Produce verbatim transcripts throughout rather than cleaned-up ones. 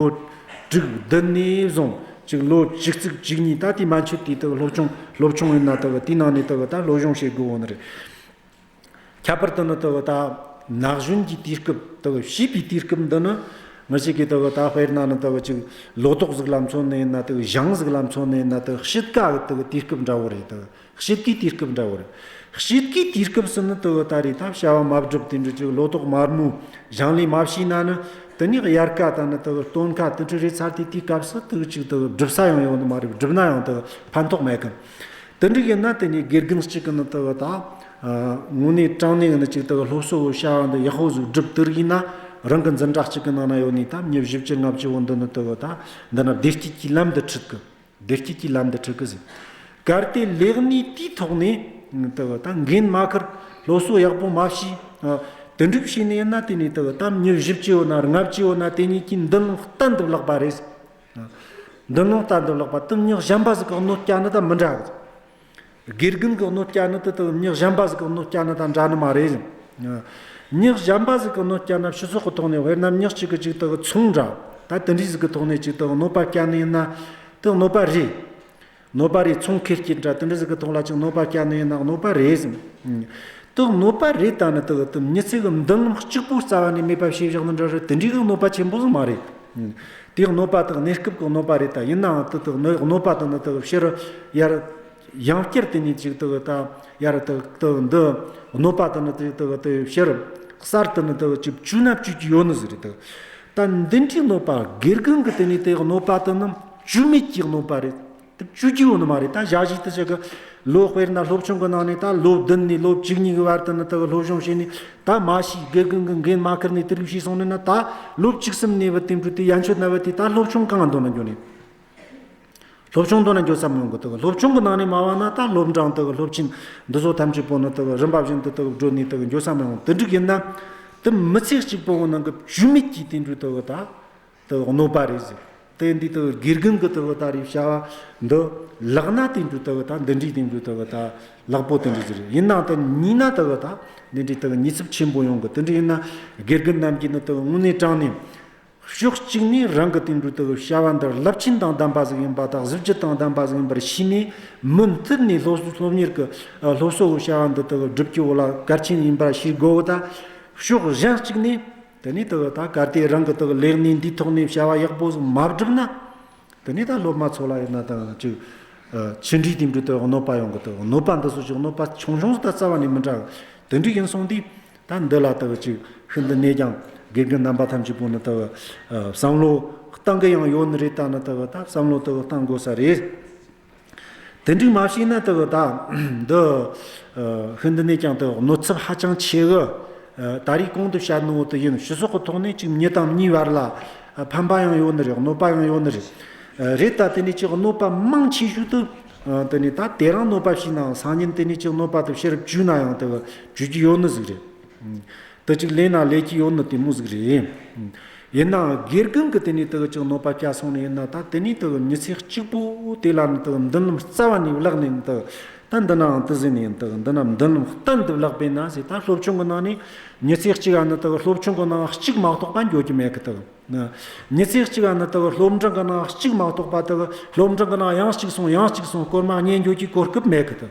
ལོ་དྲུག་བདུན་ནས་བཟུང་ཅིག་ལོ་བཅུ་གཅིག་བཅུ་གཉིས། ད་དེ་མན་ཆད་དེ་དག་སློབ་ཆུང་སློབ་ཆུང་ཡིན་ན་དག་དེའི་ནང་ནས་དག་ད་སློབ་སྦྱོང་བྱེད་དགོས་བོ་ནི་རེད། ཁྱད་པར་དུ་ནི་དག་ད་ན་གཞོན་གྱི་དུས་སྐབས་དག་བྱིས་པའི་དུས་སྐབས་འདི་ནི་ང་ཅག་གིས་དག་ད་དཔེར་ན་ནི་དག་ཅིག་ལོ་ཏོག་ཟིག་ལ་མཚོན་ནས་ཡིན་ན་དག་ཞིང་ཟིག་ལ་མཚོན་ནས་ཡིན་ན་དག་དཔྱིད་ཀ་གི་དག་དུས་སྐབས་འདྲ་བོ་རེད། དག་དཔྱིད་ཀའི་དུས་སྐབས་འདྲ་བོ་རེད། དཔྱིད་ཀའི་དུས་སྐབས་སུ་ནི་དག་ད་རེས་ད་བྱ་བ་མ་བསྒྲུབས། དེ་འདྲ་ཅིག་ལོ་ཏོག་མ་རྨོས། ཞིང་ལས་མ་བྱས་ན་ནི་དེ་ནས་དབྱར་ཁ་དང་ནི་དག་སྟོན་ཁ་དེ་འདྲ་རེད་ཚར་དུས། དེའི་སྐབས་སུ་དག་ཅིག་དག་བསྒྲུབ་ས་ཡང་ཡོད་ནི་མ་རེད། བསྒྲུབས་ན་ཡང་དག་ཕན་ཐོགས་མེད་གི། དེ་འདྲ་ཡིན་ན་དེ་ནས་དགེ་རྒན་གཅིག་གིས་ནི་དག་ད་ཨ་དངོས་གནས་དྲང་གནས་ནི་ཅིག་དག་སློབ་གསོ་བོ་བྱ་བ་འདི་ཡག་པོ་ཟིག་བསྒྲུབས་དེ་རིགས་ཡིན་ན། རང་གི་འཛིན་གྲྭ་གཅིག་གི་ནང་ན་ཡོད་ནི་ད་མྱི་བཞི་བཅུ་ལྔ་བཅུ་བོ་འདི་ནི་དག་ད་འདི་ན་བདེ་སྐྱིད་ཀྱི་ལམ་དུ་ཁྲིད་གི། བདེ་སྐྱིད་ཀྱི་ལམ་དུ་ཁྲིད་གི་ཟེར། གལ་ཏེ་ལས་གནས་དེའི་ཐོག་ནས་དག་ད་འགན་མ་ཁུར། སློབ་གསོ་ཡག་པོ་མ་བྱས། ཨ་དེ་འདྲ་བྱས་ནས་ཡིན་ན་དེ་ནས་དག་ད་མྱི་བཞི་བཅུ་ཡོད་ན་ལྔ་བཅུ་ཡོད་ན་དེ་གཉིས་ཀྱིས་མདུན་ལམ་གཏན་དུ་བརླག་པ་རེད། མདུན་ལམ་གཏན་དུ་བརླག་པ་དེ་མྱི་གཞན་པ་ཟིག་གིས་གནོད་བསྐྱལ་ནི་དང་མི་འདྲ་གི། དགེ་རྒན་གྱིས་གནོད་བསྐྱལ་ནི་དེ་དག་མྱི་གཞན་པ་ཟིག་གིས་གནོད་བསྐྱལ་ནི་དང་འདྲ་ནི་མ་རེད། མྱི་གཞན་པ་ཟིག་གིས་གནོད་བསྐྱལ་ན་སྤྱི་ཚོགས་ཀྱི་ཐོག་ནས། དཔེར་ན་མྱི་གཅིག་གིས་ཅིག་དག་ཚོང་འདྲ་ད་དེ་འདྲའི་ཟིག་གི་ཐོག་ནས་ཅིག་དག་གནོད་པ་བསྐྱལ་ནི་ཡིན་ན་དེ་གནོད་པ་རེད། གནོད་པ་རེད། ཚོང་ཁེ་སྐྱེད་འདྲ་དེ་འདྲ་ཟིག་གི་ཐོག་ལ་ཅིག་གནོད་པ་བསྐྱལ་ནི་ཡིན་ན་གནོད་པ་རེད་ཟེར། དེ་གནོད་པ་རེད། ད་ནི་དག་དེ་མྱི་ཚེ་གི་མདུན་ལམ་གཅིག་པོ་རྩ་བ་ནས་མེད་པ་བྱས་བཞག་ནི་འདྲ་རེད། དེ་འདྲའི་གི་གནོད་པ་ཆེན་པོ་ཟིག་མ་རེད། དེའི་གནོད་པ་དག་གནས་སྐབས་ཀྱི་གནོད་པ་རེད། ད་ཡིན་ནའང་དེ་དག་གནོད་གནོད་པ་དེ་ནི་དག་ཕྱིར་ཡར་ཡང་བསྐྱར་དེ་ནས་ཅིག་དག་ད་ཡར་དག་དག་འདི་གནོད་པ་དེ་ནི་དེ་དག་དེ་ཕྱིར་གསར་དུ་ནི་དག་ཅིག་བཅོས་ན་བཅོས་ཀྱི་ཡོད་ནི་ཟིག་རེད། དག་ད་འདི་འདྲའི་གནོད་པ། དགེ་རྒན་གྱིས་དེ་ནས་དེ་གནོད་པ་དེ་ནི་བཅོས་མེད་ཀྱི་གནོད་པ་རེད། དེ་བཅོས་ཀྱི་ཡོད་ནི་མ་རེད། ད་ཞག་ཞིག་དེ་ཅིག་གི་ལོ་དཔེར་ན་སློབ་ཆུང་གི་ནང་ནས་ད་ལོ་བདུན་ནས་ལོ་བཅུ་གཉིས་ཀྱི་བར་དུ་ནི་དག་སློབ་སྦྱོང་བྱས་ནས། ད་མ་ཤེས། དགེ་རྒན་གྱིས་འགན་མ་ཁུར་ནས་དེ་རིགས་བྱས་སོང་ནས་ན། ད་ལོ་བཅུ་གསུམ་ནས་བུད་དེ་འགྲོ་དུས་ཡན་ཆད་ན་བུད་དེ་ད་སློབ་ཆུང་གང་འདོན་ན་འགྱོ་ནས། སློབ་ཆུང་འདོན་ན་འགྱོ་ས་མི་ཡོང་གི། དག་སློབ་ཆུང་གི་ནང་ནས་མ་བ་ན་ད་སློབ་འབྲིང་དག་སློབ་ཆེན་འདི་ཚོ་ཐམས་ཅད་པོ་ནི་དག་རིམ་པ་བཞིན་དུ་དག་འགྲོ་ནས་དག་འགྱོ་ས་མི་ཡོང་། དེ་འདྲ་ཡིན་ན་དེ་མི་ཚེ་གཅིག་པོ་གི་ནང་གི་བཅོས་མེད་ཀྱི་དེ་འདྲ་དག་ད་དེ་གནོད་པ་རེད་ཟེར། དེ་འདི་དེ་དགེ་རྒན་གྱིས་དེ་ད་རེས་བྱ་བ་འདི་ལེགས་ན་དེ་འདྲ་དེ་ད་འདི་འདྲའི་དེ་འདྲ་དེ་ད་ལེགས་པོ་དེ་འདྲ་ཟེར། ཡིན་ནའང་དེ་ཉེས་ན་དེ་ད་འདི་འདྲའི་དེ་ཉེས་ཚབས་ཆེན་པོ་ཡོང་གི། དེ་འདྲ་ཡིན་ན་དགེ་རྒན་རྣམས་ཀྱིས་ནི་དེ་དངོས་གནས་དྲང་ནས་ཕྱོགས་གཅིག་ནས་རང་གི་དེ་འདྲ་དེ་བྱ་བ་འདི་རླབས་ཆེན་དང་ལྡན་པ་ཟིག་ཡིན་པ་དང་གཟི་བརྗིད་དང་ལྡན་པ་ཟིག་ཡིན་པར་ཤེས་ནས། མུ་མཐུད་ནས་སློབ་སློབ་གཉེར་གྱི་སློབ་གསོ་གི་བྱ་བ་འདི་དེ་བསྒྲུབ་རྒྱུ་བོ་ལ་གལ་ཆེན་ཡིན་པར་ཤེས་དགོས་གི། ད་ཕྱོགས་གཞན་གཅིག་ནས། དེ་ནས་དེ་ད་གལ་ཏེ་རང་གི་དེ་ལས་གནས་འདིའི་ཐོག་ནས་བྱ་བ་ཡག་པོ་ཟིག་མ་བསྒྲུབས་ན། དེ་ནས་ད་སློབ་མ་ཚོ་ལ་ཡིན་ན་ད་ཅིག་ཆི་འདྲའི་དེ་འདྲ་དེ་གནོད་པ་ཡོང་གི། དེ་གནོད་པ་འདི་ཚོ་ཅིག་གནོད་པ་ཆུང་ཆུང་ཟིག་དང་རྩ་བ་ནས་མི་འདྲ་གི། དེ་འདྲ་ཡིན་སོང་དུས་ད་འདི་ལ་དེ་ཅིག་ཤིན་ཏུ་ནས་ཀྱང་དགེ་རྒན་རྣམ་པ་ཐམས་ཅད་པོ་ནི་དེ་བསམ་བློ་གཏང་གི་ཡང་ཡོད་ནི་རེད། ད་ནི་དེ་ད་བསམ་བློ་དེ་གཏང་དགོས་ས་རེད། དེ་འདྲ་མ་བྱས་ན་དེ་གི་ད་འདི་ཨ་ཤིན་ཏུ་ནས་ཀྱང་དེ་གནོད་ཚབས་ཧ་ཅང་ཆེ་གི། ཨ་ད་རེས་གོང་དུ་བཤད་ནོ་དེ་ཡིན། སྤྱི་ཚོགས་ཀྱི་ཐོག་ནས་ཅིག་མྱི་དང་མྱིའི་བར་ལ་ཨ་ཕན་པ་ཡང་ཡོད་ནི་རེད། གནོད་པ་ཡང་ཡོད་ནི་རེད། ཨ་རེད། ད་དེ་ནས་ཅིག་གནོད་པ་མང་ཆེ་ཤོས་དེ་ཨ་དེ་ནས་ད་དེ་རིང་གནོད་པ་བྱས་ནའང་སང་ཉིན་དེ་ནས་ཅིག་གནོད་པ་དེ་ཕྱིར་བཅོས་ན་ཡང་དེ་བཅོས་རྒྱུ་ཡོད་ནི་ཟིག་རེད། དེ་ཅིག་ལས་ན་ལས་ཀྱི་ཡོད་ནི་དེ་མོ་ཟིག་རེད། ཡིན་ནའང་དགེ་རྒན་གྱིས་དེ་ནས་དེ་ཅིག་གནོད་པ་བསྐྱལ་སོང་ནི་ཡིན་ན། ད་དེ་ནས་དེ་མྱི་ཚེ་གཅིག་པོ་དེ་ལ་ནི་དེ་མདུན་ལམ་རྩ་བ་ནས་བརླག་ནས་ནི་དེ། ད་འདི་ནའང་དེ་ཟེར་ནི་ཡིན། དེ་འདི་ན་མདུན་ལམ་གཏན་དུ་བརླག་པས་ན་ཟེར། ད་སློབ་ཆུང་གི་ནང་ནས་མྱི་ཚེ་གཅིག་ག་ནི་དེ་སློབ་ཆུང་གི་ནང་གཅིག་མ་གཏོགས་པ་འགྱོ་རྒྱུ་མེད་གི། དེ་མྱི་ཚེ་གཅིག་ག་ནི་དེ་སློབ་འབྲིང་གི་ནང་གཅིག་མ་གཏོགས་པ། དེ་སློབ་འབྲིང་གི་ནང་ཡང་གཅིག་སོང་ཡང་གཅིག་སོང་། སྐོར་མ་གཉིས་འགྱོ་རྒྱུའི་གོ་སྐབས་མེད་གི། དེ་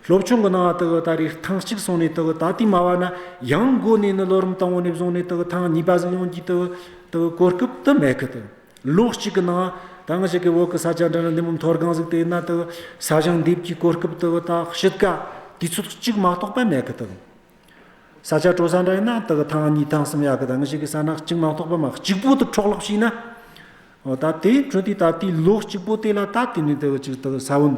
སློབ་ཆུང་གི་ནང་དེ་ད་རེས་ཐེངས་གཅིག་སོང་ནས་དེ་ད་དེ་མ་བ་ན་ཡང་འགོ་ནས་ནི་ལོ་རིམ་དང་པོ་ནས་བཟུང་ནས་དེ་ཐེངས་གཉིས་པ་ཟིག་ཡོང་རྒྱུའི་དེ་དེ་གོ་སྐབས་དེ་མེད་གི། དེ་ལོ་གཅིག་གི་ནང་ད་ང་ཅག་གི་བོད་གི་ས་ཆ་འདྲ་ན་འདི་མོ་མཐོ་སྒང་ཟིག་དེ་ཡིན་ན་དེ་ས་ཞིང་འདེབས་ཀྱི་གོ་སྐབས་དེ་ད་དཔྱིད་ཀ་དུས་ཚོད་གཅིག་མ་གཏོགས་པ་མེད་གི། དེ་ས་ཆ་དྲོ་ས་འདྲ་ཡིན་ན་དེ་གི་ཐེངས་གཉིས་ཐེངས་གསུམ་ཡག་གི། ད་ང་ཅག་གི་ས་ན་གཅིག་མ་གཏོགས་པ་མ། གཅིག་པོ་དེ་འཕྲོ་བརླག་བྱས་ན། འོ་ད་དེ་འཕྲོ་དེ་ད་དེའི་ལོ་གཅིག་པོ་དེ་ལ་ད་དེ་ནས་དེ་གི་ཅིག་དེ་གི་ས་བོན་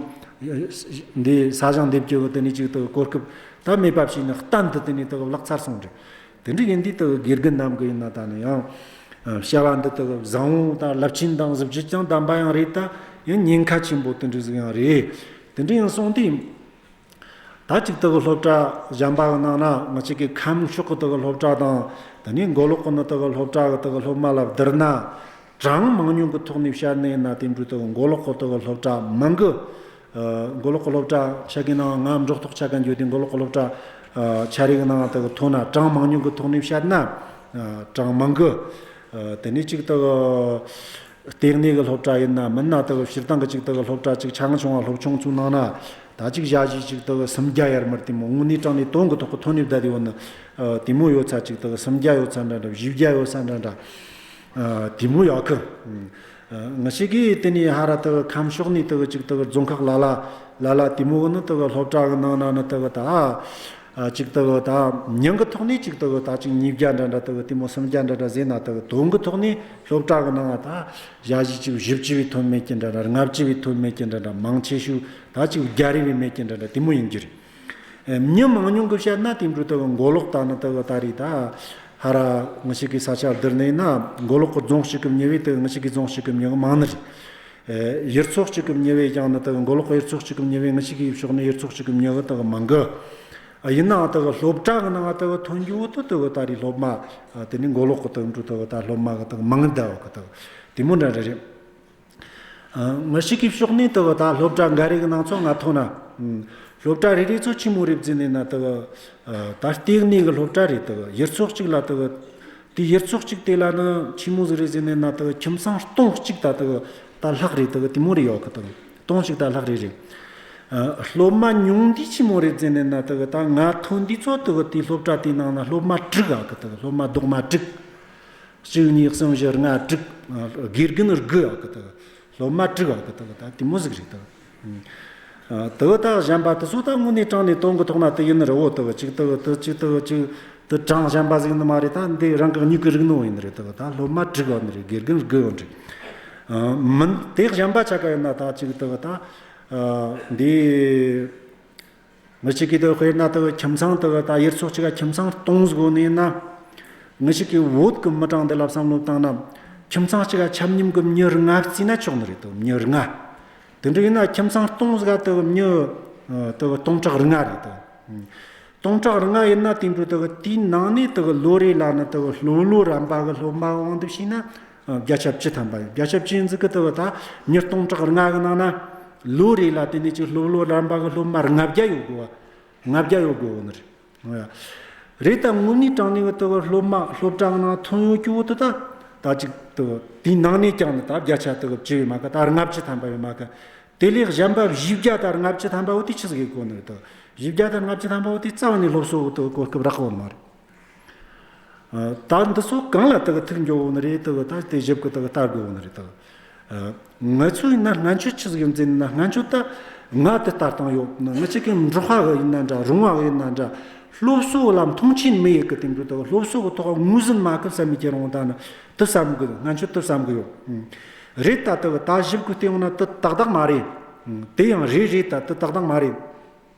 འདི་ས་ཞིང་འདེབས་རྒྱུ་གི་དེ་ནས་ཅིག་དེ་གི་གོ་སྐབས་ད་མེད་པ་བྱས་ན་གཏན་དུ་དེ་ནས་དེ་གི་བརླག་ཚར་སོང་རེད། དེ་འདྲ་ཡིན་དུས་དེ་གི་དགེ་རྒན་རྣམས་གི་ཡིན་ན་ད་ནི་ཡང་བྱ་བ་འདི་དེ་གི་བཟང་བོ་དང་རླབས་ཆེན་དང་གཟི་བརྗིད་ཀྱང་ལྡན་པ་ཡང་རེད། ད་ཡང་ཉེན་ཁ་ཆེན་པོ་དེ་འདྲ་ཟིག་ཡང་རེད། དེ་འདྲ་ཡིན་སོང་དུས། ད་ཅིག་དེ་གི་སློབ་གྲྭ་གཞན་པ་གི་ནང་ན་ང་ཅག་གི་ཁམས་ཕྱོགས་གི་དེ་གི་སློབ་གྲྭ་དང་། དེ་ནས་མགོ་ལོག་གི་ནི་དེ་གི་སློབ་གྲྭ་གི་དེ་གི་སློབ་མ་ལ་བསྡུར་ན། གྲངས་མང་ཉུང་གི་ཐོག་ནས་བཤད་ནི་ཡིན་ན་དེ་འདྲའི་དེ་གི་མགོ་ལོག་གི་དེ་གི་སློབ་གྲྭ་མང་གི། ཨ་མགོ་ལོག་གི་སློབ་གྲྭ་ཆ་གི་ནང་ང་འབྲོག་ཐོག་ཆ་ག་འགྱོ་དུས་མགོ་ལོག་གི་སློབ་གྲྭ་ཨ་ཆ་རེ་གི་ནང་དེ་གི་ཐོན་ན། གྲངས་མང་ཉུང་གི་ཐོག་ནས་བཤད་ན་ཨ་གྲངས་མང་གི། ཨ། དེ་ནས་ཅིག་དག་ལྟེ་གནས་གི་སློབ་གྲྭ་ཡིན་ན་མིན་ན་དག་སྤྱིར་བཏང་གི་ཅིག་དག་སློབ་གྲྭ་ཅིག་ཆ་ཆུང་བ་སློབ་ཆུང་ཚོའི་ནང་ན་ད་ཅིག་ཞ་ཞི་ཅིག་དག་སུམ་བརྒྱ་ཡར་མར་དེ་མོ་དངོས་གནས་དྲང་གནས་དོན་གི་ཐོག་གི་ཐོན་ནས་བསྡད་དེ་ཡོད་ནི། ཨ། དེ་མོ་ཡོད་ས་ཅིག་དག་སུམ་བརྒྱ་ཡོད་ས་འདྲ་འདྲ། བཞི་བརྒྱ་ཡོད་ས་འདྲ་འདྲ། ཨ། དེ་མོ་ཡོད་གི། ཨ། ང་ཅག་གིས་དེ་ནས་ཧ་ར་དག་ཁམས་ཕྱོགས་ནས་དག་ཅིག་དག་རྫོང་ཁག་ལ་ལ་ལ་ལ་དེ་མོ་གི་ནི་དག་སློབ་གྲྭ་གི་ནང་ན་ནི་དག་ད། ཨ། ཅིག་དག་ད་མྱིང་གི་ཐོག་ནས་ཅིག་དག་ད་ཅིག་ཉིས་བརྒྱ་འདྲ་འདྲ་དག་དེ་མོ་སུམ་བརྒྱ་འདྲ་འདྲ་ཟེར་ན་དག་དོན་གི་ཐོག་ནས་སློབ་གྲྭ་གི་ནང་ད་ཞ་ཞི་ཅིག་བཞི་བཅུ་བས་ཐོན་མེད་ཀྱི་འདྲ་འདྲ། ལྔ་བཅུ་བས་ཐོན་མེད་ཀྱི་འདྲ་འདྲ། མང་ཆེ་ཤོས་ད་ཅིག་བརྒྱ་རེ་བས་མེད་ཀྱི་འདྲ་འདྲ་དེ་མོ་ཡིན་རྒྱུ་རེད། ཨ། མྱི་མང་ཉུང་གི་བཤད་ན་དེ་འདྲ་དག་མགོ་ལོག་ད་ནི་དག་ད་རེད་ད། ཧ་ར་ང་ཅག་གི་ས་ཆ་བསྡུར་ནས་ན་མགོ་ལོག་གི་རྫོང་གཅིག་གི་མྱི་བས་དག་ང་ཅག་གི་རྫོང་གཅིག་གི་མྱི་གི་མང་ནི་རེད། ཨ། ཡུལ་ཚོ་གཅིག་གི་མྱི་བས་ཀྱང་ནི་དག་མགོ་ལོག་གི་ཡུལ་ཚོ་གཅིག་གི་མྱི་བས་ང་ཅག་གི་ཕྱོགས་ནས་ཡུལ་ཚོ་གཅིག་གི་མྱི་གི་དག་མང་གི། ཨ། ཡིན་ནའང་དག་སློབ་གྲྭ་གི་ནང་དག་ཐོན་རྒྱུ་བོ་དེ་དག་ད་རེད་སློབ་མ། ཨ། དེ་ནས་མགོ་ལོག་གི་དག་འདྲ་དག་ད་སློབ་མ་གི་དག་མང་ད་བ་གི་དག་དེ་མོ་འདྲ་འདྲ་རེད། ཨ། ང་ཅག་གི་ཕྱོགས་ནས་དག་ད་སློབ་གྲྭ་འགའ་རེ་གི་ནང་ཚོ་ང་མཐོང་ན། ཨ། སློབ་གྲྭ་རེ་རེ་ཚོ་ཆི་མོ་རེད་ཟེར་ནས་ན་དག་ཨ། ད་ལྟེ་གནས་གི་སློབ་གྲྭ་རེད་དག་ཡུལ་ཚོ་གཅིག་ལ་དག་དེ་ཡུལ་ཚོ་གཅིག་དེ་ལ་ནི་ཆི་མོ་ཟིག་རེད་ཟེར་ནས་ན་དག་ཁྱིམ་ཚང་སྟོང་གཅིག་ད་དག་ད་ལྷག་རེད་དག་དེ་མོ་རེ་ཡོད་གི། དག་སྟོང་གཅིག་ད་ལྷག་རེ་རེད། ཨ། སློབ་མ་ཉུང་དུས་ཆི་མོ་རེད་ཟེར་ནས་ན་དག་ད་ང་ཐོན་དུས་ཚོ་དག་དེ་སློབ་གྲྭ་དེའི་ནང་ན་སློབ་མ་དྲུག་ཡོད་གི། དག་སློབ་མ་རྡོག་མ་དྲུག་གཅིག་གཉིས་གསུམ་བཞི་ལྔ་དྲུག་ཨ། དགེ་རྒན་དགུ་ཡོད་གི། དག་སློབ་མ་དྲུག་ཡོད་གི། དག་ད་དེ་མོ་ཟིག་རེད་དག་ཨ། དག་ད་གཞན་པ་དེ་ཚོ་ད་དངོས་གནས་དྲང་གནས་དོན་གི་ཐོག་ན་དེ་ཡིན་ནི་རེད་བོ། དག་ཅིག་དག་དེ་ཅིག་དག་ཅིག་དེ་གྲངས་གཞན་པ་ཟིག་ནི་མ་རེད། ད་འདི་རང་གི་མྱིག་གིས་རིག་ནོ་ཡིན་ནི་རེད། དག་ད་སློབ་མ་དྲུག་ཡོད་ནི་རེད། དགེ་རྒན་དགུ་ཡོད་ནི་རེད། ཨ། མིན་དེ་གཞན་པ་ཆ་ག་ཡིན་ན་ད་ཅིག་དག་ད། ཨ། འདི། ང་ཅག་གི་དག་དཔེར་ན་དག་ཁྱིམ་ཚང་དག་ད་ཡུལ་ཚོ་གཅིག་ག་ཁྱིམ་ཚང་སྟོང་ཟིག་ཡོད་ནི་ཡིན་ན། ང་ཅག་གི་བོད་གི་མི་གྲངས་འདི་ལ་བསམ་བློ་བཏང་ན། ཁྱིམ་ཚང་གཅིག་ག་ཆ་སྙོམས་གི་མྱི་ལྔ་བརྩིས་ན་ཆོག་ནི་རེད་དོ། མྱི་ལྔ། དེ་འདྲ་ཡིན་ན་ཁྱིམ་ཚང་སྟོང་ཟིག་ག་དག་མྱི་ཨ་དག་སྟོང་ཕྲག་ལྔ་རེད་དོ། སྟོང་ཕྲག་ལྔ་ཡིན་ན་དེ་འདྲ་དག་དེའི་ནང་ནས་དག་ལོ་རེ་ལ་ནི་དག་སློབ་ལོ་རན་པ་གི་སློབ་མ་དབང་དུ་བྱས་ན། ཨ། བརྒྱ་ཆ་བཅུ་ཐམ་པ་ཡོད། བརྒྱ་ཆ་བཅུ་ཡིན་ཟིག་གི་དག་ད་མྱི་སྟོང་ཕྲག་ལྔ་གི་ནང་ན་ལོ་རེ་ལ་དེ་ནས་ཅིག་སློབ་ལོ་རན་པ་གི་སློབ་མ་ལྔ་བརྒྱ་ཡོད་དགོས་བ། ལྔ་བརྒྱ་ཡོད་དགོས་བོ་ནི་རེད། རེད་ད་དངོས་གནས་དྲང་གནས་གི་དག་སློབ་མ་སློབ་གྲྭ་གི་ནང་ཐོན་ཡོད་རྒྱུ་བོ་དེ་ད་ད་ཅིག་དག་དེའི་ནང་ནས་ཀྱང་ནི་ད་བརྒྱ་ཆ་དག་བཅུ་ཡོད་མ་གི། ད་ལྔ་བཅུ་ཐམ་པ་ཡོད་མ་གི། དེ་ལས་གཞན་པ་བཞི་བརྒྱ་དང་ལྔ་བཅུ་ཐམ་པ་བོ་དེ་ཆི་ཟིག་ཡེད་གོ་ནི་རེད་དོ། བཞི་བརྒྱ་དང་ལྔ་བཅུ་ཐམ་པ་བོ་དེ་རྩ་བ་ནས་སློབ་གསོ་བོ་དེ་གོ་སྐབས་རག་གོ་ནི་མ་རེད། ཨ། ད་འདི་ཚོ་གང་ལ་དག་ཐུག་འགྱོ་བོ་ནི་རེད་དོ། ད་དེ་ཞིབ་གི་དག་ལྟ་དགོས་བོ་ནི་རེད་དོ། ཨ། ང་ཚོ་ཡིན་ན་སྔོན་ཆད་ཆི་ཟིག་ཡིན་ཟེར་ན། སྔོན་ཆད་ད་ང་དེ་ལྟ་སྟངས་ཡོད། ང་ཅག་གི་འབྲོག་པ་གི་ཡིན་ན་འདྲ། རོང་བ་གི་ཡིན་ན་འདྲ། སློབ་གསོ་ལ་མཐོང་ཆེན་མི་ཡེད་གི། དེ་འདྲ་དག་སློབ་གསོ་གི་ཐོག་ངོས་ཟིན་མ་གི་བསམ་མི་ཁྱེར་འོང་། ད་ནི་དེ་བསམ་གི། སྔོན་ཆད་དེ་བསམ་གི་ཡོད། ཨ། རེད་ད་དག་ད་ཞིབ་གི་བལྟས་འོང་ན་དེ་ཏག་ཏག་མ་རེད། ཨ། དེ་ཡང་རེད། རེད་ད་དེ་ཏག་ཏག་མ་རེད།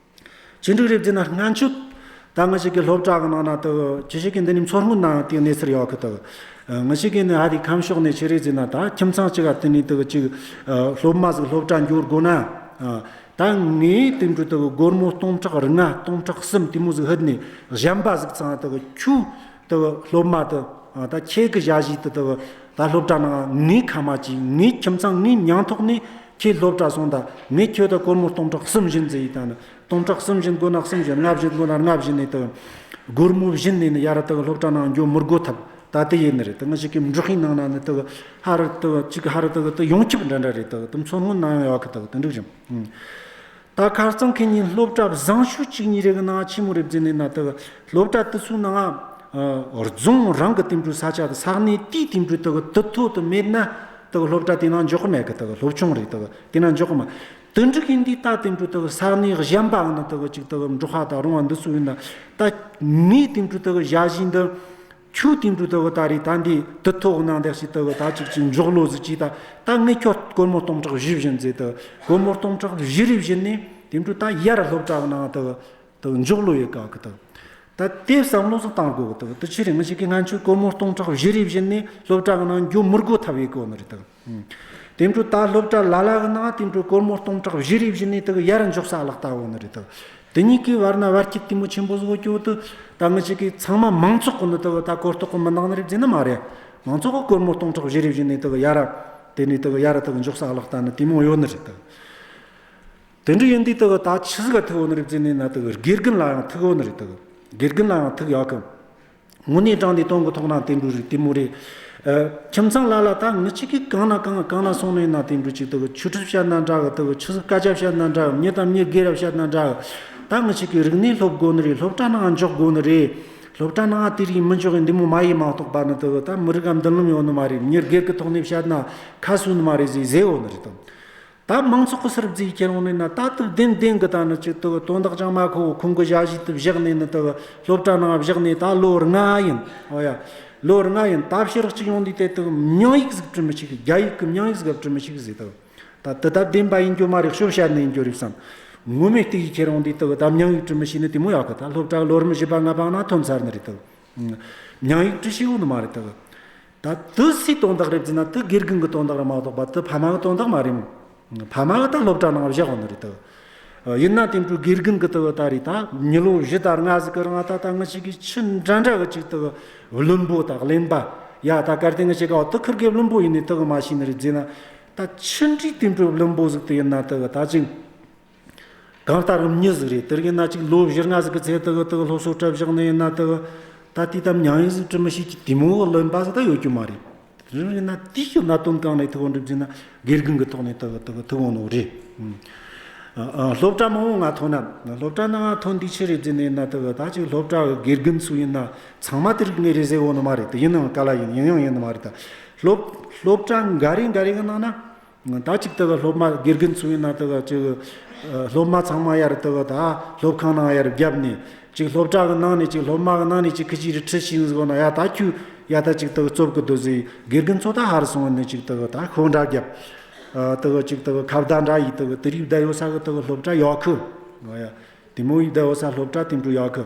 ཅི་འདྲ་རེད་ཟེར་ན། སྔོན་ཆད་ད་ང་ཅག་གི་སློབ་གྲྭ་གི་ནང་ན་དག་ཅི་ཞིག་གི་འདི་ནས་མཚོ་སྔོན་ན་ཡང་དེ་གནས་ཚུལ་ཡོད་གི་དག་ང་ཅག་གི་ནི་ཧ་དེ་ཁམས་ཕྱོགས་ནས་ཆི་རེད་ཟེར་ན། ད་ཁྱིམ་ཚང་གཅིག་ག་དེ་ནས་དག་ཅིག་ཨ་སློབ་མ་ཟིག་སློབ་གྲྭ་འགྱོ་དགོས་ན། ཨ་ད་ངས་དེ་འདྲ་དག་སྒོར་མོ་སྟོང་ཕྲག་ལྔ་སྟོང་ཕྲག་གསུམ་དེ་མོ་ཟིག་ཕུད་ནས་གཞན་པ་ཟིག་ཚང་དག་ཁྱོད་དག་སློབ་མ་དེ། ཨ་ད་ཁྱེད་ཀྱི་ཞ་ཞི་དེ་དག་ད་སློབ་གྲྭ་ནང་ངའི་ཁ་མ་གྱིས། ངའི་ཁྱིམ་ཚང་ངའི་མྱིང་ཐོག་ནས་ཁྱེད་སློབ་གྲྭ་སོང་ད། ངས་ཁྱོད་ད་སྒོར་མོ་སྟོང་ཕྲག་གསུམ་བྱིན་ཟེར་ཡི། ད་ནི་སྟོང་ཕྲག་གསུམ་བྱིན་དགོས་ན་གསུམ་བྱིན། ལྔ་བྱིན་དགོས་ན་ལྔ་བྱིན་ནས་དག་སྒོར་མོ་བྱིན་ནས་ནི་ཡར་དག་སློབ་གྲྭ་ནང་འགྱོ་མི་དགོས་ཐབས་ད་དེ་ཡིན་ནི་རེད། ད་ང་ཅག་གི་འབྲོག་པའི་ནང་ན་ནི་དག་ཧ་ར་དག་ཅིག་ཧ་ར་དག་དེ་ཡོངས་ཁྱབ་འདྲ་འདྲ་རེད། དག་དེ་མཚོ་སྔོན་ན་ཡང་ཡོད་གི། དག་དེ་འགྲིག་རྒྱུ། ཨང་། ད་ཁ་རྩང་ཁེ་ཉིན་སློབ་གྲྭ་བཟང་ཤོས་གཅིག་གཉིས་རེ་གི་ནང་ཆི་མོ་རེད་ཟེར་ནས་ན། དག་སློབ་གྲྭ་དེ་ཚོའི་ནང་ཨ་རྫོང་རང་གི་དེ་འདྲའི་ས་ཆ་དེ་ས་གནས་དེའི་དེ་འདྲའི་དག་དུད་ཐོ་དེ་མེད་ན་དག་སློབ་གྲྭ་དེ་ནང་འཇོག་གི་མེད་གི། དག་སློབ་ཆུང་རེད། དག་དེ་ནང་འཇོག་གི་མ། དེ་འདྲ་ཡིན་དུས་ད་དེ་འདྲའི་དག་ས་གནས་གཞན་པ་ནི་དག་ཅིག་དག་འབྲོག་པ་དང་རོང་བ་འདི་ཚོ་ཡིན་ན། ད་ངས་དེ་འདྲའི་དག་ཞ་ཞི་འདི། ཁྱོད་དེ་འདྲ་དག་ད་རེས་ད་འདི་དུད་ཐོ་གི་ནང་འདེགས་ཤིག་དག་ད་ཅིག་ཅིག་འཇོག་ལོ་ཟིག་ཅིག་ད། ད་ངས་ཁྱོད་སྒོར་མོ་སྟོང་ཕྲག་བཞི་བྱིན་ཟེར། དག་སྒོར་མོ་སྟོང་ཕྲག་བཞི་རེ་བྱིན་ནས་དེ་འདྲ་ད་ཡར་སློབ་གྲྭ་གི་ནང་དག་དག་འཇོག་ལོ་ཡེད་ག་གི། དག་ད་དེ་བསམ་བློ་ཟིག་བཏང་དགོས་གི། དག་དེ་ཆི་རེད། ང་ཅག་གིས་སྔོན་ཆད་སྒོར་མོ་སྟོང་ཕྲག་བཞི་རེ་བྱིན་ནས་སློབ་གྲྭ་གི་ནང་འགྱོ་མི་དགོས་ཐབས་ཡེད་གོ་ནི་རེད། དག་ཨང་། དེ་འདྲ་ད་སློབ་གྲྭ་ལ་ལ་གི་ནང་དེ་འདྲ་སྒོར་མོ་སྟོང་ཕྲག་བཞི་རེ་བྱིན་ནས་དག་ཡར་འཇོག་ས་ལག་ལྟ་བོ་ནི་རེད། དག་དེ་གཉིས་ཀའི་བར་ན་བར་ཁྱད་དེ་མོ་ཆེན་པོ་བཟོ་རྒྱུ་དེ། ད་ང་ཅག་གི་ཚང་མ་མང་ཚོགས་ཀྱི་ནི་དག་ད་གོ་རྟོགས་ཀྱི་མི་འདང་ནི་རེད་ཟེར་ན་མ་རེད། མང་ཚོགས་ཀྱིས་སྒོར་མོ་སྟོང་ཕྲག་བཞི་རེ་བྱིན་ནས་དག་ཡར་དེ་ནས་དག་ཡར་དག་འཇོག་ས་ལག་ལྟ་ནི་དེ་མོ་ཡོད་ནི་རེད། དག་དེ་འདྲ་ཡིན་དུས་དག་ད་ཆི་ཟིག་ག་ཐུག་ཡོད་ནི་རེད་ཟེར་ནས་ན། དག་དགེ་རྒན་ལ་ཡང་ཐུག་ཡོད་ནི་རེད། དག་དགེ་རྒན་ལ་ཡང་ཐུག་ཡོད་གི། དངོས་གནས་དྲང་གནས་དོན་གྱི་ཐོག་ན་དེ་འདྲ་རེད། དེ་མོ་རེད། ཨ། ཁྱིམ་ཚང་ལ་ལ་ད་ངེད་ཅག་གིས་གང་ན་གང་གང་ན་སོང་ནས་ན་དེ་འདྲ་ཅིག་ད་གི་ཆོས་ཁྲིད་བཤད་ན་འདྲ་གི། ད་གི་ཆི་ཟིག་སྐད་ཆ་བཤད་ན་འདྲ་གི། མྱི་དང་མྱི་སྒེར་ར་བཤད་ན་འདྲ་གི། ད་ངེད་ཅག་གིས་རིག་གནས་སློབ་དགོས་ནི་རེད། སློབ་གྲྭ་ནང་འཇོག་དགོས་ནི་རེད། སློབ་གྲྭ་ནང་དེ་རིགས་མི་འཇོག་གི་འདི་མོ་མ་ཡིན་མ་གཏོགས་པ་ནི་ད་གི་ད་མི་རིགས་ཀ་མདུན་ལམ་ཡོད་ནི་མ་རེད། མྱི་སྒེར་གི་ཐོག་ནས་བཤད་ན་ཁ་གསོ་ནི་མ་རེད་ཟེར་ཟེར་ཡོད་ནི་རེད་དམ། ད་མང་ཚོགས་ཀྱི་སར་བརྫིས་ཁྱེར་འོང་ནས་ན། ད་དུ་བདེན་བདེན་གི་ད་ནི་ཅིག་ད་གི་དོན་དག་ཅང་མ་ཁོ་ཁོང་གི་ཞ་ཞི་དུ་བཞག་ནས་ནི། ད་གི་སློབ་གྲྭ་ནང་བཞག་ནས་ད་ལོ་ལྔ་ཡིན། ཨོ་ཡ། ལོ་ལྔ་ཡིན། ད་ཕྱིར་གཅིག་ཡོང་དུས་དེ་ད་གི་མྱིང་ཡིག་ཟིག་བྲི་མི་ཤེས་གི། རྒྱ་ཡིག་གི་མྱིང་ཡིག་ཟིག་བྲི་མི་ཤེས་གི་ཟེར། ད་གི་ད་དེ་ད་བདེན་པ་ཡིན་རྒྱུ་མ་རེད། ཤོབ་བཤད་ནི་ཡིན་རྒྱུ་རེད་བསམ། ངོ་མས་བལྟས་ཡི་ཁྱེར་འོང་དུས་ད་གི་ད་མྱིང་ཡིག་བྲི་མི་ཤེས་ནི་དེ་མོ་ཡོད་གི། ད་སློབ་གྲྭ་ལོ་རིམ་བཞི་པ་ལྔ་པ་ན་ཐོན་ཚར་ནི་རེད། ད་གི་མྱིང་ཡིག་བྲི་ཤེས་ཡོད་ནི་མ་རེད། ད་གི་ད་དུ་སུའི་དོན་དག་རེད་ཟེར་ན། དུ་དགེ་རྒན་གི་དོན་དག་རེད་མ་གཏོགས་པ་དུ་ཕ་མ་གི་དོན་དག་མ་རེད། ཕ་མ་གི་ད་སློབ་གྲྭ་ནང་བཞག་ཡོད་ནི་རེད། ད་གི་ཡིན་ན་དེ་འདྲ་དགེ་རྒན་གི་ད་གི་ད་རེད། ད་མྱི་ལོ་བཞི་དང་ལྔ་ཟིག་གི་རིང་ད་ད་ངེད་ཅག་གིས་ཆི་འདྲ་འདྲ་གི་ཅིག་ད་གི་བླུན་པོ་དང་གླེན་པ། ཡ། ད་གལ་ཏེ་ངེད་ཅག་གི་འོ་དུ་ཁུར་གི་བླུན་པོ་ཡིན་ནི་ད་གི་མ་ཤེས་ནི་རེད་ཟེར་ན། ད་ཆི་འདྲའི་དེ་འདྲ་བླུན་པོ་ཟིག་དེ་ཡིན་ན་ད་གི་ད་ཅིག་གང་ལྟར་མྱི་ཟིག་རེད། དེར་ཡིན་ན་ཅིག་ལོ་བཞི་ལྔ་ཟིག་གི་ཚེ་ད་གི་ད་གི་སློབ་གསོ་གྲབས་བཞག་ནི་ཡིན་ན། ད་གི་ད་དེ་ད་མྱིང་ཡིག་ཟིག་བྲི་མི་ཤེས་ཀྱི་དེ་མོ་གི་གླེན་པ་ཟིག་ད་ཡོད་རྒྱུ་མ་རེད། དེར་ཡིན་ན་དེའི་གི་གནད་དོན་གང་ནས་ཐུག་འོང་རེད་ཟེར་ན། དགེ་རྒན་གི་ཐོག་ནས་ད་གི་ད་གི་ཐུག་འོང་ནོ་རེད། ཨ། ཨ། སློབ་གྲྭ་མང་བོ་ང་ཐོན་ན། སློབ་གྲྭ་ནང་ང་ཐོན་དུས་ཆི་རེད་ཟེར་ནི་ཡིན་ན། ད་གི་ད་ཅིག་སློབ་གྲྭ་གི་དགེ་རྒན་ཚོ་ཡིན་ན་ཚང་མ་དེ་རིགས་ངེས་རེད་ཟེར་གོ་ནི་མ་རེད། དེ་ཡིན་ནའང་ག་ལ་ཡིན། ཡིན་ཡང་ཡིན་ནི་མ་རེད། ད་སློབ་སློབ་གྲྭ་འགའ་རེ་འགའ་རེ་གི་ནང་ན། ད་ཅིག་ད་གི་སློབ་མ་དགེ་རྒན་ཚོ་ཡིན་ན་ད་གི་ཅིག་ཨ། སློབ་མ་ཚང་མ་ཡར་ད་གི་ད་སློབ་ཁང་ནང་ཡར་བརྒྱབ་ནས། ཅིག་སློབ་གྲྭ་གི་ནང་ནས་ཅིག་སློབ་མ་གི་ནང་ནས་ཅིག་ཁི་ཅིག་རེ་ཁྲིད་ཤེས་ཟིག་ན། ཡ། ད་ཁྱོད་ཡ་ད་ཅིག་ད་གི་རྩོབ་གི་འདུག་ཟེར། དགེ་རྒན་ཚོ་ད་ཧར་སོང་ནས་ཅིག་ད་གི་ད་ཤོ་འདྲ་བརྒྱབ། ཨ། ད་གི་ཅིག་ད་གི་ཁ་བརྡ་འདྲ་ཡེད། ད་གི་དེ་རིགས་བསྡད་ཡོད་ས་གི་ད་གི་སློབ་གྲྭ་ཡོད་གི། ཨོ་ཡ། དེ་མོ་ཡེད་བསྡད་ཡོད་ས་སློབ་གྲྭ་དེ་འདྲ་ཡོད་གི།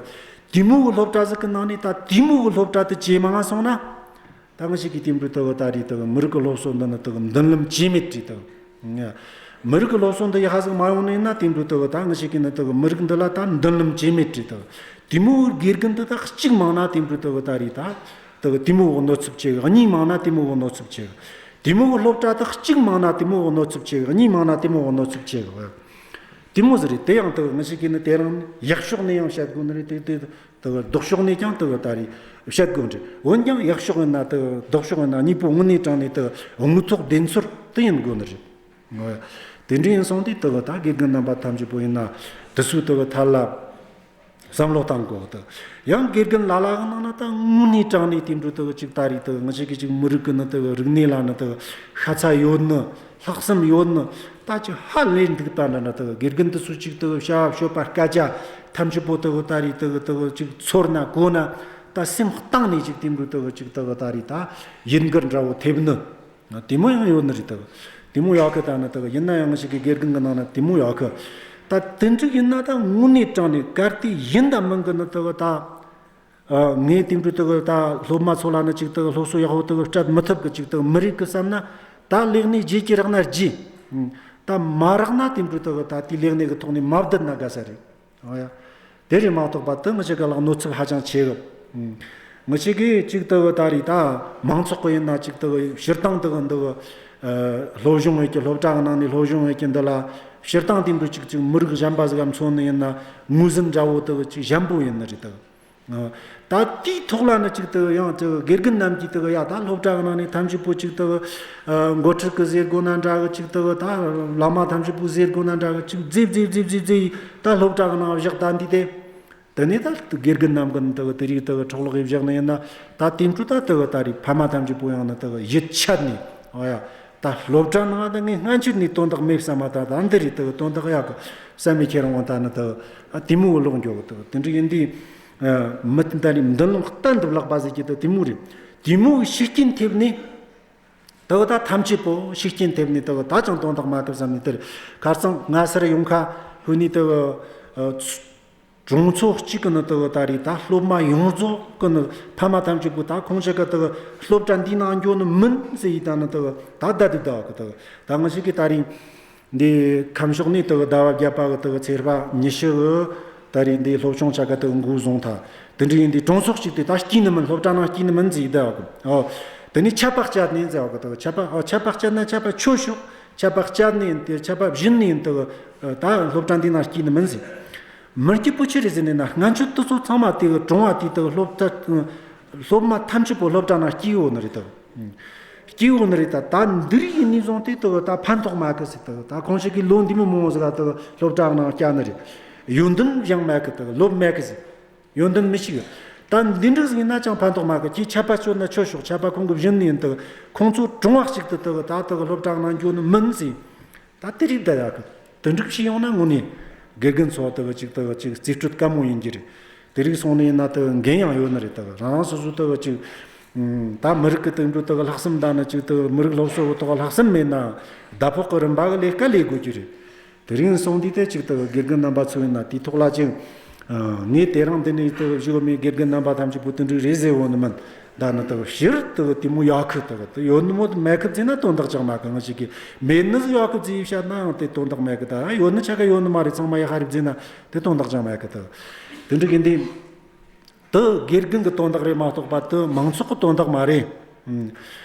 དེ་མོ་གི་སློབ་གྲྭ་ཟིག་གི་ནང་ནས་ད་དེ་མོ་གི་སློབ་གྲྭ་དེ་ཇེ་མང་ང་སོང་ན། ད་ངེད་ཅག་གིས་དེ་འདྲ་ད་གི་ད་རེད། ད་གི་མི་རིགས་ཀྱི་སློབ་གསོ་འདི་ནི་ད་གི་མདུན་ལམ་ཇེ་མེད་རེད། ད་གི་མི་རིགས་ཀྱི་སློབ་གསོ་འདི་ཡག་ཟིག་མ་ཡོང་ནི་ཡིན་ན། དེ་འདྲ་ད་གི་ད་ངེད་ཅག་གི་ནི་ད་གི་མི་རིགས་འདི་ལ་ད་མདུན་ལམ་ཇེ་མེད་རེད། ད་གི་དེ་མོ་གི་དགེ་རྒན་འདི་ད་གཅིག་མང་ན་དེ་འདྲ་ད་གི་ད་རེད། ད་ད་གི་དེ་མོ་གི་གནོད་ཚབས་ཆེ་གི། གཉིས་མང་ན་དེ་མོ་གི་གནོད་ཚབས་ཆེ་གི། དེ་མོ་གི་སློབ་གྲྭ་ད་གཅིག་མང་ན་དེ་མོ་གི་གནོད་ཚབས་ཆེ་གི། གཉིས་མང་ན་དེ་མོ་གི་གནོད་ཚབས་ཆེ་གི། དེ་མོ་ཟིག་རེད། དེ་ཡང་ད་གི་ངེད་ཅག་གིས་ནི་དེ་རིང་ཡག་ཕྱོགས་ནས་ཡང་བཤད་དགོས་ནི་རེད། དེ་དེ། ད་གི་ལྡོག་ཕྱོགས་ནས་ཀྱང་ད་གི་ད་རེད་བཤད་དགོས་རེད། འོན་ཀྱང་ཡག་ཕྱོགས་ཡིན་ན་ད་གི། ལྡོག་ཕྱོགས་ཡིན་ན། གཉིས་པོ་དངོས་གནས་དྲང་གནས་ད་གི་དངོས་ཐོག་བདེན་འཚོལ་དེ་ཡིན་དགོས་ནི་རེད། འོ་ཡ། དེ་འདྲ་ཡིན་སོང་དུས་ད་གི་ད་དགེ་རྒན་རྣམ་པ་ཐམས་ཅད་པོ་ཡིན་ན་དེ་ཚོའི་ད་གི་ཐད་ལ་བསམ་བློ་གཏང་དགོས། ད་ཡང་དགེ་རྒན་ལ་ལ་གི་ནང་ན་ད་དངོས་གནས་དྲང་གནས་དེ་འདྲ་ད་གི་ཅིག་ད་རེད། ད་གི་ངེད་ཅག་གི་ཅིག་མི་རིགས་ཀྱི་ནི་ད་གི་རིག་གནས་ལ་ནི་ད་གི་ཤ་ཚ་ཡོད་ནི། ལྷག་བསམ་ཡོད་ནི། ད་ཅིག་ཧ་ལས་འདུག་ད་འདྲ་འདྲ། ད་གི་དགེ་རྒན་དེ་ཚོ་ཅིག་ད་གི་བྱ་བ་སྤྱོད་པ་སྐད་ཆ་ཐམས་ཅད་པོ་ད་གི་ད་རེད། ད་གི་ད་གི་ཅིག་ཚོར་ན་གོ་ན་ད་སེམས་གཏིང་ནས་ཅིག་དེ་འདྲ་ད་གི་ཅིག་ད་གི་ད་རེད། ད་ཡིད་འགུལ་འདྲ་བོ་ཐེབས་ནི་དེ་མོ་ཡང་ཡོད་ནི་རེད། ད་གི་དེ་མོ་ཡོད་གི། ད་ནི་ད་གི་ཡིན་ན་ཡང་ཞིག་གི་དགེ་རྒན་གི་ནང་ན་དེ་མོ་ཡོད་གི། ད་དེ་འདྲ་ཡིན་ན་ད་དངོས་གནས་དྲང་གནས་གལ་ཏེ་ཡིན་ད་མིན་གི་ནི་ད་གི་ད། ཨ། ངས་དེ་འདྲ་ད་གི་ད་སློབ་མ་ཚོ་ལ་ནི་ཅིག་ད་གི་སློབ་གསོ་ཡག་པོ་ད་གི་སྤྲད་མི་ཐུབ་གི། ཅིག་ད་གི་མི་རིགས་གི་བསམ་ན་ད་ལས་གནས་བརྗེ་རྒྱུ་རག་ན་བརྗེ། ད་མ་རག་ན་དེ་འདྲ་ད་གི་ད་དེ་ལས་གནས་གི་ཐོག་ནས་མ་བསྡད་ན་དགའ་ས་རེད། ཨོ་ཡ། དེ་རེད་མ་གཏོགས་པ་ད་ངེད་ཅག་ག་ལ་གནོད་ཚབས་ཧ་ཅང་ཆེ་གི། ངེད་ཅག་གིས་ཅིག་ད་གི་ད་རེད། ད་མང་ཚོགས་གི་ཡིན་ན་ཅིག་ད་གི་སྤྱིར་བཏང་ད་གི་འདི་གི། ཨ། སློབ་སྦྱོང་ཡོད་ཀྱི། སློབ་གྲྭ་གི་ནང་ནས་སློབ་སྦྱོང་ཡོད་ཀྱི་འདི་ལ་སྤྱིར་བཏང་དེ་འདྲ་ཅིག་ཅིག་མི་རིགས་གཞན་པ་ཟིག་ག་མཚོན་ནི་ཡིན་ན་ངོས་འཛིན་འདྲ་བོ་ད་གི་ཅིག་ཞན་པོ་ཡིན་ནི་རེད། ད་གི། ཨ། ད་དེའི་ཐོག་ལ་ནི་ཅིག་ད་གི་ཡང་ད་གི་དགེ་རྒན་རྣམས་ཀྱིས་ད་གི་ཡ་ད་སློབ་གྲྭ་གི་ནང་ནས་ཐམས་ཅད་པོ་ཅིག་ད་གི། ཨ། འགོ་ཁྲིད་གི་ཟེར་དགོས་ན་འདྲ་གི། ཅིག་ད་གི་ད་བླ་མ་ཐམས་ཅད་པོ་ཟེར་དགོས་ན་འདྲ་གི། ཅིག་བརྫིས་བརྫིས་བརྫིས་བརྫིས་བརྫིས་ད་སློབ་གྲྭ་གི་ནང་བཞག་ད་འདི་དེ། དེ་ནས་ད་དགེ་རྒན་རྣམས་ཀྱིས་ད་གི་དེ་རིགས་ད་གི་འཕྲོ་བརླག་ཡེ་བཞག་ནི་ཡིན་ན། ད་དེ་འཕྲོ་ད་ད་གི་ད་རེད། ཕ་མ་ཐམས་ཅད་པོ་ཡང་ནི་ད་གི་ཡིད་ཆད་ནས། ཨོ་ཡ། ད་སློབ་གྲྭ་ནང་ད་ངས་སྔ་ཕྱིར་ནས་དོན་དག་མེད་བསམ་མ། ད་ད་འདི་རེད། ད་གི་དོན་དག་ཡག་གི་བསམ་མི་ཁྱེར་འོང་ད་ནི་ད་གི། ཨ། དེ་མོ་ལོག་འགྱོ་གི། ད་གི་དེ་འདྲ་ཡིན་དུས། ཨ། མི་ད་རེད། མདུན་ལམ་གཏན་དུ་བརླག་པ་ཟེར་གྱི་ད་དེ་མོ་རེད། དེ་མོ་གི་ཤུགས་རྐྱེན་ཐེབས་ནས། ད་གི་ད་ཐམས་ཅད་པོ་ཤུགས་རྐྱེན་ཐེབས་ནས་ད་གི་ད་ཅང་དོན་དག་མ་ཐེབས་བསམ་ནས། དེར་ཁ་སང་ང་སར་ཡོང་ཁ་ཧུ་ནི་ད་གི། ཨ། གྲོང་ཚོ་གཅིག་གི་ནི་ད་གི་ད་རེད། ད་སློབ་མ་ཡོངས་རྫོགས་ཀྱི་ནི་ཕ་མ་ཐམས་ཅད་པོ་ད་ཁོང་ཅག་གི་ད་གི་སློབ་གྲྭ་འདིའི་ནང་འགྱོ་ནི་མིན་ཟེར་ཡི་ད་ནི་ད་གི་ད་བསྡད་དེ་བསྡད་གི། ད་གི་ད་ངེད་ཅག་གི་ད་རེད། འདི་ཁམས་ཕྱོགས་ནས་ད་གི་ཟླ་བ་བརྒྱད་པ་གི་ད་གི་ཚེས་པ་ཉི་ཤུ་གི་ད་རེད། འདི་སློབ་སྦྱོང་བྱ་ག་ད་གི་འགོ་བཟུང་ཐལ། དེ་འདྲ་ཡིན་དུས་གྲོང་ཚོ་གཅིག་དེ་ད་སྐྱེལ་ནི་མིན། སློབ་གྲྭ་ནང་སྐྱེལ་ནི་མིན་ཟེར་ཡི་ད་གི། ཨོ། དེ་ནས་ཆད་པ་བཅད་ནས་ཟེར་གི། ད་གི་ཆད་པ། ཨོ། ཆད་པ་བཅད་ན་ཆད་པ་ཆོད་ཤོག། ཆད་པ་བཅད་ནས་ཡིན་ཏེ། ཆད་པ་བཞིན་ནས་ཡིན་ད་གི། ད་སློབ་གྲྭ་འདི་ནང་སྐྱེལ་ནི་མིན་ཟེར། མི་སྐྱིད་པོ་ཆི་རེད་ཟེར་ནས་ན། སྔ་ཕྱི་དེ་ཚོ་ཚང་མ་དེ་གི་གྲོང་བ་དེ་ད་གི་སློབ་གྲྭ། སློབ་མ་ཐམས་ཅད་པོ་སློབ་གྲྭ་ནང་སྐྱེལ་ཡོད་ནི་རེད་དོ། སྐྱེལ་ཡོད་ནི་རེད། ད་ད་འདི་རིགས་ཡིན་ནས་བཟུང་སྟེ་དོ་ད་ཕན་ཐོགས་མེད་གི་ཟེར། དོ་ད་ཁོང་ཞིག་གིས་ལོ་འདི་མོ་མང་བོ་ཟིག་ག་དོ་སློབ་གྲྭ་ནང་བསྐྱལ་ནི་རེད། ཡོན་ཏན་སྦྱངས་མེད་གི། དོ་སློབ་མེད་གི་ཟེར། ཡོན་ཏན་མི་ཤེས་གི། ད་འདི་འདྲ་ཟིག་ཡིན་ན་ཅང་ཕན་ཐོགས་མེད་གི། ཁྱེད་ཆད་པ་གཅོད་ན་ཆོད་ཤོག་ཆད་པ་ཁོང་གིས་བྱིན་ནི་ཡིན། དོ་ཁོང་ཚོ་གྲོང་བ་གཅིག་ཏུ་དོ་ད་དོ་སློབ་གྲྭ་ནང་འགྱོ་ནི་མིན་ཟེར། ད་དེ་རིགས་ད་ཡག་གི། དེ་འདྲ་ཞིག་ཡོང་ན་དངོས་ནས་དགེ་རྒན་ཚོ་དག་ཅིག་དག་ཅིག་རྩིས་སྤྲོད་དཀའ་མོ་ཡིན་གྱི་རེད། དེ་རིགས་སོང་ནས་ཡིན་ན་དག་འགན་ཡང་ཡོད་ནི་རེད། དག་རང་རང་སོ་སོ་དག་ཅིག་ཨུམ། ད་མི་རིགས་ཀྱི་དེ་འདྲ་དག་ལྷག་བསམ་ད་ནི་ཅིག་དག་མི་རིགས་སློབ་གསོ་གི་ཐོག་ལྷག་བསམ་མེད་ན་ཟླ་ཕོགས་ཀྱི་རིན་པ་གི་ལས་ཀ་ལས་དགོས་ཀྱི་རེད། དེ་རིགས་སོང་དུས་དེ་ཅིག་དག་དགེ་རྒན་རྣམ་པ་ཚོ་ཡིན་ན་དེའི་ཐོག་ལ་ཅིག་ཨ། ངས་དེ་རིང་འདི་ནས་དག་བཞུགས་མི་དགེ་རྒན་རྣམ་པ་ཐམས་ཅད་པོ་དེ་འདྲ་རེད་ཟེར་བོ་ནི་མིན། ད་ནི་དག་ཕྱིར་དག་དེ་མོ་ཡོད་གི། དག་དེ་ཡོད་ནི་མོ་མེད་གི་བརྩིས་ན་དོན་དག་ཅང་མེད་གི། ང་ཞིག་གིས་མེད་ནི་ཟིག་ཡོད་གི་བརྩིས་བཤད་ན་ཡང་དེ་དོན་དག་མེད་གི། ད་ཡོད་ནི་ཆ་ག་ཡོད་ནི་མ་རེད། ཚང་མ་ཡག་ག་རེད་བརྩིས་ན་དེ་དོན་དག་ཅང་མེད་གི། དག་དེ་འདྲ་གི་འདི་དག་དགེ་རྒན་གི་དོན་དག་རེད་མ་གཏོགས་པ་དག་མང་ཚོགས་གི་དོན་དག་མ་རེད། ཨ།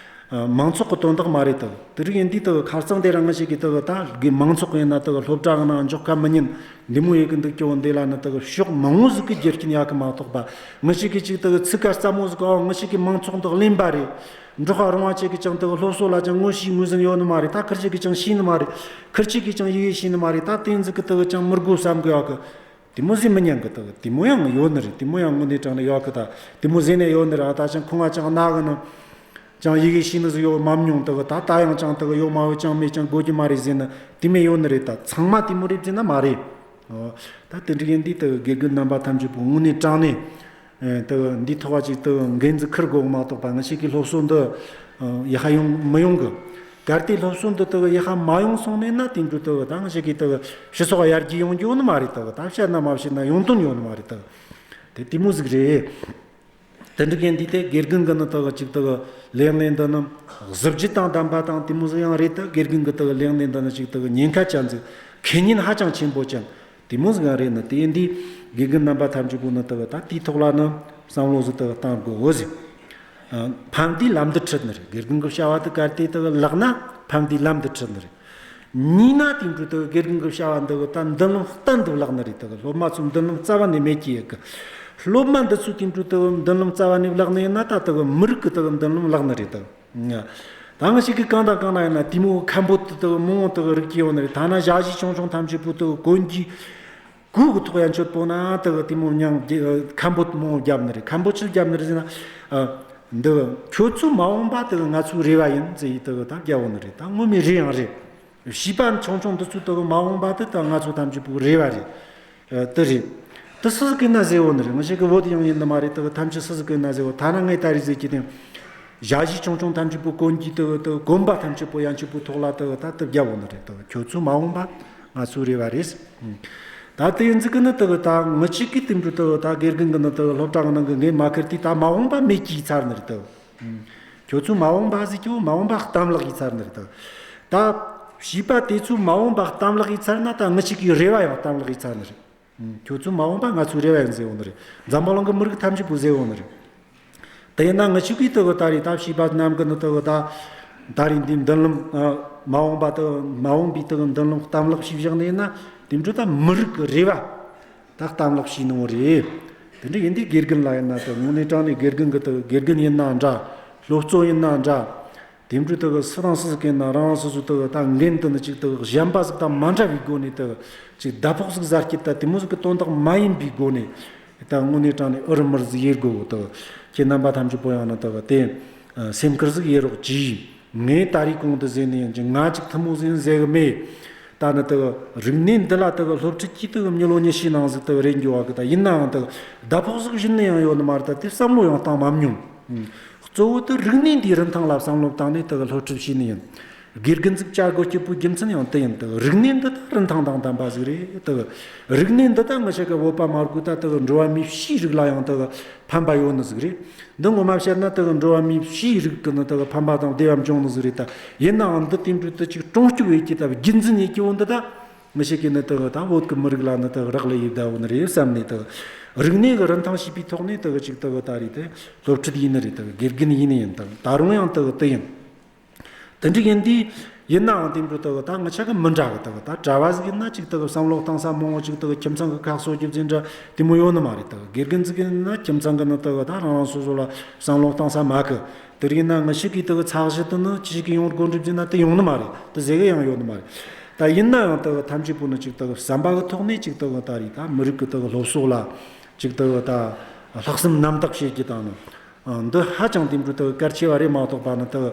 མང་ཚོགས་གི་དོན་དག་མ་རེད། དག་དེ་རིགས་ཡིན་དུས་དག་ཁ་རྩང་དེ་རིང་ང་ཞིག་གིས་དག་ད་དགེ་མང་ཚོགས་ཡིན་ན་དག་སློབ་གྲྭ་ནང་འཇོག་ག་མི་ཉན། འདི་མོ་ཡེད་གི་འདུག་ཀྱང་འདི་ལ་ནི་དག་ཕྱོགས་མང་བོ་ཟིག་གི་རྒྱུ་རྐྱེན་ཡོད་གི་མ་གཏོགས་པ། ང་ཞིག་གིས་ཅིག་དག་ཚིག་ཁ་སླ་མོ་ཟིག་གི། ཨོ། ང་ཞིག་གིས་མང་ཚོགས་འདི་གླེན་པ་རེད། འབྲོག་པ་རོང་བ་ཅིག་གིས་ཅང་དག་སློབ་གསོ་ལ་ཅང་ངོ་ཤེས་ངོས་ཟིན་ཡོད་ནི་མ་རེད། ད་ཁུར་ཆོ་གིས་ཅང་ཤེས་ནི་མ་རེད། ཁུར་ཆོ་གིས་ཅང་ཡི་གེ་ཤེས་ནི་མ་རེད། ད་དེ་ཟིག་གི་དག་ཅང་མི་དགོས་བསམ་གི་ཡོད་གི། དེ་མོ་ཟིག་མི་ཉན་གི། དག་དེ་མོ་ཡང་ཡོད་ནི་རེད། དེ་མོ་ཡང་དངོས་གནས་དྲང་ནས་ཡོད་གི། ད་དེ་མོ་ཟེར་ནས་ཡོད་ནི་རེད། ཨ། ད་ཅང་ཁོང་ང་ཅང་ན་གི་ནི་ཅང་ཡི་གེ་ཤེས་ནི་ཟིག་ཡོད་མ་མྱོང་། དག་ད་ད་ཡང་ཅང་དག་ཡོད་མ་ཡོད་ཅང་མེད། ཅང་དགོས་ཀྱི་མ་རེད་ཟེར་ནི་དེ་མོ་ཡོད་ནི་རེད། ད་ཚང་མ་དེ་མོ་རེད་ཟེར་ན་མ་རེད། ཨོ། ད་དེ་འདྲ་ཡིན་དུས་དག་དགེ་རྒན་རྣམ་པ་ཐམས་ཅད་པོ་དངོས་གནས་དྲང་ནས། ཨེ། དག་འདིའི་ཐོག་ཅིག་དག་འགན་འཛིན་ཁུར་དགོས་མ་གཏོགས་པ། ང་ཞིག་གིས་སློབ་གསོ་འདི། ཨ། ཡག་ག་ཡོང་མི་ཡོང་གི། གལ་ཏེ་སློབ་གསོ་འདི་དག་ཡག་ག་མ་ཡོང་སོང་ནས་ན་དེ་འདྲ་དག་ད་ང་ཞིག་གིས་དག་སྤྱི་ཚོགས་ཡར་རྒྱས་ཡོང་རྒྱུ་ཡོད་ནི་མ་རེད། དག་ད་བཤད་ན་མ་བཤད་ན་ཡོང་དོན་ཡོད་ནི་མ་རེད། དག་དེ་དེ་མོ་ཟིག་རེད། དེ་འདྲ་གི་འདི་དེ་དགེ་རྒན་གི་ནི་དག་ཅིག་དག་ལས་གནས་འདི་ནི་གཟི་བརྗིད་དང་ལྡན་པ་དང་དེ་མོ་ཟིག་ཡང་རེད། དག་དགེ་རྒན་གི་དག་ལས་གནས་འདི་ནི་ཅིག་དག་ཉེན་ཁ་ཅན་ཟིག་ཁེ་ཉེན་ཧ་ཅང་ཆེན་པོ་ཅན། དེ་མོ་ཟིག་རེད་ནི། དེ་ཡིན་དུས་དགེ་རྒན་རྣམ་པ་ཐམས་ཅད་པོ་ནི་དག་ད་དེའི་ཐོག་ལ་ནི་བསམ་བློ་ཟིག་དག་བཏང་དགོས་འོ་ཟིག་ཨ། ཕན་བདེའི་ལམ་དུ་ཁྲིད་ནི་རེད། དགེ་རྒན་གི་བྱ་བ་དེ་གལ་ཏེ་དག་ལེགས་ན་ཕན་བདེའི་ལམ་དུ་ཁྲིད་ནི་རེད། ཉེས་ན་དེ་འདྲ་དག་དགེ་རྒན་གི་བྱ་བ་འདི་གི་ད་མདུན་ལམ་གཏན་དུ་བརླག་ནི་རེད། དག་སློབ་མ་ཚོ་མདུན་ལམ་རྩ་བ་ནས་མེད་ཀྱི་ཡོད་གི། སློབ་མ་འདི་ཚོ་དེ་འདྲ་དག་མདུན་ལམ་རྩ་བ་ནས་བརླག་ནི་ཡིན་ན་ད་དག་མི་རིགས་གི་དག་མདུན་ལམ་བརླག་ནི་རེད། དག་ད་ང་ཞིག་གིས་གང་དང་གང་ན་ཡིན་ན་དེ་མོ་ཁ་འབོད་དེ་དག་མང་བོ་དག་རིག་གི་ཡོད་ནི་རེད། ཐ་ན་ཞ་ཞི་ཆུང་ཆུང་ཐམས་ཅད་པོ་དག་གོན་རྒྱུའི་གོས་གི་ཐོག་ཡན་ཆོད་པོ་ན་དག་དེ་མོ་མྱང་ཁ་འབོད་མང་བོ་བརྒྱབ་ནི་རེད། ཁ་འབོད་ཆི་བརྒྱབ་ནི་རེད་ཟེར་ན། ཨ། འདི་ཁྱོད་ཚོ་མ་འོངས་པ་དག་ང་ཚོའི་རེ་བ་ཡིན་ཟེར་ཡི་དག་ད་བརྒྱབ་ཡོད་ནི་རེད། ད་ངོ་མའི་རེད་ཡང་རེད། བྱིས་པ་ཆུང་ཆུང་འདི་ཚོ་དག་མ་འོངས་པ་དེ་ད་ང་ཚོ་ཐམས་ཅད་པོའི་རེ་བ་རེད། ཨ། དེ་རེད། དེ་སུ་ཟིག་གིས་ན་ཟེར་བོ་ནི་རེད། ང་ཞིག་གི་བོད་ཡང་ཡིན་ནི་མ་རེད། དག་ཐམས་ཅད་སུ་ཟིག་གིས་ན་ཟེར་བོ། ཐ་ན་ངས་ད་རེས་ཟེར་གྱི་དེ་ཞ་ཞི་ཆུང་ཆུང་ཐམས་ཅད་པོ་གོན་གྱི་དག་དག་གོན་པ་ཐམས་ཅད་པོ་ཡན་ཆད་པོའི་ཐོག་ལ་དག་ད་དེ་བརྒྱབ་བོ་ནི་རེད། དག་ཁྱོད་ཚོ་མ་འོངས་པ་ང་ཚོའི་རེ་བ་རེད། ད་དེ་ཡིན་ཟིག་གི་ནི་དག་ད་ང་ཞིག་གིས་དེ་འདྲ་དག་ད་དགེ་རྒན་གི་ནི་དག་སློབ་གྲྭ་གི་ནང་གི་འགན་མ་ཁུར་དུས་ད་མ་འོངས་པ་མེད་ཀྱི་ཚར་ནི་རེད། དག་ཁྱོད་ཚོ་མ་འོངས་པ་ཟིག་ཁྱོད་མ་འོངས་པ་གཏན་བརླག་གི་ཚར་ནི་རེད། དག་ད་བྱིས་པ་དེ་ཚོ་མ་འོངས་པ་གཏན་བརླག་གི་ཚར་ན་ད་ང་ཞིག་གི་རེ་བ་ཡང་གཏན་བརླག་གི་ཚར་ནི་རེད། ཁྱོད་ཚོ་མ་འོངས་པ་ང་ཚོའི་རེ་བ་ཡིན་ཟེར་བོ་ནི་རེད། འཛམ་བུ་གླིང་གི་མི་རིགས་ཐམས་ཅད་པོ་ཟེར་བོ་ནི་རེད། དེ་ཡིན་ན་ང་ཞིག་གིས་དག་ད་རེས་ད་བྱིས་པ་རྣམས་གི་ནི་དག་ད་ད་རེས་འདི་མདུན་ལམ། ཨ། མ་འོངས་པ་དག་མ་འོངས་པའི་དག་མདུན་ལམ་གཏན་བརླག་བྱས་བཞག་ནས་ཡིན་ན་དེ་འདྲ་ད་མི་རིགས་གི་རེ་བ་ད་གཏན་བརླག་བྱས་ནི་བོ་རེད། དེ་འདྲ་ཡིན་དུས་དགེ་རྒན་ལ་ཡིན་ན་དག་དངོས་གནས་དྲང་ནས་དགེ་རྒན་གི་དག་དགེ་རྒན་ཡིན་ན་འདྲ། སློབ་གཙོ་ཡིན་ན་འདྲ། དེ་འདྲ་དག་སུ་དང་སུ་ཟིག་ཡིན་ན་རང་རང་སོ་སོ་དག་ད་འགན་དེ་ནི་ཅིག་དག་གཞན་པ་ཟིག་དང་མ་འདྲ་བའི་སྒོ་ནས་དག་ཅིག་ཟླ་ཕོགས་ཟིག་ཟ་རྒྱུ་ད་དེ་མོ་ཟིག་གི་དོན་དག་མ་ཡིན་པའི་སྒོ་ནས་ད་དངོས་གནས་དྲང་ནས་འུར་མུར་ཟིག་ཡེད་དགོས་དག་ཁྱེད་རྣམ་པ་ཐམས་ཅད་པོ་ཡང་ནི་དག་དེ་སེམས་ཁུར་ཟིག་ཡེད་རོགས་གྱིས། ངས་ད་རེས་གོང་དུ་ཟེར་ནི་ཡིན་གྱི། ང་ཅིག་ཐུན་མོང་ཟིག་ཡིན་ཟེར་གི་མེད། ད་ནི་དག་རིག་གནས་འདི་ལ་དག་སློབ་ཁྲིད་ཀྱིས་དག་མི་ལོ་ཉི་ཤུའི་ནང་ཟིག་དག་རེད་འགྱོ་བ་གི། ད་ཡིན་ནའང་དག་ཟླ་ཕོགས་ཟིག་བྱིན་ནི་ཡང་ཡོད་ནི་མ་རེད། ད་དེ་བསམ་བློ་ཡང་བཏང་མ་མྱོང་། གཙོ་བོ་དེ་རིག་གནས་འདིའི་རིན་ཐང་ལ་བསམ་བློ་བཏང་ནས་དག་སློབ་ཁྲིད་བྱས་ནི་ཡིན། དགེ་རྒན་ཟིག་བྱ་དགོས་རྒྱུ་བོའི་རྒྱུ་མཚན་ཡང་དེ་ཡིན། དག་རིག་གནས་འདི་ད་རིན་ཐང་དང་ལྡན་པ་ཟིག་རེད། དག་རིག་གནས་འདི་ད་ང་ཞིག་གི་བོད་པ་མ་དགོས་ད་དག་འགྲོ་བ་མིའི་སྤྱིའི་རིགས་ལ་ཡང་དག་ཕན་པ་ཡོད་ནི་ཟིག་རེད། འདི་ངོ་མ་བཤད་ན་དག་འགྲོ་བ་མིའི་སྤྱིའི་རིགས་ཀྱི་ནི་དག་ཕན་པ་དང་བདེ་བ་འབྱུང་ནི་ཟིག་རེད། ད་ཡིན་ནའང་འདི་དེ་འདྲ་དུ་ཅིག་སྲུང་སྐྱོབ་ཡེད་རྒྱུ་ད་རྒྱུན་འཛིན་ཡེད་རྒྱུ་བོ་འདི་ད་ང་ཞིག་གི་ནི་དག་ད་བོད་ཀྱི་མི་རིགས་ལ་ནི་དག་རག་ལས་ཡོད་ད་བོ་ནི་རེད་བསམ་ནས། དག་རིག་གནས་ཀྱི་རིན་ཐང་ཤེས་པའི་ཐོག་ནས་དག་ཅིག་དག་ད་རེད་དེ་སློབ་ཁྲིད་ཡིན་ནི་རེད། དག་དགེ་རྒན་ཡིན་ནི་ཡིན། དག་ད་རུང་ཡང་དག་དེ་ཡིན། དེ་འདྲ་ཡིན་དུས། ཡིན་ནའང་དེ་འདྲ་དག་ད་ང་ཆ་གི་མི་འདྲ་གི་དག་ད་གྲྭ་བ་ཟིག་ཡིན་ན་ཅིག་དག་བསམ་བློ་གཏོང་ས་མང་བོ་ཅིག་དག་ཁྱིམ་ཚང་གི་ཁ་གསོ་རྒྱུ་ཟིན་འདྲ་དེ་མོ་ཡོད་ནི་མ་རེད། དག་དགེ་རྒན་ཟིག་ཡིན་ན་ཁྱིམ་ཚང་གི་ནི་དག་ད་རང་རང་སོ་སོ་ལ་བསམ་བློ་གཏོང་ས་མེད་གི། དེ་རིགས་ན་ང་ཞིག་གིས་དག་ཚགས་གཞི་དེ་ནི་ཅི་ཞིག་གི་ཡོང་དགོས་འགྲུབ་ཟིན་ན་དེ་ཡོང་ནི་མ་རེད། དེ་ཟེར་གི་ཡང་ཡོད་ནི་མ་རེད། ད་ཡིན་ན་ཡང་དག་ཐམས་ཅད་པོ་ནི་ཅིག་དག་བསམ་པ་གི་ཐོག་ནས་ཅིག་དག་ད་རེད། ད་མི་རིགས་གི་དག་སློབ་གསོ་ལ་ཅིག་དག་ད་ལྷག་བསམ་རྣམ་དག་བྱེད་རྒྱུ་དང་ནི། ཨ། འདི་ཧ་ཅང་དེ་འདྲ་དག་གལ་ཆེ་བ་རེད་མ་གཏོགས་པ་ནི་དག་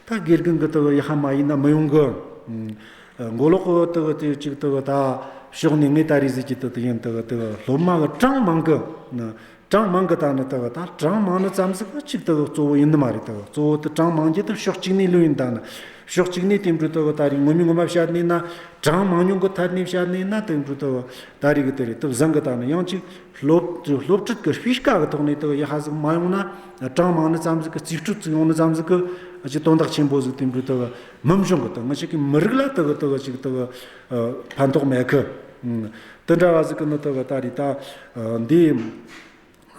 ད་དགེ་རྒན་གི་དག་ཡ་ཧ་མ་ཡིན་ན་མི་ཡོང་གི། ཨ། མགོ་ལོག་གི་དག་དེ་ཅིག་དག་ད་ཕྱོགས་ནས་ངས་ད་རེས་ཟེར་གྱི་དག་དེ་ཡིན། དག་དག་སློབ་མ་གི་གྲངས་མང་གི། ནི་གྲངས་མང་གི་ད་ནི་དག་ད་གྲངས་མང་ནི་ཙམ་ཟིག་གི་ཅིག་དག་གཙོ་བོ་ཡིན་ནི་མ་རེད། དག་གཙོ་བོ་དེ་གྲངས་མང་རྒྱུ་དེ་ཕྱོགས་གཅིག་ནས་ལོས་ཡིན། ད་ནི་ཕྱོགས་གཅིག་ནས་དེ་འདྲ་དག་ད་རེས་ངོ་མ་ངོ་མ་བཤད་ནས་ན། གྲངས་མང་ཉུང་གི་ཐད་ནས་བཤད་ནས་ན་དེ་འདྲ་དག་ད་རེས་གི་དེ་རེད། དེ་བཟང་གི་ད་ནི་ཡང་ཅིག་སློབ་སློབ་ཁྲིད་ཀྱི་སྤུས་ཀ་གི་ཐོག་ནས་དག་ཡ་ཧ་ཟིག་མ་ཡོང་ན། གྲངས་མང་ནི་ཙམ་ཟིག་གི་རྩིས་སྤྲོད་ཟིག་ཡོང་ནི་ཙམ་ཟིག་གི་ཅིག་དོན་དག་ཆེན་པོ་ཟིག་དེ་འདྲ་དག་མི་འབྱུང་གི། དག་ང་ཞིག་གི་མི་རིགས་ལ་དག་དག་ཅིག་དག་ཕན་ཐོགས་མེད་གི། ཨ། དེ་འདྲ་བ་ཟིག་གི་ནི་དག་ད་རེས་ད། ཨ། འདི་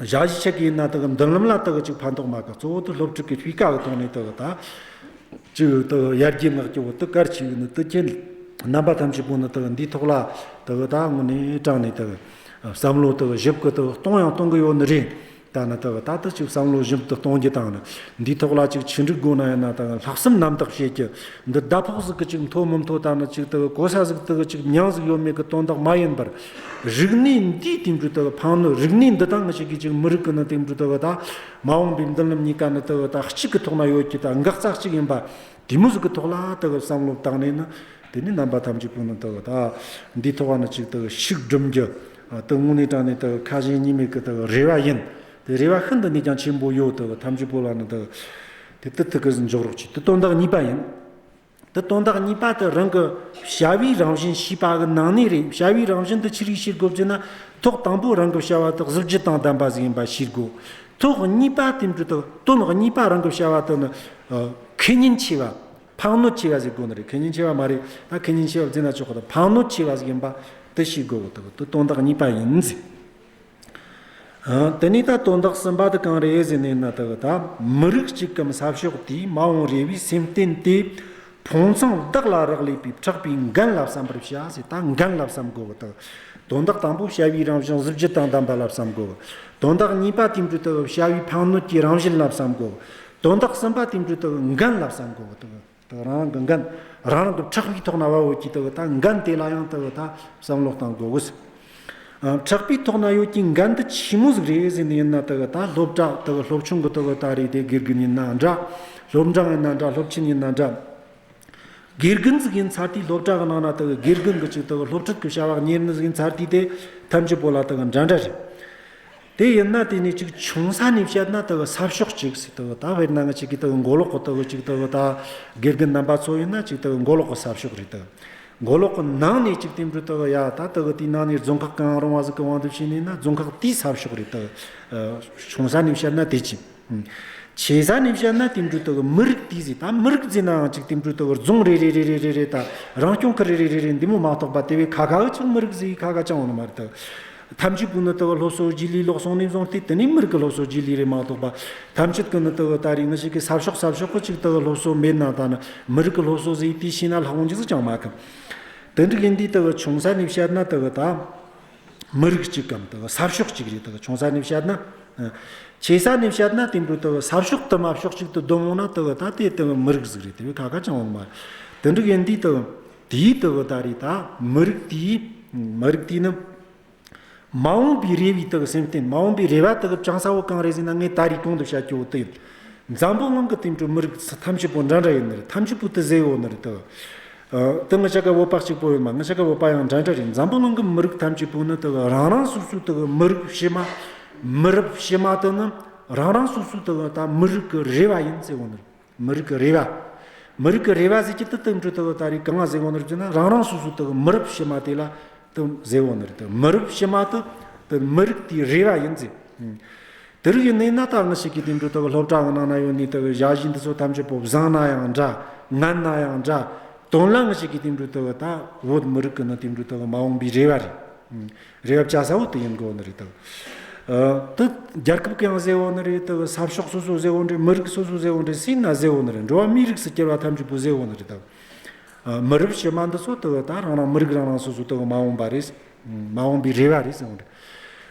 ཞ་ཡི་ཆ་གི་ཡིན་ན་དག་མདུན་ལམ་ལ་དག་ཅིག་ཕན་ཐོགས་མེད་གི། གཙོ་བོ་དེ་སློབ་ཁྲིད་ཀྱི་སྤུས་ཀ་གི་ཐོག་ནས་དག་ད། ཅིག་དག་ཡར་རྒྱས་མངགས་རྒྱུ་བོ་དེ་གལ་ཆེ་གི། ནི་དེ་ཁྱེད་རྣམ་པ་ཐམས་ཅད་པོ་ནི་དག་འདིའི་ཐོག་ལ་དག་ད་དངོས་གནས་དྲང་ནས་དག་བསམ་བློ་དག་ཞིབ་གི་དག་གཏོང་ཡང་གཏོང་གི་ཡོད་ནི་རེད། ད་ནི་དག་ད་ལྟ་ཅིག་བསམ་བློ་ཞིབ་ཏུ་གཏོང་རྒྱུ་དང་ནི། འདིའི་ཐོག་ལ་ཅིག་ཆི་འགྲིག་དགོས་ན་ཡིན་ན་དག་ལྷག་བསམ་རྣམ་དག་བྱེད་རྒྱུ། འདི་ཟླ་ཕོགས་ཟིག་གི་ཅིག་མཐོ་མི་མཐོ། ད་ནི་ཅིག་དག་གོ་ས་ཟིག་དག་ཅིག་མྱིང་ཟིག་ཡོད་མེད་གི་དོན་དག་མ་ཡིན་པར། རིག་གནས་འདིའི་དེ་འདྲ་དག་ཕན་ནུས། རིག་གནས་འདི་དང་ང་ཞིག་གི་ཅིག་མི་རིགས་གི་ནི་དེ་འདྲ་དག་ད་མ་འོངས་པའི་མདུན་ལམ་གཉིས་ཀ་ནི་དག་ད་གཅིག་གི་ཐོག་ན་ཡོད་རྒྱུ་ད་འགག་རྩ་གཅིག་ཡིན་པ། དེ་མོ་ཟིག་གི་ཐོག་ལ་དག་བསམ་བློ་བཏང་ནས་ནི། དེ་ནས་རྣམ་པ་ཐམས་ཅད་པོ་ནི་དག་ད་འདིའི་ཐོག་ལ་ནི་ཅིག་དག་ཤུགས་སྒྲིམ་རྒྱུ། ཨ། དེ་དངོས་གནས་དྲང་ནས་དག་ཁ་ཞེ་གཉིས་མེད་གི་དག་རེ་བ་ཡིན། དེ་རེ་བ་ཤིན་ཏུ་ནས་ཀྱང་ཆེན་པོ་ཡོད། དག་ཐམས་ཅད་པོ་ལ་ནི་དག་དེ་ཏི་ཐི་གི་ཟིན་འཇོག་རོགས་གྱིས། དེ་དོན་དག་གཉིས་པ་ཡིན། དེ་དོན་དག་གཉིས་པ་དེ་རང་གི་བྱ་བའི་རང་བཞིན་ཤེས་པ་གི་ནང་ནས་རེད། བྱ་བའི་རང་བཞིན་དེ་ཆི་རིགས་ཤེས་དགོས་ཟེར་ན། ཐོག་དང་པོ་རང་གི་བྱ་བ་དེ་གཟི་བརྗིད་དང་ལྡན་པ་ཟིག་ཡིན་པ་ཤེས་དགོས། ཐོག་གཉིས་པ་དེ་འདྲ་དེ་དོན་གཉིས་པ་རང་གི་བྱ་བ་དེ་ནི། ཨ། ཁེ་ཉེན་ཆེ་བ། ཕན་གནོད་ཆེ་བ་ཟིག་དགོས་ནི་རེད། ཁེ་ཉེན་ཆེ་བ་མ་རེད། ད་ཁེ་ཉེན་ཆེ་བ་ཟེར་ན་ཆོག་གི། ད་ཕན་གནོད་ཆེ་བ་ཟིག་ཡིན་པ་དེ་ཤེས་དགོས་གི། དེ་དོན་དག་གཉིས་པ་ཡིན་ཟེར། ཨ། དེ་ནས་ད་དོན་དག་གསུམ་པ་དེ་གང་རེད་ཟེར་ནས་ན། དེ་གི་ད་མི་རིགས་གཅིག་གམ་ས་ཕྱོགས་དེའི་མ་འོངས་རེ་བའི་སེམས་རྟེན་དེ་ཕུང་ཚང་བདག་ལ་རག་ལས་པའི་ཕྲག་པའི་འགན་ལ་བསམ་པར་བྱ་ཟེར། ད་འགན་ལ་བསམ་དགོས་གི། དེ་དོན་དག་དང་པོ་བྱ་བའི་རང་བཞིན་གཟི་བརྗིད་དང་ལྡན་པ་ལ་བསམ་དགོས་གི། དོན་དག་གཉིས་པ་དེ་འདྲ་དེ་བྱ་བའི་ཕན་གནོད་ཀྱི་རང་བཞིན་ལ་བསམ་དགོས་གི། དོན་དག་གསུམ་པ་དེ་འདྲ་དེ་འགན་ལ་བསམ་དགོས་གི། དེ་དེ་རང་རང་གི་འགན། རང་རང་གི་ཕྲག་པའི་ཐོག་ན་བ་འོ་གི། དེ་ད་འགན་དེ་ལ་ཡང་དེ་ད་བསམ་བློ་གཏང་དགོས་གི། ཨ། ཕྲག་པའི་ཐོག་ན་ཡོད་ཀྱི་འགན་དེ་ཆི་མོ་ཟིག་རེད་ཟེར་ནི་ཡིན་ན། དེ་ད་སློབ་གྲྭ་དེ་སློབ་ཆུང་གི་དེ་ད་རེད། དེ་དགེ་རྒན་ཡིན་ན་འདྲ། སློབ་འབྲིང་ཡིན་ན་འདྲ། སློབ་ཆེན་ཡིན་ན་འདྲ། དགེ་རྒན་ཟིག་ཡིན་ཚར་དུས་སློབ་གྲྭ་གི་ནང་ན་དེ་དགེ་རྒན་གི་ཅིག་དེ་སློབ་ཁྲིད་གི་བྱ་བ་གཉེར་ནི་ཟིག་ཡིན་ཚར་དུས། དེ་ཐམས་ཅད་པོ་ལ་དེ་འདྲ་འདྲ་རེད། དེ་ཡིན་ན་དེ་ནས་ཅིག་ཆུང་ས་ནས་བཤད་ན་དེ་གི་ས་ཕྱོགས་གཅིག་ཟེར། དེ་གི་ད་དཔེར་ན་ང་ཅིག་གི་དེ་གི་མགོ་ལོག་གི་དེ་གི་ཅིག་དེ་གི་ད་དགེ་རྒན་རྣམ་པ་ཚོ་ཡིན་ན་ཅིག་དེ་གི་མགོ་ལོག་གི་ས་ཕྱོགས་རེད། དེ་གི་མགོ་ལོག་གི་ནང་ནས་ཅིག་དེ་འདྲ་དེ་གི་ཡ་ད་དེ་གི་དེའི་ནང་ནས་རྫོང་ཁག་གང་རུང་བ་ཟིག་གི་དབང་དུ་བྱས་ནས་ན། རྫོང་ཁག་དེའི་ས་ཕྱོགས་རེད། དེ་གི་ཆུང་ས་ནས་བཤད་ན་དེ་ཅི། ཆེ་ས་ནས་བཤད་ན་དེ་འདྲ་དེ་གི་མི་རིགས་དེ་ཟེར། ད་མི་རིགས་ཟེར་ནའང་ཅིག་དེ་འདྲ་དེ་གི་རྫོང་རེ་རེ་རེ་རེ་རེ་རེ། ད་རང་སྐྱོང་ཁུལ་རེ་རེ་རེ་རེ་འདི་མོ་མ་གཏོགས་པ། དེ་བས་ཁ་ཁ་གི་ཅིག་མི་རིགས་ཟེར་ཁ་ཁ་ཅང་ཡོད་ནི་མ་རེད། ད་ཐམས་ཅད་པོ་ནི་དེ་གི་སློབ་གསོ་རྗེས་ལུས་ལོག་སོང་ནས་བཟུང་སྟེ། དེ་ནས་མི་རིགས་གི་སློབ་གསོ་རྗེས་ལུས་རེད་མ་གཏོགས་པ། ཐམས་ཅད་ཀྱི་ནི་དེ་གི་ད་རེས་ང་ཅིག་གི་ས་ཕྱོགས་ས་ཕྱོགས་གི་ཅིག་དེ་གི་སློབ་གསོ་མེད་ན། ད་ནི་མི་རིགས་གི་སློབ་གསོ་ཟེར་དེ་བྱས་ན་ལྷག་འོང་རྒྱུ་ཟིག་ཅང་མེད་གི། དེ་འདྲ་ཡིན་དུས་དེ་གི་ཆུང་ས་ནས་བཤད་ན་དེ་གི་ད་མི་རིགས་གཅིག་གམ་དེ་གི་ས་ཕྱོགས་གཅིག་རེད། དེ་གི་ཆུང་ས་ནས་བཤད་ན། ཨ། ཆེ་ས་ནས་བཤད་ན་དེ་འདྲ་དེ་གི་ས་ཕྱོགས་དུ་མ་ཕྱོགས་གཅིག་ཏུ་བསྡོམས་འོང་ན་དེ་གི་ད་དེ་དེ་གི་མི་རིགས་ཟིག་རེད། དེ་བས་ཁ་ཁ་ཅང་ཡོད་ནི་མ་རེད། དེ་འདྲ་ཡིན་དུས་དེ་གི་དེའི་དེ་གི་ད་རེས་ད་མི་རིགས་དེའི་མི་རིགས་དེའི་ནི། མ་འོངས་པའི་རེ་བའི་དེ་གི་སེམས་རྟེན། མ་འོངས་པའི་རེ་བ་དེ་གི་བཅང་ས་བོ་གང་རེད་ཟེར་ན། ངས་ད་རེས་གོང་དུ་བཤད་རྒྱུ་བོ་དེ་ཡིན། འཛམ་བུ་གླིང་གི་དེ་འདྲ་མི་རིགས་ཐམས་ཅད་པོ་འདྲ་འདྲ་ཡིན་ནི་རེད། ཐམས་ཅད་པོ་དེ་ཟེར་ཡོད་ནི་རེད། དེ་གི་ཨ། དེ་ང་ཅག་གི་བོད་པ་གཅིག་པོ་ཡིན་མ། ང་ཅག་གི་བོད་པ་ཡང་འདྲ་འདྲ་རེད། འཛམ་བུ་གླིང་གི་མི་རིགས་ཐམས་ཅད་པོ་ནི་དེ་གི་རང་རང་སོ་སོའི་དེ་གི་མི་རིགས་ཕྱི་མ། མི་རབས་ཕྱི་མ་དེ་ནི་རང་རང་སོ་སོའི་དེ་གི་ད་མི་རིགས་གི་རེ་བ་ཡིན་ཟེར་ཡོད་ནི་རེད། མི་རིགས་ཀྱི་རེ་བ། མི་རིགས་ཀྱི་རེ་བ་ཟེར་གྱི་དེ་དེ་འདྲ་དེ་གི་ད་རེས་གང་ང་ཟེར་གོ་ནི་རེད་ཟེར་ན། རང་རང་སོ་སོ་དེ་གི་མི་རབས་ཕྱི་མ་དེ་ལ་དེ་ཟེར་གོ་ནི་རེད། དེ་མི་རབས་ཕྱི་མ་དེ་དེ་མི་རིགས་དེའི་རེ་བ་ཡིན་ཟེར། དེ་རིགས་ཡིན་ནི་ན། ད་ང་ཞིག་གི་དེ་འདྲ་དེ་གི་སློབ་གྲྭ་གི་ནང་ན་ཡོད་ནི་དེ་གི་ཞ་ཡི་འདི་ཚོ་ཐམས་ཅད་པོ་བཟང་ན་ཡང་འདྲ། ངན་ན་ཡང་འདྲ། དོན་ལ་ང་ཞིག་གི་དེ་འདྲ་དེ་གི་ད་བོད་མི་རིགས་ཀྱི་ནི་དེ་འདྲ་དེ་གི་མ་འོངས་པའི་རེ་བ་རེད། རེ་བ་བཅའ་ས་བོ་དེ་ཡིན་དགོས་ནི་རེད་དོ། ཨ། དེ་རྒྱལ་ཁབ་གང་ཟེར་བོ་ནི་རེད། དེ་ས་ཕྱོགས་སོ་སོ་ཟེར་བོ་ནི་རེད། མི་རིགས་སོ་སོ་ཟེར་བོ་ནི་རེད། སུ་ཡིན་ན་ཟེར་བོ་ནི་རེད། འགྲོ་བ་མིའི་རིགས་སུ་སྐྱེ་བ་ཐམས་ཅད་པོ་ཟེར་བོ་ནི་རེད། ད། ཨ། མི་རབས་ཕྱི་མ་འདི་ཚོ་དེ་ད་རང་རང་མི་རིགས་རང་རང་སོ་སོ་དེ་མ་འོངས་པ་རེད། མ་འོངས་པའི་རེ་བ་རེད་ཟེར་བོ་ནི་རེད།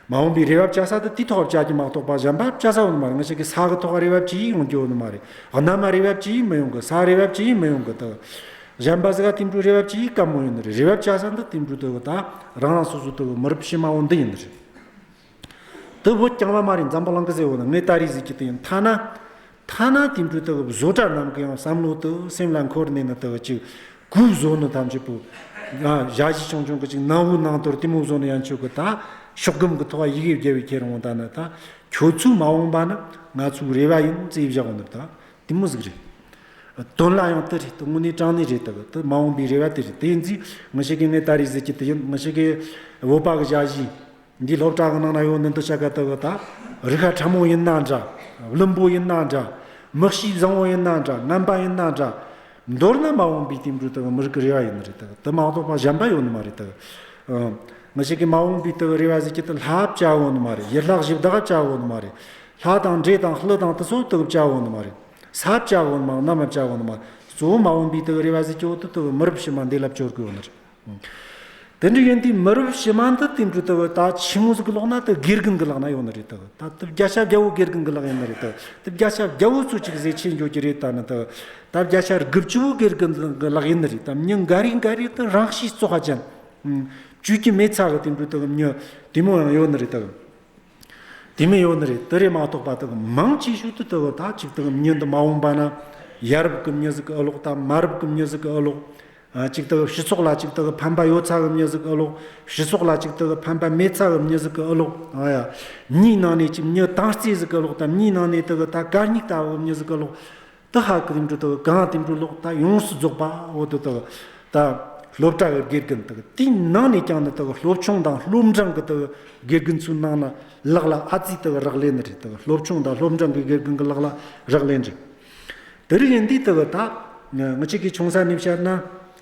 མ་འོངས་པའི་རེ་བ་བཅའ་ས་དེ་དེའི་ཐོག་བཅའ་རྒྱུ་མ་གཏོགས་པ་གཞན་པ་བཅའ་ས་ཡོད་ནི་མ་རེད། ང་ཅག་གི་ས་གི་ཐོག་རེ་བ་བཅས་ཡོང་རྒྱུ་ཡོད་ནི་མ་རེད། གནམ་མ་རེ་བ་བཅས་མི་ཡོང་གི། ས་རེ་བ་བཅས་མི་ཡོང་གི། དེ་གཞན་པ་ཟིག་ག་དེ་འདྲའི་རེ་བ་བཅས་དཀའ་མོ་ཡོད་ནི་རེད། རེ་བ་བཅའ་ས་འདི་དེ་འདྲའི་དེ་ད་རང་རང་སོ་སོ་དེ་མི་རབས་ཕྱི་མ་བོ་འདི་ཡིན་ནི་རེད། དེ་བོད་རྐྱང་བ་མ་རེད། འཛམ་བུ་གླིང་གི་ཟེར་བོ་ནི། ངས་ད་རེས་ཟེར་རྒྱུ་དེ་ཡིན། ཐ་ན། ཐ་ན་དེ་འདྲའི་དེ་བཟོ་གྲྭ་རྣམས་ཀྱི་ཡང་བསམ་བློ་དེ་སེམས་ལ་འཁོར་ནས་ནི་དེ་ཅིག་གོ་བཟོ་ནི་ཐམས་ཅད་པོ། ང་ཞ་ཞི་ཆུང་ཆུང་གི་ཅིག་ནང་བུ་ནང་དོར་དེ་མོ་བཟོ་ནི་ཡན་ཆོད་གི། ད་ཤོག་སྒམ་གི་ཐོག་ཡི་གེ་བརྒྱབ་བའི་ཁྱེར་འོང་། ད་ནི་ད་ཁྱོད་ཚོའི་མ་འོངས་པ་ནི་ང་ཚོའི་རེ་བ་ཡིན་ཟེར་བཞག་འོང་ནི། ད་དེ་མོ་ཟིག་རེད། དོན་ལ་ཡང་དེ་རེད། དེ་དངོས་གནས་དྲང་གནས་རེད། དེ་དེ་མ་འོངས་པའི་རེ་བ་དེ་རེད། དེ་ཡིན་ཙི་ང་ཅག་གི། ངས་ད་རེས་ཟེར་རྒྱུ་དེ་ཡིན། ང་ཅག་གི་བོད་པ་གི་ཞ་ཞི། འདི་སློབ་གྲྭ་གི་ནང་ན་ཡོད་ནི་འདི་ཆ་ག་དེ་གི་ད་རིག་པ་ཕྲ་མོ་ཡིན་ན་འདྲ། བླུན་པོ་ཡིན་ན་འདྲ། མི་གཤིས་བཟང་བོ་ཡིན་ན་འདྲ། ངན་པ་ཡིན་ན་འདྲ། མདོར་ན་མ་འོངས་པའི་དེ་འདྲའི་དེ་གི་མི་རིགས་ཀྱི་རེ་བ་ཡིན་ནི་རེད། དེ་གི་དེ་མ་གཏོགས་པ་གཞན་པ་ཡོད་ནི་མ་རེད། དེ་གི། ཨ། ང་ཅག་གི་མ་འོངས་པའི་དེ་གི་རེ་བ་ཟེར་རྒྱུ་དེ་ལྷ་བཅའ་ཡོད་ནི་མ་རེད། ཡུལ་ལྷ་གཞི་བདག་བཅའ་ཡོད་ནི་མ་རེད། ལྷ་དང་འདྲེ་དང་ཀླུ་དང་དེ་ཚོ་དེ་གི་བཅའ་ཡོད་ནི་མ་རེད། ས་བཅའ་ཡོད་ནི་མ་རེད། གནམ་བཅའ་ཡོད་ནི་མ་རེད། གཙོ་བོ་མ་འོངས་པའི་དེ་གི་རེ་བ་ཟེར་རྒྱུ་བོ་དེ་དེ་གི་མི་རབས་ཕྱི་མ་འདི་ལ་བཅོལ་དགོས་ཡོད་ནི་རེད། དེ་འདྲ་ཡིན་དུས་མི་རབས་ཕྱི་མ་འདི་དེ་འདྲའི་དེ་གི་ད་ཆི་མོ་ཟིག་གི་ལོག་ན། དེ་དགེ་རྒན་གི་ལག་ན་ཡོད་ནི་རེད། དེ་གི་ད་དེ་བརྒྱ་ཆ་བརྒྱ་བོ་དགེ་རྒན་གི་ལག་ཡིན་ནི་རེད། དེ་གི་དེ་བརྒྱ་ཆ་བརྒྱ་བོ་ཚོ་ཅིག་ཟས་ཆེ་འགྱོ་རྒྱུ་རེད། ད་ནི་དེ་གི་ད་བརྒྱ་ཆ་དགུ་བཅུ་བོ་དགེ་རྒན་གི་ལག་ཡིན་ནི་རེད། ད་མྱི་འགའ་རེ་འགའ་རེ་དེ་རང་གཤིས་བཙོག་པ་ཅན། ཨུམ། བཅོས་རྒྱུ་མེད་ཚ་གི་དེ་འདྲའི་དེ་གི་མྱི་དེ་མོ་ཡང་ཡོད་ནི་རེད། དེ་གི་དེ་མོ་ཡོད་ནི་རེད། དེ་རེད་མ་གཏོགས་པ་དེ་གི་མང་ཆེ་ཤོས་དེ་དེ་གི་ད་ཅིག་དེ་གི་མྱི་འདི་མ་འོངས་པ་ན་ཡ་རབས་གི་མྱི་ཟིག་གི་ཨེ་ལོག། ད་མ་རབས་གི་མྱི་ཟིག་གི་ཨེ་ལོག། ཨ། ཅིག་དེ་གི་སྤྱི་ཚོགས་ལ་ཅིག་དེ་གི་ཕན་པ་ཡོད་ཚ་གི་མྱི་ཟིག་གི་ཨེ་ལོག། སྤྱི་ཚོགས་ལ་ཅིག་དེ་གི་ཕན་པ་མེད་ཚ་གི་མྱི་ཟིག་གི་ཨེ་ལོག། ཨ་ཡ། མྱིའི་ནང་ནས་ཅིག་མྱི་དྭངས་རྩེ་ཟིག་གི་ཨེ་ལོག། ད་མྱིའི་ནང་ནས་དེ་གི་ད་གད་སྙིགས་ལྟ་བུ་མྱི་ཟིག་གི་ཨེ་ལོག། དེ་ཧ་གི་དེ་འདྲའི་དེ་གི་གང་དེ་འདྲའི་ལོག། ད་ཡོངས་སུ་རྫོགས་པ་འོ་དེ་དེ་གི་ད་སློབ་གྲྭ་གི་དགེ་རྒན། དེ་གི་དེའི་ནང་ནས་ཀྱང་ནི་དེ་གི་སློབ་ཆུང་དང་སློབ་འབྲིང་གི་དེ་གི་དགེ་རྒན་ཚོའི་ནང་ན་ལག་ལ་ཨ་ཙི་དེ་གི་རག་ལས་ནི་རེད། དེ་གི་སློབ་ཆུང་དང་སློབ་འབྲིང་གི་དགེ་རྒན་གི་ལག་ལ་རག་ལས་ནི་རེད། དེ་རིགས་ཡིན་དུས་དེ་གི་ད་ང་ཅག་གི་ཆུང་ས་ནས་བཤད་ན་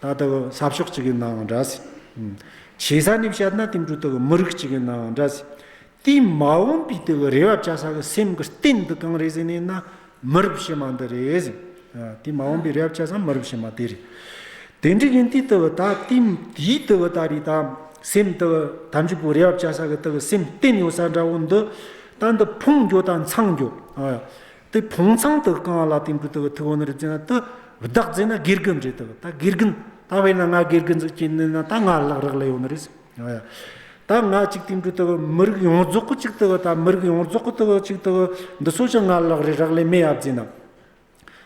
ད་དེ་གི་ས་ཕྱོགས་གཅིག་ཡིན་ནའང་འདྲ་ཟེ། ཆེ་ས་ནས་བཤད་ན་དེ་འདྲའི་དེ་གི་མི་རིགས་གཅིག་ཡིན་ནའང་འདྲ་ཟེ། དེའི་མ་འོངས་པའི་དེ་གི་རེ་བ་བཅའ་ས་གི་སེམས་གི་རྟེན་འདི་གང་རེད་ཟེར་ནས་ན། མི་རབས་ཕྱི་མ་འདི་རེད་ཟེར། ཨ། དེའི་མ་འོངས་པའི་རེ་བ་བཅའ་ས་མི་རབས་ཕྱི་མ་དེ་རེད། དེ་འདྲ་ཡིན་དུས་དེ་གི་ད་དེའི་དེའི་དེ་གི་ད་རེད། ད་སེམས་དེ་གི་ཐམས་ཅད་པོ་རེ་བ་བཅའ་ས་གི་དེ་གི་སེམས་རྟེན་ཡོད་ས་འདྲ་བོ་འདི་ད་འདི་ཕུང་འགྱོ་དང་འཚང་འགྱོ། ཨ། དེ་ཕུང་འཚང་དེ་གང་ལ་དེ་འདྲའི་དེ་གི་ཐུག་ཡོད་ནི་རེད་ཟེར་ན། དེ་བདག་ཟེར་ན་དགེ་རྒན་རེད། དེ་གི་ད་དགེ་རྒན། ད་དཔེར་ན་ང་དགེ་རྒན་ཟིག་བྱས་ནས་ན་ད་ང་ལ་རག་ལས་ཡོད་ནི་རེད། ཨ་ཡ། ད་ང་ཅིག་དེ་འདྲའི་དེ་གི་མི་རིགས་ཡོངས་རྫོགས་གི་ཅིག་དེ་གི་ད་མི་རིགས་ཡོངས་རྫོགས་གི་དེ་གི་ཅིག་དེ་གི་འདི་ཚོ་ཅིག་ང་ལ་རག་ལས་རག་ལས་མེད་ཡ་ཟེར་ན།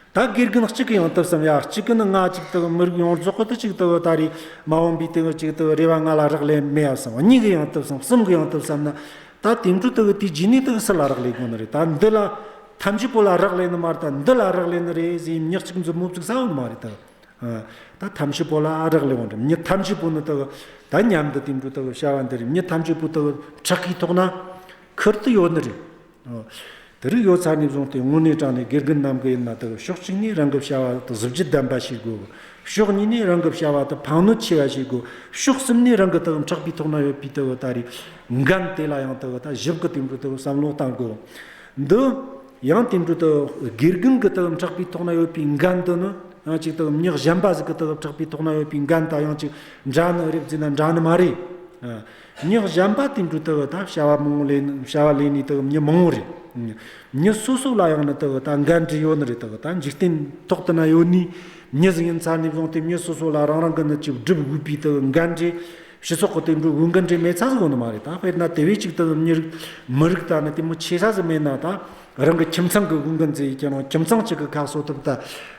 ད་དགེ་རྒན་གཅིག་གིས་ཡང་དེ་བསམ་ཡ། གཅིག་གིས་ནི་ང་ཅིག་དེ་གི་མི་རིགས་ཡོངས་རྫོགས་གི་དེ་ཅིག་དེ་གི་ད་རེས་མ་འོངས་པའི་དེ་གི་ཅིག་དེ་གི་རེ་བ་ང་ལ་རག་ལས་མེད་ཡ་བསམ། གཉིས་གིས་ཡང་དེ་བསམ། གསུམ་གིས་ཡང་དེ་བསམ་ན། ད་དེ་འདྲའི་དེ་གི་དེའི་རྗེས་ནས་དེ་གི་སུ་ལ་རག་ལས་དགོས་ནི་རེད། ད་འདི་ལ་ཐམས་ཅད་པོ་ལ་རག་ལས་ནི་མ་རེད། ད་འདི་ལ་རག་ལས་ནི་རེད་ཟེར་མྱི་གཅིག་མཛུབ་མོ་བཙུགས་ས་ཡོད་ནི་མ་རེད། ད། ཨ། ད་ཐམས་ཅད་པོ་ལ་རག་ལས་འོང་རེད། མྱི་ཐམས་ཅད་པོ་ནི་དེ་གི་ད་མཉམ་དུ་དེ་འདྲའི་དེ་གི་བྱ་བ་འདི་རེད། མྱི་ཐམས་ཅད་པོ་དེ་གི་ཕྲག་གི་ཐོག་ན་ཁུར་དུ་ཡོད་ནི་རེད། ཨ། དེ་རིགས་ཡོད་ཚར་ནས་བཟུང་སྟེ་དངོས་གནས་དྲང་གནས་དགེ་རྒན་རྣམས་ཀྱི་ཡིན་ན། དེ་གི་ཕྱོགས་གཅིག་ནས་རང་གི་བྱ་བ་དེ་གཟི་བརྗིད་ལྡན་པ་བྱེད་དགོས། ཕྱོགས་གཉིས་ནས་རང་གི་བྱ་བ་དེ་ཕན་ནུས་ཆེ་བ་བྱེད་དགོས། ཕྱོགས་གསུམ་ནས་རང་གི་དེ་གི་ཕྲག་པའི་ཐོག་ན་ཡོད་པའི་དེ་གི་ད་རེས་འགན་དེ་ལ་ཡང་དེ་གི་ད་ཞིབ་གི་དེ་འདྲའི་དེ་གི་བསམ་བློ་གཏང་དགོས། འདི་ཡང་དེ་འདྲའི་དེ་གི་དགེ་རྒན་གི་དེ་གི་ཕྲག་པའི་ཐོག་ན་ཡོད་པའི་འགན་དེ་ནི་ཡང་ཅིག་དེ་གི་མྱི་གཞན་པ་ཟིག་གི་དེ་གི་ཕྲག་པའི་ཐོག་ན་ཡོད་པའི་འགན་དང་ཡང་ཅིག་འདྲ་ནི་རེད་ཟེར་ན་འདྲ་ནི་མ་རེད། ཨ། མྱི་གཞན་པ་དེ་འདྲའི་དེ་གི་ད་བྱ་བ་མང་བོ་ལས་བྱ་བ་ལས་ནི་དེ་གི་མྱི་མང་བོ་རེད། མྱི་སོ་སོ་ལ་ཡང་ནི་དེ་གི་ད་འགན་འཁྲི་ཡོད་ནི་རེད། དེ་གི་ད་འཇིག་རྟེན་ཐོག་ཏུ་ན་ཡོད་ནི་མྱི་ཟིག་ཡིན་ཚར་ནས་བཟུང་སྟེ་མྱི་སོ་སོ་ལ་རང་རང་གི་ནི་ཅིག་སྒྲུབ་དགོས་པའི་དེ་གི་འགན་འཁྲི། སྤྱི་ཚོགས་གི་དེ་འདྲའི་འོས་འགན་འདྲ་མེད་ཚ་ཟིག་ཡོད་ནི་མ་རེད། ད་དཔེར་ན་དེ་བས་ཅིག་དེ་མྱི་རིགས་མི་རིགས་ད་ནི་དེ་མོ་ཆེ་ས་ཟིག་མེད་ན། ད་རང་གི་ཁྱིམ་ཚང་གི་འོས་འགན་ཟིག་ཡིན་ཀྱང་རུང་། ཁྱིམ་ཚང་གཅིག་གི་ཁ་གསོ་ཐུབ། ད་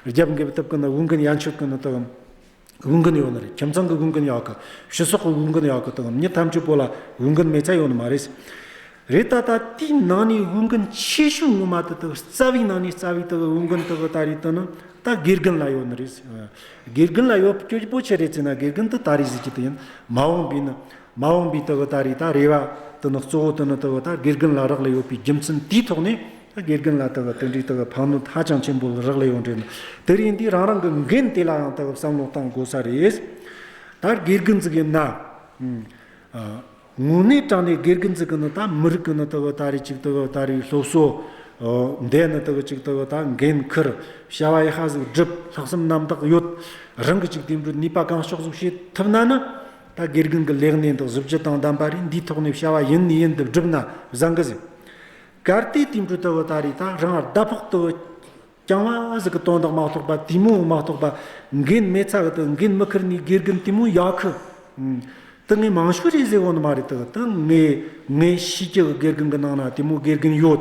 རྒྱབ་འགེབས་ཐུབ་གི་ནི་འོས་འགན་ཡན་ཆོད་གི་ནི་དེ་འོས་འགན་ཡོད་ནི་རེད། ཁྱིམ་ཚང་གི་འོས་འགན་ཡོད་གི། སྤྱི་ཚོགས་གི་འོས་འགན་ཡོད་གི། དེ་མྱི་ཐམས་ཅད་པོ་ལ་འོས་འགན་མེད་ཚ་ཡོད་ནི་མ་རེད། རེད། ད་ད་དེའི་ནང་ནས་འོས་འགན་ཆེ་ཤོས་ངོ་མ་དེ་དེ་རྩ་བའི་ནང་ནས་རྩ་བའི་དེ་འོས་འགན་དེ་ད་རེས་དེ་ནི། ད་དགེ་རྒན་ལ་ཡོད་ནི་རེད། དགེ་རྒན་ལ་ཡོད་རྒྱུ་བོ་ཆི་རེད་ཟེར་ན། དགེ་རྒན་དེ་ད་རེས་ཟེར་རྒྱུ་དེ་ཡིན། མ་འོངས་པའི་ནི། མ་འོངས་པའི་དེ་གི་ད་རེས་ད་རེ་བ་དེ་ནི་གཙོ་བོ་དེ་ནི་དེ་གི་ད་དགེ་རྒན་ལ་རག་ལས་ཡོད་པའི་རྒྱུ་མཚན་དེའི་ཐོག་ནས། ད་དགེ་རྒན་ལ་དེ་གི་དེ་འདྲའི་དེ་གི་ཕན་ནུས་ཧ་ཅང་ཆེན་པོ་རག་ལས་ཡོད་རེད་ནི། དེ་རེད། འདི་རང་རང་གི་འགན་དེ་ལ་ཡང་དེ་གི་བསམ་བློ་གཏང་དགོས་ས་རེད། ད་དགེ་རྒན་ཟིག་ཡིན་ན། ཨ། དངོས་གནས་དྲང་ནས་དགེ་རྒན་ཟིག་གི་ནི་ད་མི་རིགས་ཀྱི་ནི་དེ་གི་ད་རེས་ཅིག་དེ་གི་ད་རེས་སློབ་གསོ་འདི་ནི་དེ་གི་ཅིག་དེ་གི་ད་འགན་ཁུར། བྱ་བ་ཡག་པ་ཟིག་སྒྲུབ། ལྷག་བསམ་རྣམ་དག་ཡོད། རང་གི་ཅིག་དེ་འདྲའི་ནུས་པ་གང་ལྕོགས་ཟིག་བྱེད་ཐུབ་ན་ནི། ད་དགེ་རྒན་གྱི་ལས་གནས་འདི་གཟི་བརྗིད་དང་ལྡན་པ་རེད། འདིའི་ཐོག་ནས་བྱ་བ་ཡིན་ནི་ཡིན་འདི་བསྒྲུབ་ན་བཟང་གི་ཟིག་གལ་ཏེ་དེ་འདྲའི་དེ་གི་ད་རེས་ད་རང་ལ་ཟླ་ཕོགས་དེ་གི་རྐྱང་བ་ཟིག་གི་དོན་དག་མ་གཏོགས་པ། དེ་མོ་མ་གཏོགས་པ་འགན་མེད་ཚ་གི་དེ་གི་འགན་མི་ཁུར་ནི་དགེ་རྒན་དེ་མོ་ཡོད་གི། ཨང་། དེ་ངས་མང་ཤོས་རེད་ཟེར་གོ་ནི་མ་རེད། དེ་གི་དེ་ངས་ངས་ཤེས་ཀྱི་དགེ་རྒན་གི་ནང་ན་དེ་མོ་དགེ་རྒན་ཡོད།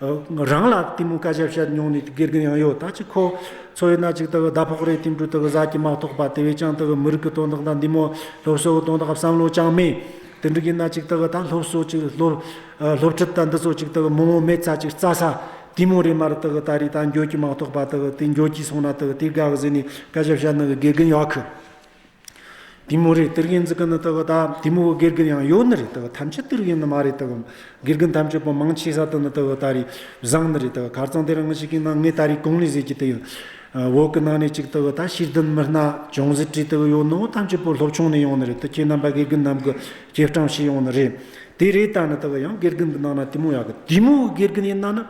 ཨ། རང་ལ་དེ་མོ་སྐད་ཆ་བཤད་མྱོང་ནི་དགེ་རྒན་ཡང་ཡོད། ད་ཅིག་ཁོ་ཚོ་ཡིན་ན་ཅིག་དེ་གི་ཟླ་ཕོགས་རེ་དེ་འདྲའི་དེ་གི་ཟ་རྒྱུ་མ་གཏོགས་པ། དེ་བས་ཀྱང་དེ་གི་མི་རིགས་གི་དོན་དག་དང་འདི་མོ་སློབ་གསོ་གི་དོན་དག་བསམ་བློ་ཅང་མེད། དེ་འདྲ་ཡིན་ན་ཅིག་དེ་གི་ད་སློབ་གསོ་ཅིག་སློབ་ཨ་སློབ་ཁྲིད་དང་འདི་ཚོ་ཅིག་དེ་གི་མང་བོ་མེད་ཚ་ཅིག་རྩ་ས། དེ་མོ་རེད་མ་རེད། དེ་གི་ད་རེས་ད་འགྱོ་རྒྱུ་མ་གཏོགས་པ། དེ་གི་དེ་འགྱོ་རྒྱུ་སོང་ན་དེ་གི་དེ་དགའ་གི་ཟེར་ནས་སྐད་ཆ་བཤད་ནི་གི་དགེ་རྒན་ཡོད་གི། དེ་མོ་རེད། དེ་རིང་ཟིག་གི་ནི་དེ་གི་ད་དེ་མོ་གི་དགེ་རྒན་ཡང་ཡོད་ནི་རེད། དེ་གི་ཐམས་ཅད་དེ་རིགས་ཡིན་ནི་མ་རེད། དེ་གི་དགེ་རྒན་ཐམས་ཅད་པོ་མང་ཆེ་ས་དེ་ནི་དེ་གི་ད་རེས་བཟང་ནི་རེད། དེ་གི་ཁ་རྩང་དེ་རིང་ཞིག་གི་ནང་ངས་ད་རེས་གོང་ནས་ཟེར་གྱི་དེ་ཡིན། ཨ། བོད་གི་ནང་ནས་ཅིག་དེ་གི་ད་ཤེས་ལྡན་མི་སྣ་ཅུང་ཟད་རེ་དེ་གི་ཡོད་ནོ་ཐམས་ཅད་པོ་སློབ་ཆུང་ནས་ཡོང་ནི་རེད། དེ་ཁྱེད་རྣམ་པ་དགེ་རྒན་རྣམས་གི་སྐྱེད་སྲིང་བྱས་ཡོང་ནི་རེད། དེ་རེད། ད་ནི་དེ་གི་ཡང་དགེ་རྒན་གི་ནང་ན་དེ་མོ་ཡོད་གི། དེ་མོ་གི་དགེ་རྒན་ཡིན་ན་ནི།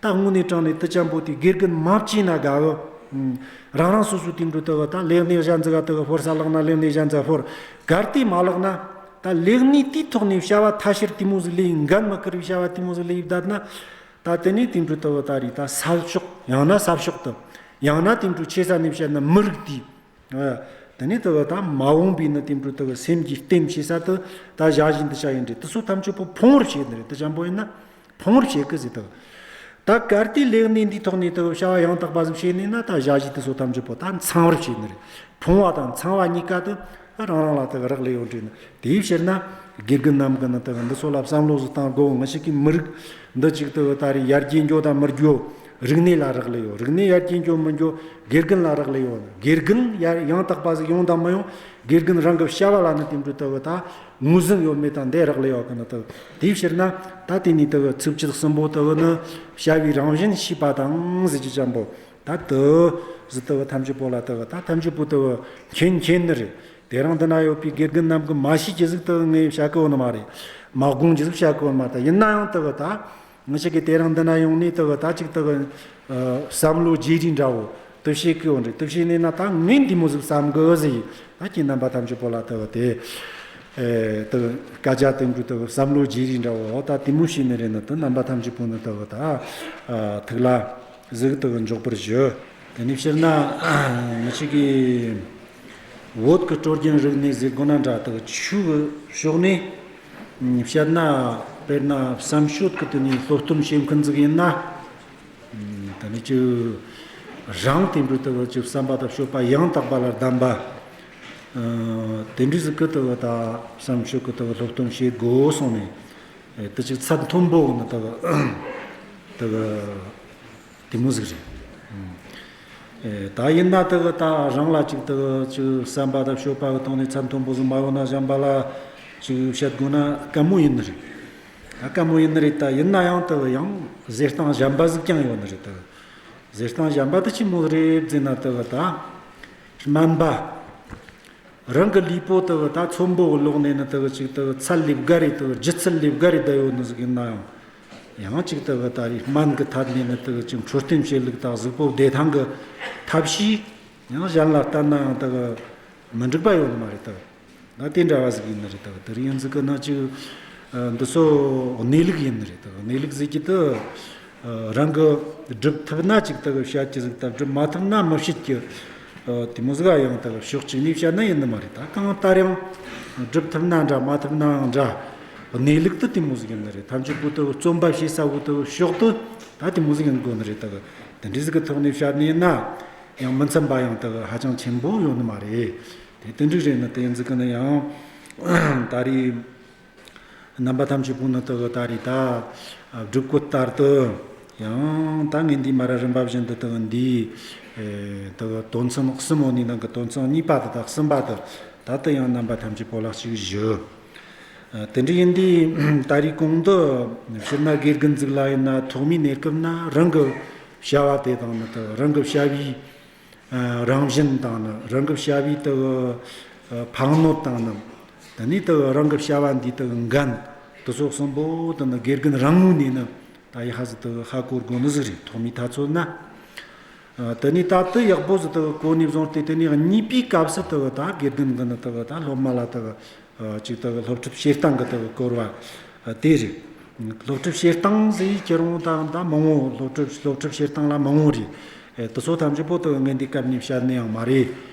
ད་དངོས་གནས་དྲང་ནས་དེ་ཅན་པོ་དེ་དགེ་རྒན་མ་བྱས་ན་དགའ་གི། ཨང་། རང་རང་སོ་སོའི་དེ་འདྲ་དེ་གི་ད་ལས་གནས་གཞན་ཟིག་ག་དེ་གི་ཕོར་ས་ལག་ན་ལས་གནས་གཞན་ཟིག་ག་ཕོར། གལ་ཏེ་མ་ལག་ན། ད་ལས་གནས་དེའི་ཐོག་ནས་བྱ་བ་ཐ་ཤལ་དེ་མོ་ཟིག་ལས། འགན་མི་ཁུར་བའི་བྱ་བ་དེ་མོ་ཟིག་ལས་བསྡད་ན། ད་དེ་ནས་དེ་འདྲ་དེ་གི་ད་རེས་ད་ས་ཕྱོགས། ཡང་ན་ས་ཕྱོགས་དེ། ཡང་ན་དེ་འདྲ་ཆེ་ས་ནས་བཤད་ན་མི་རིགས་དེ། ཨ། དེ་ནས་དེ་གི་ད་མ་འོངས་པའི་ནི་དེ་འདྲ་དེ་གི་སེམས་ཀྱི་རྟེན་བྱེད་ས་དེ། ད་ཞ་ཞི་འདི་ཆ་ཡིན་རེད། དེ་ཚོ་ཐམས་ཅད་པོ་ཕུང་བར་བྱེད་ནི་རེད། དེ་ཅན་པོ་ཡིན་ན་ཕུང་བར་བྱེད་གི་ཟེར། དེ་ད་གལ་ཏེ་ལས་གནས་འདིའི་ཐོག་ནས་དེ་གི་བྱ་བ་ཡང་དག་པ་ཟིག་བྱས་ནས་ན། ད་ཞ་ཞི་དེ་ཚོ་ཐམས་ཅད་པོ་ད་ཚང་བར་བྱེད་ནི་རེད། ཕུང་བ་དང་ཚང་བ་གཉིས་ཀ་དེ་རང་རང་ལ་དེ་གི་རག་ལས་ཡོད་རེད་ནི། དེའི་ཕྱིར་ན་དགེ་རྒན་རྣམས་ཀྱིས་ནི་དེ་གི་འདི་ཚོ་ལ་བསམ་བློ་ཟིག་བཏང་དགོས། ང་ཞིག་གི་མི་རིགས་འདི་ཅིག་དེ་གི་ད་རེས་ཡར་རྒྱས་འགྱོ་དང་མི་འགྱོ། རིག་གནས་ལ་རག་ལས་ཡོད། རིག་གནས་ཡར་རྒྱས་འགྱོ་མི་འགྱོ་དགེ་རྒན་ལ་རག་ལས་ཡོད། དགེ་རྒན་ཡར་ཡང་དག་པ་ཟིག་ཡོང་དང་མི་ཡོང་། དགེ་རྒན་རང་གི་བྱ་བ་ལ་ནི་དེ་འདྲ་དེ་གི་ད་ངོས་ཟིན་ཡོད་མེད་དང་འདི་རག་ལས་ཡོད་གི་ནི་དེ་གི། དེའི་ཕྱིར་ན་ད་དེ་ནས་དེ་གི་ཚིགས་བཅད་གསུམ་པོ་དེ་གི་ནི་བྱ་བའི་རང་བཞིན་ཤེས་པ་དང་ཟེར་གྱི་ཅན་པོ། ད་དེ་ཟིག་དེ་གི་ཐམས་ཅད་པོ་ལ་དེ་གི་ད་ཐམས་ཅད་པོ་དེ་གི་མཁྱེན་མཁྱེན་ནི་རེད། དེ་རིང་འདི་ན་ཡོད་པའི་དགེ་རྒན་རྣམས་ཀྱིས་མ་ཤེས་ཀྱི་ཟིག་དེ་གི་ངས་བཤད་གི་ཡོད་ནི་མ་རེད། མ་དགོངས་ཀྱི་ཟིག་བཤད་གི་ཡོད་ནི་མ་རེད། ད་ཡིན་ན་ཡང་དེ་གི་ད་ང་ཞིག་གིས་དེ་རིང་འདི་ན་ཡོང་ནས་དེ་གི་ད་ཅིག་དེ་གི་ཨ་བསམ་བློ་བརྗེ་རེས་འདྲ་བོ་དེ་བྱེད་གི་ཡོད་རེད། དེ་བྱས་ནས་ན་ད་ངས་འདི་མོ་ཟིག་བསམ་གི་ཟིག་ད་ཁྱེད་རྣམ་པ་ཐམས་ཅད་པོ་ལ་དེ་གི་དེ་ཨེ་དེ་གི་སྐད་ཆ་དེ་འདྲ་དེ་གི་བསམ་བློ་བརྗེ་རེས་འདྲ་བོ་ད་དེ་མོ་བྱས་ནི་རེད་ནི། དེ་རྣམ་པ་ཐམས་ཅད་པོ་ནི་དེ་གི་ད་ཨ་ཐུགས་ལ་ཟིག་དེ་གི་འཇོག་པར་ཞུ། དེ་ནས་ཕྱིར་ན་ང་ཞིག་གིས་བོད་ཀྱི་སྲོལ་རྒྱུན་རིག་གནས་ཟེར་དགོས་ན་འདྲ། དེ་གི་ཆོས་ཀྱི་ཕྱོགས་ནས་བཤད་ན། དཔེར་ན་བསམ་སྤྱོད་ཀྱི་དེ་ནས་སློབ་སྟོན་བྱེད་མཁན་ཟིག་ཡིན་ན། དེ་ནས་ཅིག་རང་དེ་འདྲ་དེ་གི་ཅིག་བསམ་པ་དང་སྤྱོད་པ་ཡང་དག་པ་ལ་གདམས་པ། ཨ་དེ་འདྲ་ཟིག་གི་དེ་གི་ད་བསམ་སྤྱོད་ཀྱི་དེ་གི་སློབ་སྟོན་བྱེད་དགོས་གསུངས་ནས། ཨེ་དེ་ཅིག་ཚད་མཐོན་པོ་གི་ནི་དེ་གི་དེ་གི་དེ་མོ་ཟིག་རེད། ཨེ་ད་ཡིན་ན་དེ་གི་ད་རང་ལ་ཅིག་དེ་གི་ཅིག་བསམ་པ་དང་སྤྱོད་པ་གི་ཐོག་ནས་ཚད་མཐོན་པོ་ཟིག་མ་ཡོང་ན་གཞན་པ་ལ་ཅིག་བཤད་དགོས་ན་དཀའ་མོ་ཡིན་ནི་རེད། ད་དཀའ་མོ་ཡིན་ནི་རེད། ད་ཡིན་ན་ཡང་དེ་གི་ཡང་བཟོ་སྟངས་གཞན་པ་ཟིག་ཀྱང་ཡོད་ནི་རེད། དེ་གི་བཟོ་སྟངས་གཞན་པ་དེ་ཅི་མོ་རེད་ཟེར་ན། དེ་གི་ད་སྨན་པ། རང་གི་ལུས་པོ་དེ་གི་ད་ཚོན་པོ་གི་ལོག་ནས་ནི་དེ་གི་ཅིག་དེ་གི་ཚད་ལས་བརྒལ་རེ་དེ་གི་ལྗིད་ཚད་ལས་བརྒལ་རེ་བསྡད་ཡོད་ནི་ཟིག་ཡིན་ན་ཡང་། ཡང་ཅིག་དེ་གི་ད་རེས་སྨན་གི་ཐད་ནས་ནི་དེ་གི་ཅིག་འཕྲོད་བསྟེན་བྱེད་ལུགས་དང་གཟུགས་པོ་བདེ་ཐང་གི་ཐབས་ཤེས་ཡང་གཞན་ལ་བསྟན་ན་ཡང་དེ་གི་མི་འགྲིག་པ་ཡོད་ནི་མ་རེད། དེ་གི་ད་དེ་འདྲ་བ་ཟིག་ཡིན་ནི་རེད། དེ་གི་དེ་རིང་ཟིག་གི་ན་ཅིག་ཨ་འདི་ཚོ་གནས་ལུགས་ཡིན་ནི་རེད། དེ་གི་གནས་ལུགས་ཟེར་གྱི་དེ། ཨ་རང་གི་སྒྲུབ་ཐུབ་ན་ཅིག་དེ་གི་བཤད་ཀྱི་ཟིག་ད་སྒྲུབ་མ་ཐུབ་ན་མི་བཤད་ཀྱི། ཨ་དེ་མོ་ཟིག་ཨ་ཡང་དེ་གི་ཕྱོགས་གཅིག་ནས་བཤད་ན་ཡིན་ནི་མ་རེད། ད་གང་ལྟར་ཡང་སྒྲུབ་ཐུབ་ན་འདྲ་མ་ཐུབ་ན་ཡང་འདྲ། གནས་ལུགས་དེ་དེ་མོ་ཟིག་ཡིན་ནི་རེད། ཐམས་ཅད་པོ་དེ་གི་བརྩོན་པ་བྱེད་ས་བོ་དེ་གི་ཕྱོགས་དེ་ད་དེ་མོ་ཟིག་ཡིན་དགོས་ནི་རེད། དེ་གི་དེ་འདྲ་ཟིག་གི་ཐོག་ནས་བཤད་ནི་ཡིན་ན་ཡང་མི་འཚམ་པ་ཡང་དེ་གི་ཧ་ཅང་ཆེན་པོ་ཡོད་ནི་མ་རེད། དེ་དེ་འདྲ་རེད་ནི། དེ་ཡིན་ཟིག་གི་ནི་ཡང་ད་རེས། རྣམ་པ་ཐམས་ཅད་པོ་ནི་དེ་གི་ད་རེས་ད་སྒྲུབ་བཀོད་ལྟར་དུ་ཡང་ད་ངས་འདི་མ་ར་རིམ་པ་བཞིན་དུ་དེ་གི་འདི་ཨེ་དེ་གི་དོན་ཚན་གསུམ་འོ་ནི་ནང་གི་དོན་ཚན་གཉིས་པ་དེ་དང་གསུམ་པ་དེ་ད་ལྟ་ཡང་རྣམ་པ་ཐམས་ཅད་པོ་ལ་ཅིག་ཞུ། ཨ་དེ་འདྲ་ཡིན་དུས་ད་རེས་གོང་དུ་སྤྱིར་ན་དགེ་རྒན་ཟིག་ལ་ཡིན་ན་ཐོག་མའི་གནས་སྐབས་ན་རང་གི་བྱ་བ་དེ་དང་ནི་དེ་རང་གི་བྱ་བའི་ཨ་རང་བཞིན་དང་ནི་རང་གི་བྱ་བའི་དེ་གི་ཨ་འཕགས་ནོར་དང་ནི་ དེ་ནས་དེ་རང་གི་བྱ་བ་འདི་དེ་འགན་དེ་ཚོ་གསུམ་པོ་དེ་ནི་དགེ་རྒན་རང་ངོས་ནས་ནི་ད་ཡ་ཧ་ཟི་དེ་ཧ་གོ་དགོས་ནི་ཟིག་རེད། ཐོག་མའི་ཐ་ཚོད་ན། ཨ། དེ་ནས་ད་དེ་ཡག་པོ་ཟིག་དེ་གོ་ནས་བཟུང་སྟེ། དེ་ནས་གཉིས་པའི་སྐབས་སུ་དེ་ད་དགེ་རྒན་གི་ནི་དེ་ད་སློབ་མ་ལ་དེ་ཨ་ཅིག་དེ་སློབ་ཁྲིད་བྱེད་སྟངས་གི་དེ་སྐོར་བ་དེ་རེད། སློབ་ཁྲིད་བྱེད་སྟངས་ཟེར་ཁྱེར་ཡོང་དང་ད་མང་བོ། སློབ་ཁྲིད་སློབ་ཁྲིད་བྱེད་སྟངས་ལ་མང་བོ་རེད། ཨེ། དེ་ཚོ་ཐམས་ཅད་པོ་དེ་ངས་འདི་སྐབས་ནས་བཤད་ནི་ཡང་མ་རེད།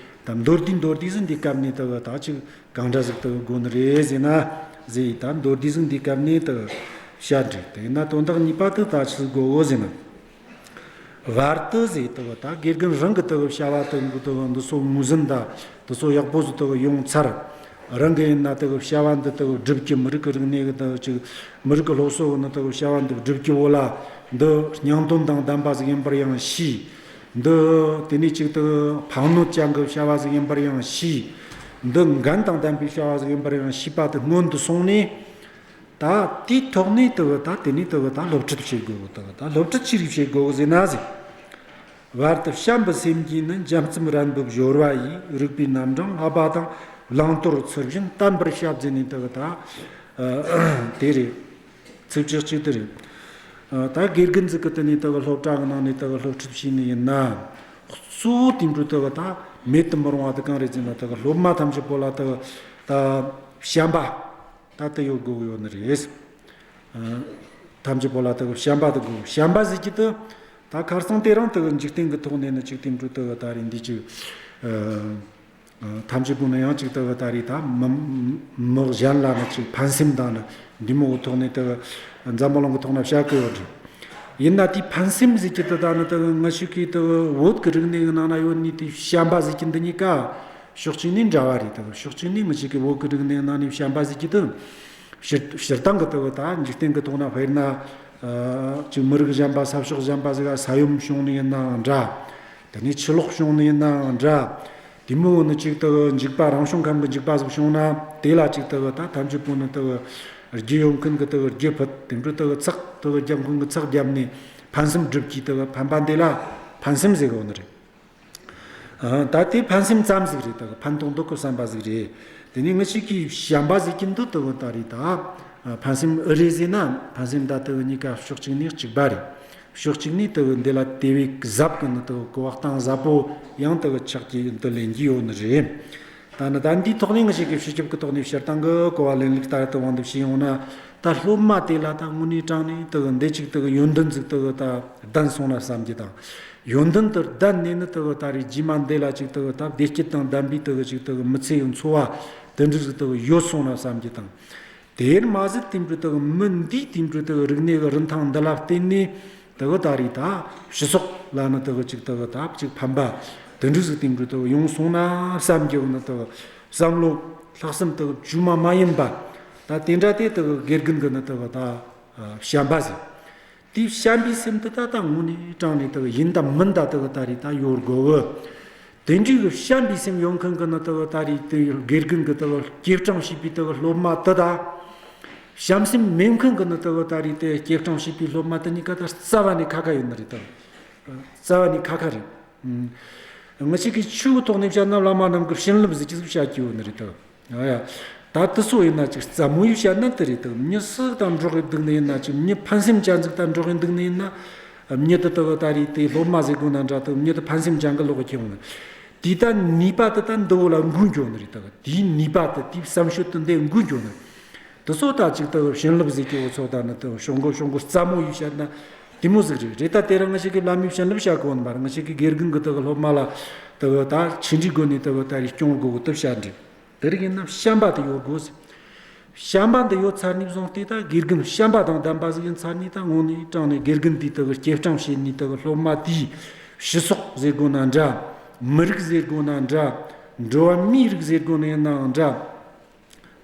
ད་མདོར་བསྡུས་མདོར་བསྡུས་ཟིག་འདི་སྐབས་ནས་དེ་ད་ཅིག་གང་འདྲ་ཟིག་དེ་དགོས་ནི་རེད་ཟེར་ན་ཟེར། ད་མདོར་བསྡུས་ཟིག་འདི་སྐབས་ནས་དེ་བཤད་རེད། དེ་ན་དོན་དག་གཉིས་པ་དེ་ད་ཆི་ཟིག་དགོས་གོ་ཟེར་ན། བར་དུ་ཟེར་དེ་ད་དགེ་རྒན་རང་གི་དེ་བྱ་བ་དེ་འདི་དེ་འདི་ཚོ་ངོས་ཟིན་ད་དེ་ཚོ་ཡག་པོ་ཟིག་དེ་ཡོང་ཚར། རང་གི་ཡིན་ན་དེ་བྱ་བ་འདི་དེ་སྒྲུབ་རྒྱུ། མི་རིགས་ཀྱི་རིག་གནས་ཀྱི་དེ་ཅིག་མི་རིགས་ཀྱི་སློབ་གསོ་གི་ནི་དེ་བྱ་བ་འདི་སྒྲུབ་རྒྱུ་བོ་ལ་འདི་སྙིང་དོན་དང་ལྡན་པ་ཟིག་ཡིན་པར་ཡང་ཤེས། འདི་དེ་ནས་ཅིག་དེ་ཕན་གནོད་ཅན་གྱི་བྱ་བ་ཟིག་ཡིན་པར་ཡང་ཤེས། འདི་འགན་དང་ལྡན་པའི་བྱ་བ་ཟིག་ཡིན་པར་ཡང་ཤེས་པ་དེ་སྔོན་དུ་སོང་ནས། ད་དེའི་ཐོག་ནས་དེ་གི་ད་དེ་ནས་དེ་གི་ད་སློབ་ཁྲིད་བྱེད་དགོས་གི། དེ་གི་ད་སློབ་ཁྲིད་ཅི་རིགས་བྱེད་དགོས་གི་ཟེར་ན་ཟེར། བར་དུ་བྱམས་པའི་སེམས་ཀྱིས་ནི། འཇམ་རྩུབ་རན་པའི་སྦྱོར་བ་ཡིས། རིགས་པའི་རྣམ་གྲངས་བསླབ་པ་དང་། བླང་དོར་ཚུལ་བཞིན་བསྟན་པར་བྱ། ཟེར་ནས་དེ་གི་ད་ཨ་དེ་རེད། ཚིགས་བཅད་གཅིག་དེ་རེད། ཨ། ད་དགེ་རྒན་ཟིག་གིས་དེ་ནས་དེ་གི་སློབ་གྲྭ་གི་ནང་ནས་དེ་གི་སློབ་ཁྲིད་བྱས་ནི་ཡིན་ན། གཙོ་བོ་དེ་འདྲ་དེ་གི་ད་མེད་དུ་མི་རུང་བ་དེ་གང་རེད་ཟེར་ན། དེ་གི་སློབ་མ་ཐམས་ཅད་པོ་ལ་དེ་གི་ད་བྱམས་པ་ད་དེ་ཡོད་དགོས་ཡོད་ནི་རེད། ཨ། ཐམས་ཅད་པོ་ལ་དེ་གི་བྱམས་པ་དེ་དགོས། བྱམས་པ་ཟེར་རྒྱུ་དེ་ད་ཁ་སང་དེ་རིང་དེ་གི་འཇིག་རྟེན་གི་ཐོག་ནས་ནི་ཅིག་དེ་འདྲ་དེ་གི་ད་རེད། འདི་ཅིག་ཨ། ཐམས་ཅད་པོ་ནི་ཡང་ཅིག་དེ་གི་ད་རེད། ད་མི་མི་གཞན་ལ་ནི་ཅིག་ཕན་སེམས་དང་ནི་འདི་མོ་གི་ཐོག་ནས་དེ་གི་འཛམ་བུ་གླིང་གི་ཐོག་ན་བཤད་གི་ཡོད་རེད། ཡིན་ན་དེའི་ཕན་སེམས་ཟེར་རྒྱུ་དེ་ད་ནི་དེ་གི་ང་ཅག་གི་དེ་གི་བོད་ཀྱི་རིག་གནས་ཀྱི་ནང་ན་ཡོད་ནི་དེ་བྱམས་པ་ཟེར་རྒྱུ་འདི་གཉིས་ཀ་ཕྱོགས་གཅིག་ནས་འདྲ་བ་རེད། དེ་གི་ཕྱོགས་གཅིག་ནས་ང་ཅག་གི་བོད་ཀྱི་རིག་གནས་ཀྱི་ནང་ནས་བྱམས་པ་ཟེར་རྒྱུ་དེ་སྤྱིར་སྤྱིར་བཏང་གི་དེ་གི་ད་འཇིག་རྟེན་གི་ཐོག་ན་དཔེར་ན། ཨ། ཅིག་མི་རིགས་གཞན་པ་ས་ཕྱོགས་གཞན་པ་ཟིག་ག་ས་ཡོམ་བྱུང་ནི་ཡིན་ནའང་འདྲ། དེ་ནས་ཆུ་ལོག་བྱུང་ནི་ཡིན་ནའང་འདྲ། དེ་མོ་ནི་ཅིག་དེ་གི་འཇིགས་པ་རང་བྱུང་ཁམས་ཀྱི་འཇིགས་པ་ཟིག་བྱུང་ན། དེ་ལ་ཅིག་དེ་གི་ད་ཐམས་ཅད་པོ་ནི་དེ་གི་རྒྱུ་ཡོད་མཁན་གི་དེ་གི་རྒྱུ་ཕུད། དེ་འདྲ་དེ་གི་ཚེགས་དེ་གི་རྒྱབ་མཁན་གི་ཚེགས་བརྒྱབ་ནས་ཕན་སེམས་སྒྲུབ་རྒྱུའི་དེ་གི་ཕན་པ་འདི་ལ་ཕན་སེམས་ཟེར་གོ་ནི་རེད། ཨ། ད་དེ་ཕན་སེམས་ཙམ་ཟིག་རེད། དེ་གི་ཕན་ཐོགས་འདོད་གི་བསམ་པ་ཟིག་རེད། དེ་ནས་ང་ཅག་གི་བྱམས་པ་ཟེར་རྒྱུ་འདི་དེ་གི་ད་རེད། ད་ཕན་སེམས་ཨེ་རེད་ཟེར་ན། ཕན་སེམས་ད་དེ་གི་གཉིས་ཀ་ཕྱོགས་གཅིག་ནས་གཅིག་པ་རེད། ཕྱོགས་གཅིག་ནས་དེ་གི་འདི་ལ་དེ་བས་གཟབ་གི་ནི་དེ་གི་གོ་བ་གཏིང་ཟབ་པོ་ཡང་དེ་གི་ཆགས་རྒྱུ་འདི་ལེན་རྒྱུ་ཡོད་ནི་རེད། ད་ནི་ད་འདིའི་ཐོག་ནས་ང་ཅག་གི་སྤྱི་ཁྱབ་ཀྱི་ཐོག་ནས་སྤྱིར་བཏང་གི་གོ་བ་ལེན་ལུགས་ལྟར་དུ་དབང་དུ་བྱས་ཡོང་ན། ད་སློབ་མ་དེ་ལ་ད་དངོས་གནས་དྲང་ནས་དེ་གི་འདི་ཅིག་དེ་གི་ཡོན་ཏན་ཟིག་དེ་གི་ད་ལྡན་སོང་ན་བསམ་རྒྱུ་དང་། ཡོན་ཏན་དེ་ལྡན་ནས་ནི་དེ་གི་ད་རེས་རྗེས་མ་འདི་ལ་ཅིག་དེ་གི་ད་བདེ་སྐྱིད་དང་ལྡན་པའི་དེ་གི་ཅིག་དེ་གི་མི་ཚེ་ཡི་འཚོ་བ་དེ་འདྲ་ཟིག་དེ་གི་ཡོད་སོང་ན་བསམ་རྒྱུ་དང་། དེར་མ་ཟད་དེ་འདྲ་དེ་གི་མི་འདིས་དེ་འདྲ་དེ་གི་རིག་གནས་ཀྱི་རིན་ཐང་འདི་ལ་བརྟེན་ནས་དེ་གི་ད་རེས་ད་སྤྱི་ཚོགས་ལ་ནི་དེ་གི་ཅིག་དེ་གི་ད་ཅིག་ཕན་པ་དེ་འདྲ་ཟིག་དེ་འདྲ་དེ་གི་ཡོང་སོང་ན་བསམ་རྒྱུ་ནི་དེ་གི་བསམ་བློ་ལྷག་བསམ་དེ་གི་བཅོས་མ་མ་ཡིན་པ། ད་དེ་འདྲ་དེ་དེ་གི་དགེ་རྒན་གི་ནི་དེ་གི་ད་བྱམས་པ་ཟིག་དེའི་བྱམས་པའི་སེམས་དེ་ད་ད་དངོས་གནས་དྲང་ནས་དེ་གི་ཡིན་དང་མིན་ད་དེ་གི་ད་རེས་ད་ཡོད་དགོས་གི། དེ་འདྲའི་གི་བྱམས་པའི་སེམས་ཡོད་མཁན་གི་ནི་དེ་གི་ད་རེས་དེ་དགེ་རྒན་གི་དེ་གི་སྐྱེད་སྲིང་བྱེད་པའི་དེ་གི་སློབ་མ་དེ་དང་། བྱམས་སེམས་མེད་མཁན་གི་ནི་དེ་གི་ད་རེས་དེ་སྐྱེད་སྲིང་བྱེད་པའི་སློབ་མ་དེ་གཉིས་ཀ་ད་རྩ་བ་ནས་ཁ་ཁ་ཡོད་ནི་རེད། དེ་རྩ་བ་ནས་ཁ་ཁ་རེད། ང་ཅག་གི་ཆོས་ཀྱི་ཐོག་ནས་བཤད་ན་བླ་མ་རྣམས་ཀྱི་བྱིན་རླབས་ཟེར་རྒྱུ་ཟིག་བཤད་རྒྱུ་ཡོད་ནི་རེད་དོ། ཨ་ཡ། ད་དེ་ཚོ་ཡིན་ན་ཅིག་སླ་མོ་ཡིས་བཤད་ན་དེ་རེད་དོ། མྱི་སུ་དང་འགྲོགས་གི་འདུག་ནི་ཡིན་ན། ཅིག་མྱི་ཕན་སེམས་ཅན་ཟིག་དང་འགྲོགས་གི་འདུག་ནི་ཡིན་ན། མྱི་དེ་དེ་གི་ད་རེས་དེ་སློབ་མ་ཟེར་དགོས་ན་འདྲ་དོ། མྱི་དེ་ཕན་སེམས་ཅན་གི་ལོག་གི་ཁྱེར་འོང་ནི། དེ་ད་ནུས་པ་དེ་ད་འདི་བོ་ལ་འགོས་འགྱོ་ནི་རེད་དོ། དེའི་ནུས་པ་དེ། དེའི་བསམ་སྤྱོད་དེ་འདི་འགོས་འགྱོ་ནི། དེ་ཚོ་ད་ཅིག་དེ་བྱིན་རླབས་ཟེར་གི་འུ་ཚོ་ད་ནི་དེ་ཤོག་གུ་ཤོག་གུ་སླ་མོ་ཡིས་བཤད་ན་དེ་མོ་ཟིག་རེད། རེད། ད་དེ་རིང་ང་ཅག་གི་བླ་མའི་བྱིན་རླབས་བཤད་གོ་ནི་མ་རེད། ང་ཅག་གི་དགེ་རྒན་གི་དེ་གི་སློབ་མ་ལ་དེ་གི་ད་ཆི་འདྲའི་སྒོ་ནས་དེ་གི་ད་རེས་སྐྱོང་དགོས་གི་དེ་བཤད་རེད། དེ་རིགས་ཡིན་ན་བྱམས་པ་དེ་ཡོད་དགོས་ཟེར། བྱམས་པ་འདི་ཡོད་ཚར་ནས་བཟུང་སྟེ། ད་དགེ་རྒན་བྱམས་པ་དང་ལྡན་པ་ཟིག་ཡིན་ཚར་ནས། ད་དངོས་གནས་དྲང་ནས་དགེ་རྒན་དེས་དེ་གི་སྐྱེད་སྲིང་བྱས་ནས། དེ་གི་སློབ་མ་དེས་སྤྱི་ཚོགས་ཟེར་དགོས་ན་འདྲ། མི་རིགས་ཟེར་དགོས་ན་འདྲ། འགྲོ་བ་མིའི་རིགས་ཟེར་དགོས་ན་ཡིན་ནའང་འདྲ།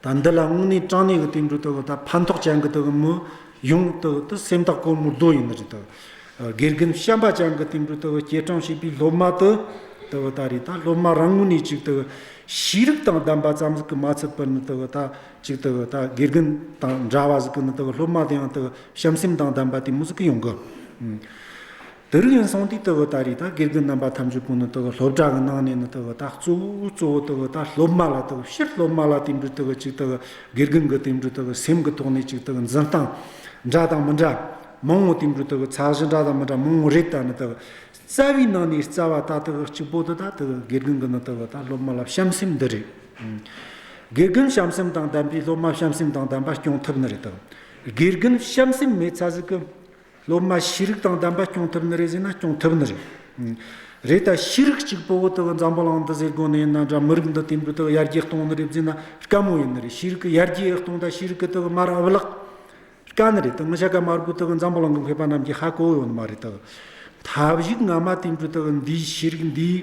ད་འདི་ལ་དངོས་གནས་དྲང་གནས་ཀྱི་དེ་འདྲ་དེ་གི་ད་ཕན་ཐོགས་ཅན་གྱི་དེ་གི་མི་ཡོང་དེ་གི་དེ་སེམས་ཐག་གོར་མོ་རྡོ་ཡིན་ནི་རེད་དོ། དགེ་རྒན་བྱམས་པ་ཅན་གྱི་དེ་འདྲ་དེ་གི་སྐྱེད་སྲིང་བྱས་པའི་སློབ་མ་དེ་དེ་གི་ད་རེས་ད་སློབ་མ་རང་ངོས་ནས་ཅིག་དེ་གི་ཤེས་རིག་དང་ལྡན་པ་ཙམ་ཟིག་གིས་མ་ཚད་པར་ནི། དེ་གི་ད་ཅིག་དེ་གི་ད་དགེ་རྒན་དང་འདྲ་བ་ཟིག་གི་ནི་དེ་གི་སློབ་མ་དེ་ཡང་དེ་གི་བྱམས་སེམས་དང་ལྡན་པ་དེ་མོ་ཟིག་གི་ཡོང་གི། ཨང་། དེ་རིགས་ཡིན་སོང་དུས་དེ་གི་ད་རེད། ད་དགེ་རྒན་རྣམ་པ་ཐམས་ཅད་པོ་ནི་དེ་གི་སློབ་གྲྭ་གི་ནང་ནས་ནི་དེ་གི་ད་གཙོ་བོ་གཙོ་བོ་དེ་གི་ད་སློབ་མ་ལ་དེ་གི་སྤྱིར་སློབ་མ་ལ་དེ་འདྲ་དེ་གི་ཅིག་དེ་གི་དགེ་རྒན་གི་དེ་འདྲ་དེ་གི་སེམས་གི་ཐོག་ནས་ཅིག་དེ་གི་འཛིན་སྟངས་འདྲ་དང་མི་འདྲ་མང་བོ། དེ་འདྲ་དེ་གི་ཚད་གཞི་འདྲ་དང་མི་འདྲ་མང་བོ་རེད། ད་ནི་དེ་གི་རྩ་བའི་ནང་ནས་རྩ་བ་ད་དེ་གི་གཅིག་པོ་དེ་ད་དེ་གི་དགེ་རྒན་གི་ནི་དེ་གི་ད་སློབ་མ་ལ་བྱམས་སེམས་འདི་རེད། དགེ་རྒན་བྱམས་སེམས་དང་ལྡན་པས་སློབ་མ་བྱམས་སེམས་དང་ལྡན་པ་སྐྱོང་ཐུབ་ནི་རེད། དེ་གི་དགེ་རྒན་བྱམས་སེམས་མེད་ཚ་ཟིག་གི་སློབ་མ་ཤེས་རིག་དང་ལྡན་པ་སྐྱོང་ཐུབ་ནི་རེད་ཟེར་ན་སྐྱོང་ཐུབ་ནི་རེད། ཨང་། རེད། ད་ཤེས་རིག་གཅིག་པོ་བོ་དེ་གི་འཛམ་བུ་གླིང་འདི་ཟེར་དགོས་ནི་ཡིན་ན་འདྲ། མི་རིགས་འདི་དེ་འདྲ་དེ་གི་ཡར་རྒྱས་གཏོང་ནི་རེད་ཟེར་ན་དཀའ་མོ་ཡིན་ནི་རེད། ཤེས་རིག་གི་ཡར་རྒྱས་གཏོང་ད་ཤེས་རིག་གི་དེ་གི་མར་བརླག་དཀའ་ནི་རེད། དེ་ངི་ཤ་ཀ་མར་བུ་དེ་གི་འཛམ་བུ་གླིང་གི་མཁས་པ་རྣམས་ཀྱིས་ཧ་གོ་ཡོད་ནི་མ་རེད། དེ་གི་ཐབས་ཤིག་སྔ་མ་དེ་འདྲ་དེ་གི་འདིའི་ཤེས་རིག་འདིའི་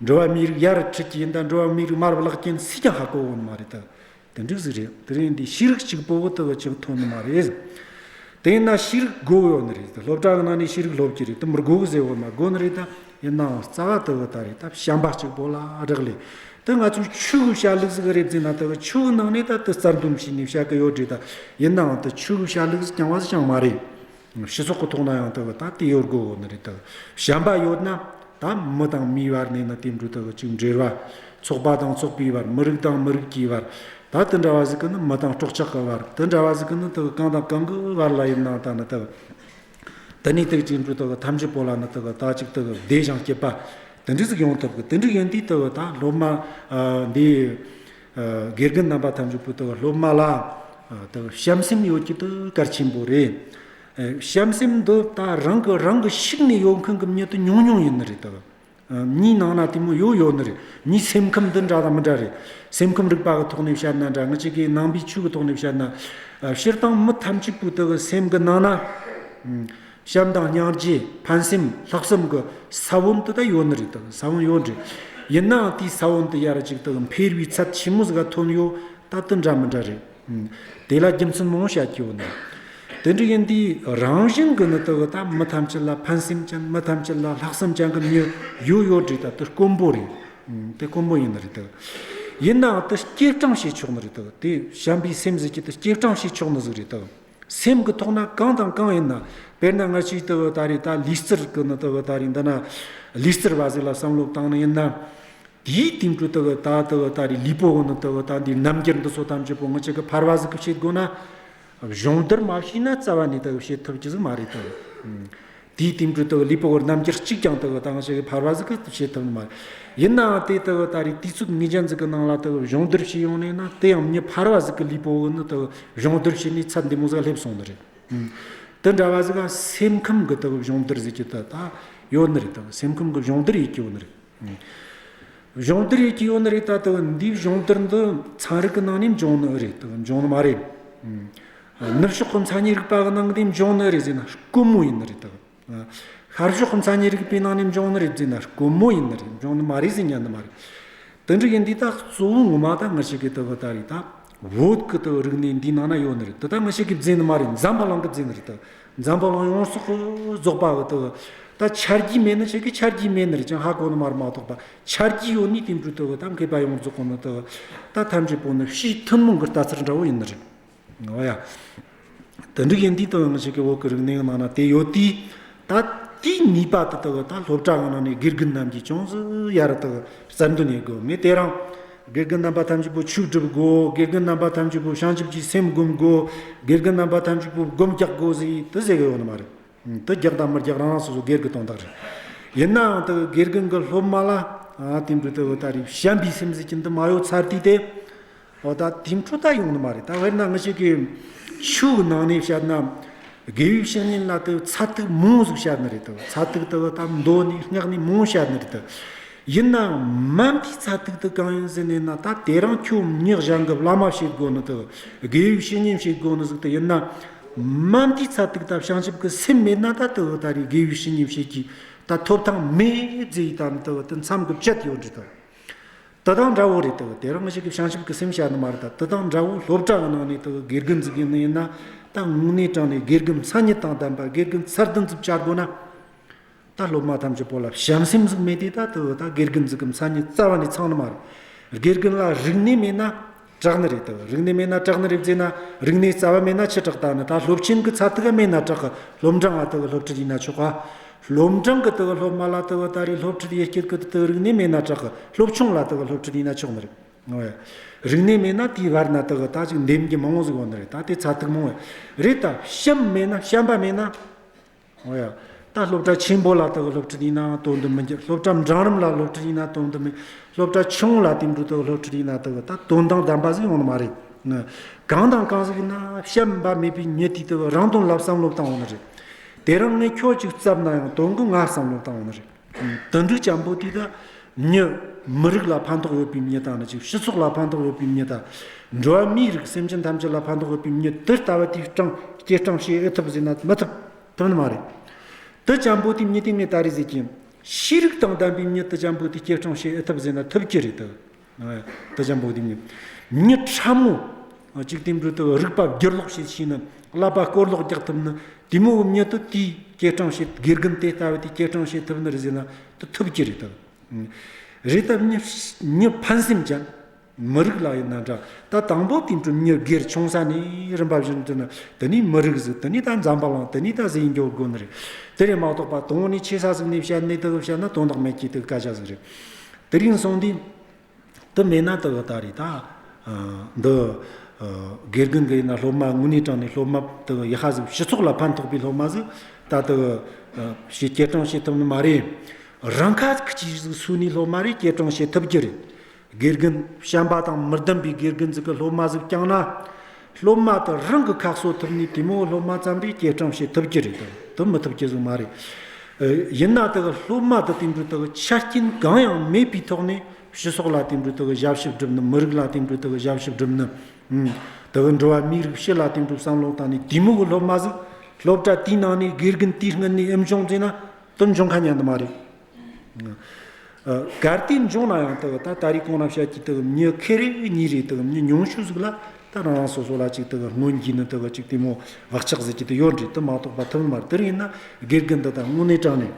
འགྲོ་བ་མིའི་རིགས་ཡར་ཁྲིད་ཀྱི་ཡིན་ད་འགྲོ་བ་མིའི་རིགས་མར་བརླག་གྱིན་སུས་ཀྱང་ཧ་གོ་ཡོད་ནི་མ་རེད། དེ་དེ་འགྲིག་ཟིག་རེད། དེ་རིང་འདི་ཤེས་རིག་གཅིག་པོ་བོ་དེ་གི་ཅིག་ཐོན་ནི་མ་རེད། དེ་ཡིན་ན་ཤེས་རིག་དགོས་ཡོད་ནི་རེད། སློབ་གྲྭ་གི་ནང་ནས་ཤེས་རིག་སློབ་ཀྱི་རེད། དེ་མི་དགོས་གི་ཟེར་བོ་མ་དགོས་ནི་རེད། ད་ཡིན་ནའང་རྩ་བ་དེ་གི་ད་རེད། ད་བྱམས་པ་གཅིག་པོ་ལ་རག་ལས། དེ་ང་ཚོའི་ཆོས་གི་བྱ་ལུགས་ཟིག་རེད་ཟེར་ན་དེ་གི་ཆོས་གི་ནང་ནས་ད་དེ་རྩ་འདོན་བྱས་ནས་བཤད་གི་ཡོད་རེད། ད་ཡིན་ནའང་དེ་ཆོས་གི་བྱ་ལུགས་ཟིག་རྐྱང་བ་ཟིག་ཀྱང་མ་རེད། སྤྱི་ཚོགས་ཀྱི་ཐོག་ན་ཡང་དག་ད་དེ་ཡོད་དགོས་ནི་རེད། དག་བྱམས་པ་ཡོད་ན་ད་མི་དང་མིའི་བར་ནས་ནི་དེ་འདྲ་དག་ཅིག་འབྲེལ་བ། ཚོགས་པ་དང་ཚོགས་པའི་བར། མི་རིགས་དང་མི་རིགས་ཀྱི་བར། ད་དེ་འདྲ་བ་ཟིག་གི་ནི་མི་དང་སྲོག་ཆགས་ཀྱི་བར། དེ་འདྲ་བ་ཟིག་གི་ནི་དག་གང་དང་གང་གི་བར་ལ་ཡིན་ནའང་ད་ནི་དག་དེ་ནས་དག་ཅིག་འདྲ་དག་ཐམས་ཅད་པོ་ལ་ནི་དག་ད་ཅིག་དག་བདེ་ཞིང་སྐྱིད་པ་དེ་འདྲ་ཟིག་ཡོང་ཐུབ་གི། དེ་འདྲ་ཡིན་དུས་དག་ད་སློབ་མ་འདི་དགེ་རྒན་རྣམ་པ་ཐམས་ཅད་པོ་དག་སློབ་མ་ལ་དག་བྱམས་སེམས་ཡོད་རྒྱུ་དེ་གལ་ཆེན་པོ་རེད། བྱམས་སེམས་འདི་ད་རང་གི་རང་གི་ཤུགས་ནས་ཡོད་མཁན་གྱི་མྱི་དེ་ཉུང་ཉུང་ཡིན་ནི་རེད་དོ། མྱིའི་ནང་ན་དེ་མོ་ཡོད་ཡོད་ནི་རེད། མྱིའི་སེམས་ཁམས་འདི་འདྲ་དང་མི་འདྲ་རེད། སེམས་ཁམས་རིག་པ་གི་ཐོག་ནས་བཤད་ན་འདྲ། ང་ཅག་གི་ནང་པའི་ཆོས་ཀྱི་ཐོག་ནས་བཤད་ན། སྤྱིར་བཏང་མི་ཐམས་ཅད་པོའི་དེ་གི་སེམས་ཀྱི་ནང་ན། བྱམས་དང་སྙིང་རྗེ། ཕན་སེམས། ལྷག་བསམ་གྱི་ས་བོན་དེ་ད་ཡོད་ནི་རེད་དོ། ས་བོན་ཡོད་རེད། ཡིན་ནའང་དེའི་ས་བོན་དེ་ཡར་ཅིག་དེ་གི་འཕེལ་བའི་ཚད་ཆེན་མོ་ཟིག་ག་ཐོན་ཡོད། ད་དེ་འདྲ་མི་འདྲ་རེད། དེ་ལ་རྒྱུ་མཚན་མང་བོ་བཤད་ཀྱི་ཡོད་ནི། དེ་འདྲ་ཡིན་དུས་རང་བཞིན་གྱི་ནི་དེ་གི་ད་མི་ཐམས་ཅད་ལ་ཕན་སེམས་ཅན། མི་ཐམས་ཅད་ལ་ལྷག་བསམ་ཅན་གྱི་མྱི་ཡོད་ཡོད་རེད། ད་དེ་དཀོན་པོ་རེད། དེ་དཀོན་པོ་ཡིན་ནི་རེད་དོ། ཡིན་ནའང་དེ་སྐྱེད་སྲིང་བྱེད་ཆོག་ནི་རེད་དོ། དེ་བྱམས་པའི་སེམས་ཟེར་གྱི་དེ་སྐྱེད་སྲིང་བྱེད་ཆོག་ནི་ཟིག་རེད་དོ། སེམས་ཀྱི་ཐོག་ན་གང་དང་གང་ཡིན་ན། དཔེར་ན་ང་ཅག་དེ་གི་ད་རེད། ད་ལུས་རྩལ་གྱི་ནི་དེ་གི་ད་རེད། འདི་ན་ལུས་རྩལ་བ་ཟིག་ལ་བསམ་བློ་བཏང་ནི་ཡིན་ན། དེའི་སྟེང་དུ་དེ་གི་ད་དེ་གི་ད་རེད། ལུས་པོ་གི་ནི་དེ་གི་ད་འདི་རྣམ་འགྱུར་འདི་ཚོ་ཐམས་ཅད་པོ་ང་ཅག་གི་ཕལ་བ་ཟིག་གིས་བྱེད་དགོས་ན། སྦྱོང་བརྡར་མ་བྱས་ན་རྩ་བ་ནས་དེ་གི་བྱེད་ཐུབ་རྒྱུ་ཟིག་མ་རེད་དོ། དེའི་སྟེང་དུ་དེ་གི་ལུས་པོ་གི་རྣམ་འགྱུར་གཅིག་ཀྱང་དེ་གི་ད་ང་ཅག་གི་ཕལ་བ་ཟིག་གིས་བྱེད་ཐུབ་ནི་མ་རེད། ཡིན་ནའང་དེ་དེ་གི་ད་རེད། དུས་ཚོད་ངེས་ཅན་ཟིག་གི་ནང་ལ་དེ་གི་སྦྱོང་བརྡར་བྱས་ཡོང་ནས་ན། དེ་ཡང་མྱི་ཕལ་བ་ཟིག་གི་ལུས་པོ་གི་ནི་དེ་གི་སྦྱོང་བརྡར་བྱས་ནས་ཚད་འདི་མོ་ཟིག་སླེབས་སོང་ནི་རེད། དེ་འདྲ་བ་ཟིག་ག་སེམས་ཁམས་ཀྱི་དེ་གི་སྦྱོང་བརྡར་ཟེར་གྱི་དེ་ད་ཡོད་ནི་རེད། དེ་སེམས་ཁམས་ཀྱི་སྦྱོང་བརྡར་ཡེད་ཀྱི་ཡོད་ནི་རེད། སྦྱོང་བརྡར་ཡེད་ཀྱི་ཡོད་ནི་རེད། ད་དེ་གི་འདིའི་སྦྱོང་བརྡར་འདི་ཚན་རིག་གི་ནང་ནས་འབྱུང་ནི་རེད། དེ་གི་འབྱུང་ནི་མ་རེད། ནུབ་ཕྱོགས་ཀྱི་མཚན་ཉིད་རིག་པ་གི་ནང་ནས་འབྱུང་ནི་རེད་ཟེར་ན་དཀོན་མོ་ཡིན་ནི་རེད། དེ་གི་ཤར་ཕྱོགས་ཀྱི་མཚན་ཉིད་རིག་པའི་ནང་ནས་འབྱུང་ནི་རེད་ཟེར་ན་དཀོན་མོ་ཡིན་ནི་རེད། འབྱུང་ནི་མ་རེད་ཟེར་ཉན་ནི་མ་རེད། དེ་འདྲ་ཡིན་དུས་ད་གཙོ་བོ་ངོ་མ་ད་ང་ཅག་གི་དེ་གི་ད་རེད། ད་བོད་ཀྱི་དེ་གི་རིག་གནས་འདིའི་ནང་ན་ཡོད་ནི་རེད། དེ་ད་ང་ཅག་གིས་བཟླས་ནི་མ་རེད། འཛམ་བུ་གླིང་གིས་བཟླས་ནི་རེད། ད་འཛམ་བུ་གླིང་ཡོངས་སུ་རྫོགས་པ་གི་དེ་གི་ད་ཆ་རྒྱུས་མེད་ནི་ཅག་གིས་ཆ་རྒྱུས་མེད་ནི་རེད། ཅང་ཧ་གོ་ནི་མ་རེད་མ་གཏོགས་པ། ཆ་རྒྱུས་ཡོད་ནི་དེ་འདྲ་དེ་གི་ད་མཁས་པ་ཡོངས་རྫོགས་གི་ནི་དེ་གི་ད་ཐམས་ཅད་པོ་ནི་སྤྱིའི་ཐུན་མོང་གི་ལྟ་ཚུལ་འདྲ་བོ་ཡིན་ནི་རེད། འོ་ཡ། དེ་འདྲ་ཡིན་དུས་དེ་ང་ཅག་གི་བོད་ཀྱི་རིག་གནས་ནང་ན་དེ་ཡོད་དུས། ད་དེའི་ནུས་པ་དེ་དེ་གི་ད་སློབ་གྲྭ་གི་ནང་ནས་དགེ་རྒན་རྣམས་ཀྱིས་ཅུང་ཟད་ཡར་དེ་གི་རྩལ་འདོན་ཡེད་དགོས། ངས་དེ་རིང་དགེ་རྒན་རྣམ་པ་ཐམས་ཅད་པོ་ཆོས་སྒྲུབ་དགོས། དགེ་རྒན་རྣམ་པ་ཐམས་ཅད་པོ་བྱང་ཆུབ་ཀྱི་སེམས་སྒོམ་དགོས། དགེ་རྒན་རྣམ་པ་ཐམས་ཅད་པོ་སྒོམ་རྒྱག་དགོས་ཟེར་དེ་ཟེར་གི་ཡོད་ནི་མ་རེད། དེ་རྒྱག་དང་མི་རྒྱག་རང་རང་སོ་སོ་སྒེར་གྱི་དོན་དག་རེད། ཡིན་ནའང་དེ་དགེ་རྒན་གྱི་སློབ་མ་ལ་ཨ་དེ་འདྲ་དེ་ད་རེད། བྱམས་པའི་སེམས་ཟེར་གྱི་འདི་མ་ཡོད་ཚར་དུས་དེ། འོ་ད་དེ་འཕྲོ་ད་ཡོང་ནི་མ་རེད། ད་དཔེར་ན་ང་ཅག་གི་ཆོས་ཀྱི་ནང་ནས་བཤད་ན། དགེ་བའི་བཤེས་གཉེན་ལ་དེ་ཚད་ཐིག་མང་ཟིག་བཤད་ནི་རེད་དོ། ཚད་ཐིག་དེ་ད་མདོ་ནས་སྔགས་ནས་མང་བཤད་ནི་རེད་དོ། ཡིན་ནའང་མ་མཐའི་ཚད་ཐིག་དེ་གང་ཡིན་ཟེར་ནས་ན། ད་དེ་རིང་ཁྱོད་མྱི་གཞན་གྱི་བླ་མ་བྱེད་དགོས་ནི་དེ། དགེ་བའི་བཤེས་གཉེན་བྱེད་དགོས་ནི་ཟིག་དེ་ཡིན་ན། མ་མཐའི་ཚད་ཐིག་ད་བྱང་ཆུབ་ཀྱི་སེམས་མེད་ན་ད་དེ་ད་རེད། དགེ་བའི་བཤེས་གཉེན་བྱེད་ཀྱི་ད་ཐོབ་ཐང་མེད་ཟེར་ཡི་ད་ནི་དེ་དེ་མཚམས་ཀྱི་བཅད་ཡོད་རེད་དོ། དེ་དང་འདྲ་བོ་རེད་དོ། དེ་རིང་ང་ཅག་གིས་བྱང་ཆུབ་ཀྱི་སེམས་བཤད་ནི་མ་རེད། ད་དེ་དང་འདྲ་བོ་སློབ་གྲྭ་གི་ནང་ནས་དེ་དགེ་རྒན་ཟིག་ཡིན་ནི་ཡིན་ན། ད་དངོས་གནས་དྲང་ནས་དགེ་རྒན་མཚན་ཉིད་དང་ལྡན་པ། དགེ་རྒན་ཚད་ལྡན་ཟིག་བྱ་དགོས་ན། ད་སློབ་མ་ཐམས་ཅད་པོ་ལ་བྱམས་སེམས་ཟིག་མེད་དུས་ད་དེ་ད་དགེ་རྒན་ཟིག་གི་མཚན་ཉིད་རྩ་བ་ནས་ཚང་ནི་མ་རེད། དགེ་རྒན་ལ་རིག་གནས་མེད་ན་དྲག་ནི་རེད་དོ། རིག་གནས་མེད་ན་དྲག་ནི་རེད་ཟེར་ན། རིག་གནས་རྩ་བ་མེད་ན་ཆི་དྲག་ད་ནི། ད་སློབ་ཆེན་གྱི་ཚད་ཐིག་ག་མེད་ན་དྲག་གི། སློབ་འབྲིང་ང་དེ་གི་སློབ་ཁྲིད་ཡིན་ན་ཆོག་ག། སློབ་འབྲིང་གི་དེ་གི་སློབ་མ་ལ་དེ་གི་ད་རེས་སློབ་ཁྲིད་ཡེ་སྐྱེད་གི་དེ་གི་རིག་གནས་མེད་ན་དྲག་གི། སློབ་ཆུང་ལ་དེ་གི་སློབ་ཁྲིད་ཡེ་ན་ཆོག་ནི་རེད། ཨོ་ཡ། རིག་གནས་མེད་ན་དེའི་བར་ན་དེ་གི་ད་ཅིག་འདེམས་རྒྱུ་མང་བོ་ཟིག་ཡོད་ནི་རེད། ད་དེ་ཚ་ཐིག་མང་བོ་རེད། ད་བྱམས་མེད་ན། བྱམས་པ་མེད་ན། ཨོ་ཡ། ད་སློབ་གྲྭ་ཆེན་པོ་ལ་དེ་གི་སློབ་ཁྲིད་ཡེ་ན་དོན་དུ་མི་འགྱུར། སློབ་གྲྭ་འབྲིང་རིམ་ལ་སློབ་ཁྲིད་ཡེ་ན་དོན་དུ་མི། སློབ་གྲྭ་ཆུང་ངུ་ལ་དེ་འདྲ་དེ་གི་སློབ་ཁྲིད་ཡེ་ན་དེ་གི་ད་དོན་དང་ལྡན་པ་ཟིག་ཡོང་ནི་མ་རེད། ནི། གང་དང་གང་ཟིག་ཡིན་ན་བྱམས་པ་མེད་པའི་མྱི་དེ་དེ་གི་རང་དོན་ལ་བསམ་བློ་བཏང་ཡོང་ནི་རེད། དེ་རིང་ངས་ཁྱོད་ཅིག་བཙབ་ན་ཡང་དོན་གི་ང་བསམ་བློ་བཏང་ཡོང་ནི་རེད། དེ་འདྲ་ཅན་པོ་དེ་ད་མྱི། མི་རིགས་ལ་ཕན་ཐོགས་ཡོད་པའི་མྱི་དང་ནི་ཅིག་སྤྱི་ཚོགས་ལ་ཕན་ཐོགས་ཡོད་པའི་མྱི་དང་། འགྲོ་བ་མིའི་རིགས་སེམས་ཅན་ཐམས་ཅད་ལ་ཕན་ཐོགས་ཡོད་པའི་མྱི་དེ་ལྟ་བུ་དེ་སྐྱེད་སྲིང་བྱེད་ཨེ་ཐུབ་ཟེར་ན་མི་ཐུབ། ཐུབ་ནི་མ་རེད། དེ་ཅན་པོ་དེ་མྱི་དེ་ངས་ད་རེས་ཟེར་གྱི་ཡིན། ཤེས་རིག་དང་ལྡན་པའི་མྱི་དེ་ཅན་པོ་དེ་སྐྱེད་སྲིང་བྱེད་ཨེ་ཐུབ་ཟེར་ན་ཐུབ་ཀྱི་རེད་དོ། དེ་ཅན་པོ་དེ་མྱི། མྱི་ཕྲ་མོ། གཅིག་དེ་འདྲ་དེ་རིག་པ་བསྒྱུར་ལོག་བྱེད་ཤེས་ནི། ཀླད་པ་སྐོར་ལོག་རྒྱག་ཐུབ་ནི། དེ་མོ་གི་མྱི་དེ་དེའི་སྐྱེད་སྲིང་བྱེད། དགེ་རྒན་དེ་ལྟ་བུ་དེ་སྐྱེད་སྲིང་བྱེད་ཐུབ་ནི་རེད་ཟེར་ན་དེ་ཐུབ་ཀྱི་རེད་དོ། རེད། ད་མྱི། མྱི་ཕན་སེམས་ཅན། མི་རིགས་ལ་ཡིན་ན་འདྲ། ད་དང་པོ་དེ་འདྲ་མྱི་སྒེར་ཆུང་ས་ནས་རིམ་པ་བཞིན་དུ་ནི་དེ་ནས་མི་རིགས་ཟིག། དེ་ནས་ད་འཛམ་བུ་གླིང་། དེ་ནས་ད་ཟེར་འགྱོ་དགོས་ནི་རེད། དེ་རེད་མ་གཏོགས་པ་དང་པོ་ནས་ཆེ་ས་ཟིག་ནས་བཤད་ནས་དེ་གི་བཤད་ན་དོན་དག་མེད་ཀྱི་དེ་གི་སྐད་ཆ་ཟིག་རེད། དེ་རིང་སོང་དུས། དེ་མེད་ན་དེ་གི་ད་རེད་ད། ཨ། འདི། ཨ། དགེ་རྒན་གི་ཡིན་ན་སློབ་མ་དངོས་གནས་དྲང་ནས་སློབ་མ་དེ་གི་ཡག་པ་ཟིག། སྤྱི་ཚོགས་ལ་ཕན་ཐོགས་པའི་སློབ་མ་ཟིག། ད་དེ་གི། ཨ། བྱེད། སྐྱེད་སྲིང་བྱེད་ཐུབ་ནི་མ་རེད། རང་ཁ་ཅིག་ཟིག་སུ་ནས་སློབ་མ་རེ་སྐྱེད་སྲིང་བྱེད་ཐུབ་རྒྱུ་རེད། དགེ་རྒན་བྱམས་པ་དང་མི་ལྡན་པའི་དགེ་རྒན་ཟིག་གི་སློབ་མ་ཟིག་བསྐྱངས་ན། སློབ་མ་དེ་རང་གི་ཁ་གསོ་ཐུབ་ནས་དེ་མོ་སློབ་མ་ཙམ་རེ་སྐྱེད་སྲིང་བྱེད་ཐུབ་རྒྱུ་རེད་དམ། དེ་མི་ཐུབ་རྒྱུ་ཟིག་མ་རེད། ཨ། ཡིན་ན་དེ་གི་སློབ་མ་དེ་དེ་འདྲ་དེ་གི་ཆ་རྐྱེན་གང་ཡང་མེད་པའི་ཐོག་ནས་སྤྱི་ཚོགས་ལ་དེ་འདྲ་དེ་གི་ཞབས་ཞུ་སྒྲུབ་ནི། མི་རིགས་ལ་དེ་འདྲ་དེ་གི་ཞབས་ཞུ་སྒྲུབ་ནི། ཨུམ། དེ་གི་འགྲོ་བ་མིའི་རིགས་སྤྱི་ལ་དེ་འདྲ་བསམ་བློ་བཏང་ནས་དེ་མོ་གི་སློབ་མ་ཟིག་སློབ་གྲྭ་དེའི་ནང་ནས་དགེ་རྒན་དེའི་སྔུན་ནས་ཨེ་འབྱུང་ཟེར་ན་དེ་འབྱུང་ཁ་ཉན་ནི་མ་རེད། ཨ། གལ་ཏེ་འབྱུང་ན་ཡང་དེ་གི་ད་ད་རེས་གོང་ན་བཤད་ཀྱི་དེ་གི་མྱི་ཁེ་རེ་གཉིས་རེ། དེ་གི་མྱི་ཉུང་ཤོས་ཟིག་ལ་ད་རང་རང་སོ་སོ་ལ་ཅིག་དེ་གི་སྔོན་གྱི་ནི་དེ་གི་ཅིག་དེ་མོ་བག་ཆགས་ཟེར་གྱི་དེ་ཡོད་རེད། དེ་མ་གཏོགས་པ་ཐུབ་མ་རེད། དེ་རེད་ཡིན་ན་དགེ་རྒན་འདི་ད་དངོས་གནས་དྲང་ནས་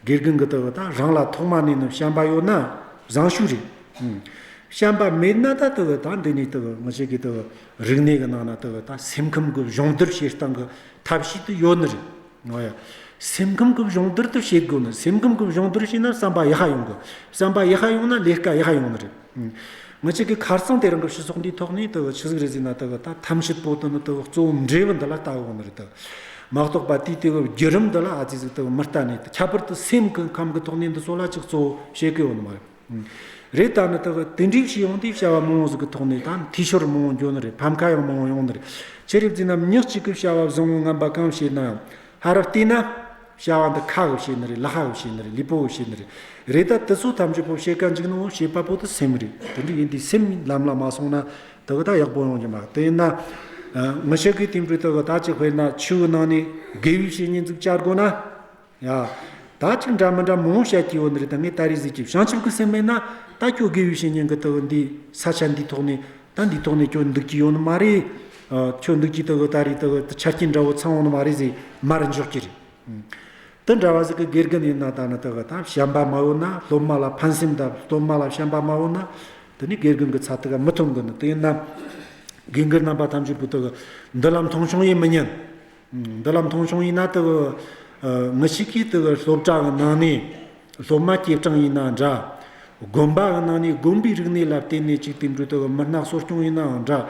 དགེ་རྒན་གི་དེ་གི་ད་རང་ལ་ཐོག་མ་ནས་ནི་བྱམས་པ་ཡོད་ན་བཟང་ཤོས་རེད། ཨུམ། བྱམས་པ་མེད་ན་ད་དེ་གི་ད་འདི་ནས་དེ་གི་ང་ཅག་གི་དེ་གི་རིག་གནས་གི་ནང་ན་དེ་གི་ད་སེམས་ཁམས་གི་སྦྱོང་བརྡར་བྱེད་སྟངས་གི་ཐབས་ཤེས་དེ་ཡོད་ནི་རེད། ཨོ་ཡ། སེམས་ཁམས་ཀྱི་སྦྱོང་བརྡར་དེ་བྱེད་དགོས་ནི། སེམས་ཁམས་ཀྱི་སྦྱོང་བརྡར་བྱས་ན་བསམ་པ་ཡག་པ་ཡོང་གི། བསམ་པ་ཡག་པ་ཡོང་ན་ལས་ཀ་ཡག་པ་ཡོང་ནི་རེད། ཨང་། ང་ཅག་གི་ཁ་སང་དེ་རིང་གི་སྤྱི་ཚོགས་འདིའི་ཐོག་ནས་དེ་གི་ཆི་ཟིག་རེད་ཟེར་ན། དེ་གི་ད་ཐམས་ཅད་པོ་དེ་ནི་དེ་གི་གཙོ་བོ་འབྲས་བུ་འདི་ལ་ལྟ་གི་ཡོད་ནི་རེད། དེ་མ་གཏོགས་པ་དེའི་དེ་གི་བརྒྱུད་རིམ་འདི་ལ་ཨ་ཙི་ཟིག་དེ་གི་མི་ལྟ་ནས། ཁྱད་པར་དུ་སེམས་ཀྱི་ཁམས་ཀྱི་ཐོག་ནས་འདི་ཚོ་ལ་ཅིག་གཙོ་བོ་བྱེད་གི་ཡོད་ནི་མ་རེད། རེད། ད་ནི་དེ་གི་དེ་འདྲའི་བྱས་ཡོང་དུས་བྱ་བ་མང་བོ་ཟིག་གི་ཐོག་ནས་ད་འཐུས་ཤོར་མང་བོ་འགྱོ་ནི་རེད། ཕམ་ཁ་ཡང་མང་བོ་ཡོང་ནི་རེད། ཆི་རེད་ཟེར་ན་མྱི་གཅིག་གིས་བྱ་བ་བཟང་བོ་ངན་པ་གང་བྱས་ན་ཡང་ཧར་ར་བལྟས་ན་བྱ་བ་འདི་ཁ་གིས་བྱས་ནི་རེད། ལག་པ་གིས་བྱས་ནི་རེད། ལུས་པོ་གིས་བྱས་ནི་རེད། རེད། ད་དེ་ཚོ་ཐམས་ཅད་པོ་བྱེད་ག་འཇུག་ནི་བོ་བྱེད་པ་པོ་དེ་སེམས་རེད། དེ་འདྲ་ཡིན་དུས་སེམས་ལམ་ལ་མ་སོང་ན་དེ་གི་ད་ཡག་པོ་ཡོང་རྒྱུ་མ་རེད། དེ་ཡིན་ན། ཨ། ང་ཅག་གིས་དེ་འདྲ་དེ་གི་ད་ཅིག་དཔེར་ན་ཆུ་གི་ནང་ནས་དགེ་བའི་བཤེས་གཉེན་ཟིག་བཅར་དགོས་ན། ཡ། ད་ཅིག་འདྲ་མི་འདྲ་མང་བོ་བཤད་ཀྱི་ཡོད་ནི་རེད། ད་ངས་ད་རེས་ཟེར་གྱི། བྱང་ཆུབ་ཀྱི་སེམས་མེད་ན་ད་ཁྱོད་དགེ་བའི་བཤེས་གཉེན་གྱི་དེ་གི་འདི་ས་ཆ་འདིའི་ཐོག་ནས། ད་འདིའི་ཐོག་ནས་ཁྱོད་འདུག་གི་ཡོད་ནི་མ་རེད། ཨ། ཁྱོད་འདུག་གི་དེ་གི་ད་རེས་དེ་གི་ཆ་རྐྱེན་འདྲ་བོ་ཚང་ཡོད་ནི་མ་རེད་ཟེར་མར་འཇོག་གི་རེད། ཨང་། དེ་འདྲ་བ་ཟིག་གི་དགེ་རྒན་ཡིན་ན། ད་ནི་དེ་གི་ད་བྱམས་པ་མ་ཡོད་ན། སློབ་མ་ལ་ཕན་སེམས་དང་སློབ་མ་ལ་བྱམས་པ་མ་ཡོད་ན། དེ་ནི་དགེ་རྒན་གྱི་ཚད་དེ་ག་མི་ཐོན་གི་ནི། དེ་ཡིན་ན་དགེ་རྒན་རྣམ་པ་ཐམས་ཅད་པོ་དེ་གི་འདི་ལ་མཐོང་ཆུང་ཡེ་མི་ཉན། འདི་ལ་མཐོང་ཆུང་ཡེ་ན་དེ་གི། ཨ། ང་ཅག་གིས་དེ་གི་སློབ་གྲྭ་གི་ནང་ནས་སློབ་མ་སྐྱེད་སྲིང་ཡེ་ན་འདྲ། དགོན་པ་གི་ནང་ནས་དགོན་པའི་རིག་གནས་ལ་བརྟེན་ནས་ཅིག་དེ་འདྲ་དེ་གི་མི་སྣ་གསོ་སྐྱོང་ཡེ་ནའང་འདྲ།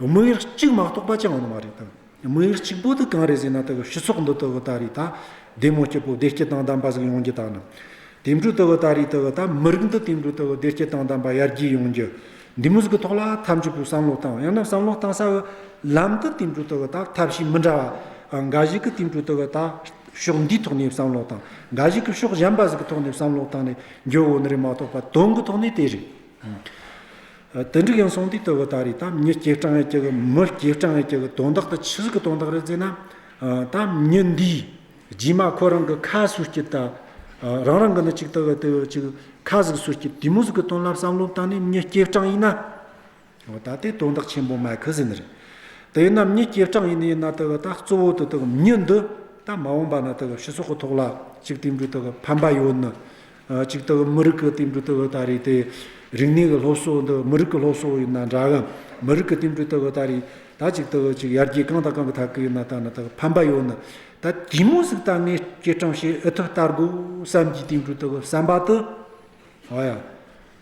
དམིགས་ཡུལ་གཅིག་མ་གཏོགས་པ་ཅང་ཡོད་ནི་མ་རེད་དམ། དམིགས་ཡུལ་གཅིག་པོ་དེ་གང་རེད་ཟེར་ན། དེ་གི་སྤྱི་ཚོགས་འདི་དེ་གི་ད་རེས་ད་བདེ་མོ་སྐྱིད་པོ་བདེ་སྐྱིད་དང་ལྡན་པ་ཟིག་ཡོང་རྒྱུ་དང་ནི། དེ་འདྲ་དེ་གི་ད་རེས་དེ་གི་ད་མི་རིགས་འདི་དེ་འདྲ་དེ་གི་བདེ་སྐྱིད་དང་ལྡན་པ་ཡར་རྒྱས་ཡོང་རྒྱུ། འདི་མོ་ཟིག་གི་ཐོག་ལ་ཐམས་ཅད་པོས་བསམ་བློ་བཏང་། ཡང་ན་བསམ་བློ་བཏང་ས་གི་ལམ་དེ་དེ་འདྲ་དེ་གི་ད་ཐབས་ཤེས་མི་འདྲ་བ། ཨ། འགའ་ཞིག་གིས་དེ་འདྲ་དེ་གི་ད་ཕྱོགས་འདིའི་ཐོག་ནས་བསམ་བློ་བཏང་། འགའ་ཞིག་གིས་ཕྱོགས་གཞན་པ་ཟིག་གི་ཐོག་ནས་བསམ་བློ་བཏང་ནས་འགྱོ་ཡོད་ནི་རེད་མ་གཏོགས་པ། དོན་གྱི་ཐོག་ནས་དེ་རེད། ཨ། དེ་འདྲ་ཡིན་སོང་དུས་དེ་གི་ད་རེས་ད་མྱི་སྐྱེད་སྲིང་ཡེ་རྒྱུ་གི། མི་སྐྱེད་སྲིང་ཡེ་རྒྱུ་གི་དོན་དག་དེ་ཆི་ཟིག་གི་དོན་དག་རེད་ཟེར་ན། ཨ། ད་མྱི་འདིས་རྗེས་མ་ཁོ་རང་གི་ཁ་གསོ་རྒྱུ་ད། ཨ། རང་རང་གི་ནི་ཅིག་དེ་གི་དེ་གི་ཅིག་ཁ་ཟིག་གསོ་རྒྱུ་དེ་མོ་ཟིག་གི་དོན་ལ་བསམ་བློ་བཏང་ནས་མྱི་སྐྱེད་སྲིང་ཡེ་ན། འོ། ད་དེ་དོན་དག་ཆེན་པོ་མེད་གི་ཟེར་ནི་རེད། དེ་ཡིན་ན་མྱི་སྐྱེད་སྲིང་ཡེ་ནི་ཡིན་ན་དེ་གི་ད་གཙོ་བོ་དེ་དེ་གི་མྱི་འདི་ད་མ་འོངས་པ་ན་དེ་གི་སྤྱི་ཚོགས་གི་ཐོག་ལ་ཅིག་དེ་འདྲ་དེ་གི་ཕན་པ་ཡོད་ནི། ཨ། ཅིག་དེ་གི་མི་རིགས་གི་དེ་འདྲ་དེ་གི་ད་རེས་དེ་རིག་གནས་གི་སློབ་གསོ་འདི། མི་རིགས་གི་སློབ་གསོ་ཡིན་ན་འདྲ་གི། མི་རིགས་གི་དེ་འདྲ་དེ་གི་ད་རེས་ད་ཅིག་དེ་གི་ཅིག་ཡར་རྒྱས་གང་དང་གང་གི་ཐད་གི་ཡིན་ན་ད་ནི་དེ་གི་ཕན་པ་ཡོད་ནི། ད་དེ་མོ་ཟིག་ད་ངས་ སྐྱེད་སྲིང་བྱེད་ཨེ་ཐུབ་ལྟ་དགོས་བསམ་གྱི་དེ་འདྲ་དག་བསམ་པ་དེ། ཨོ་ཡ།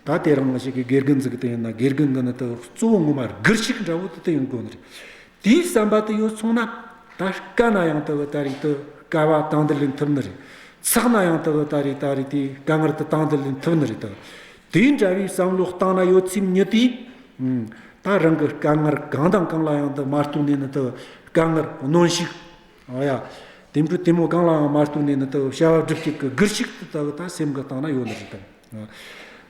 ད་དེ་རིང་ང་ཞིག་གི་དགེ་རྒན་ཟིག་དེ་ཡིན་ན། དགེ་རྒན་གི་ནི་དག་གཙོ་བོ་ངོ་མ་སྒུལ་ཤུགས་འདྲ་བོ་དེ་དེ་ཡིན་དགོས་ནི་རེད། དེའི་བསམ་པ་དེ་ཡོད་སོང་ན། ད་དཀའ་ན་ཡང་དག་ད་རེས་དེ་དཀའ་བ་དང་དུ་ལེན་ཐུབ་ནི་རེད། ཚེགས་ན་ཡང་དག་ད་རེས་ད་རེས་དེ་དཀའ་ངལ་དེ་དང་དུ་ལེན་ཐུབ་ནི་རེད། དག་དེ་འདྲ་བའི་བསམ་བློ་བཏང་ན་ཡོད་ཚད་ཉིད་དེ། ཨུམ། ད་རང་གི་དཀའ་ངལ་གང་དང་གང་ལ་ཡང་དག་མ་ལྟོས་ནས་ནི་དག་དཀའ་ངལ་གནོན་ཤུགས། ཨོ་ཡ། དེ་འདྲ་དེ་མོ་གང་ལའང་མ་ལྟོས་ནས་ནི་དག་བྱ་བ་སྒྲུབ་བྱེད་ཀྱི་སྒུལ་ཤུགས་དེ་དག་ད་སེམས་གི་སྟེང་ན་ཡོད་ནི་རེད་དམ།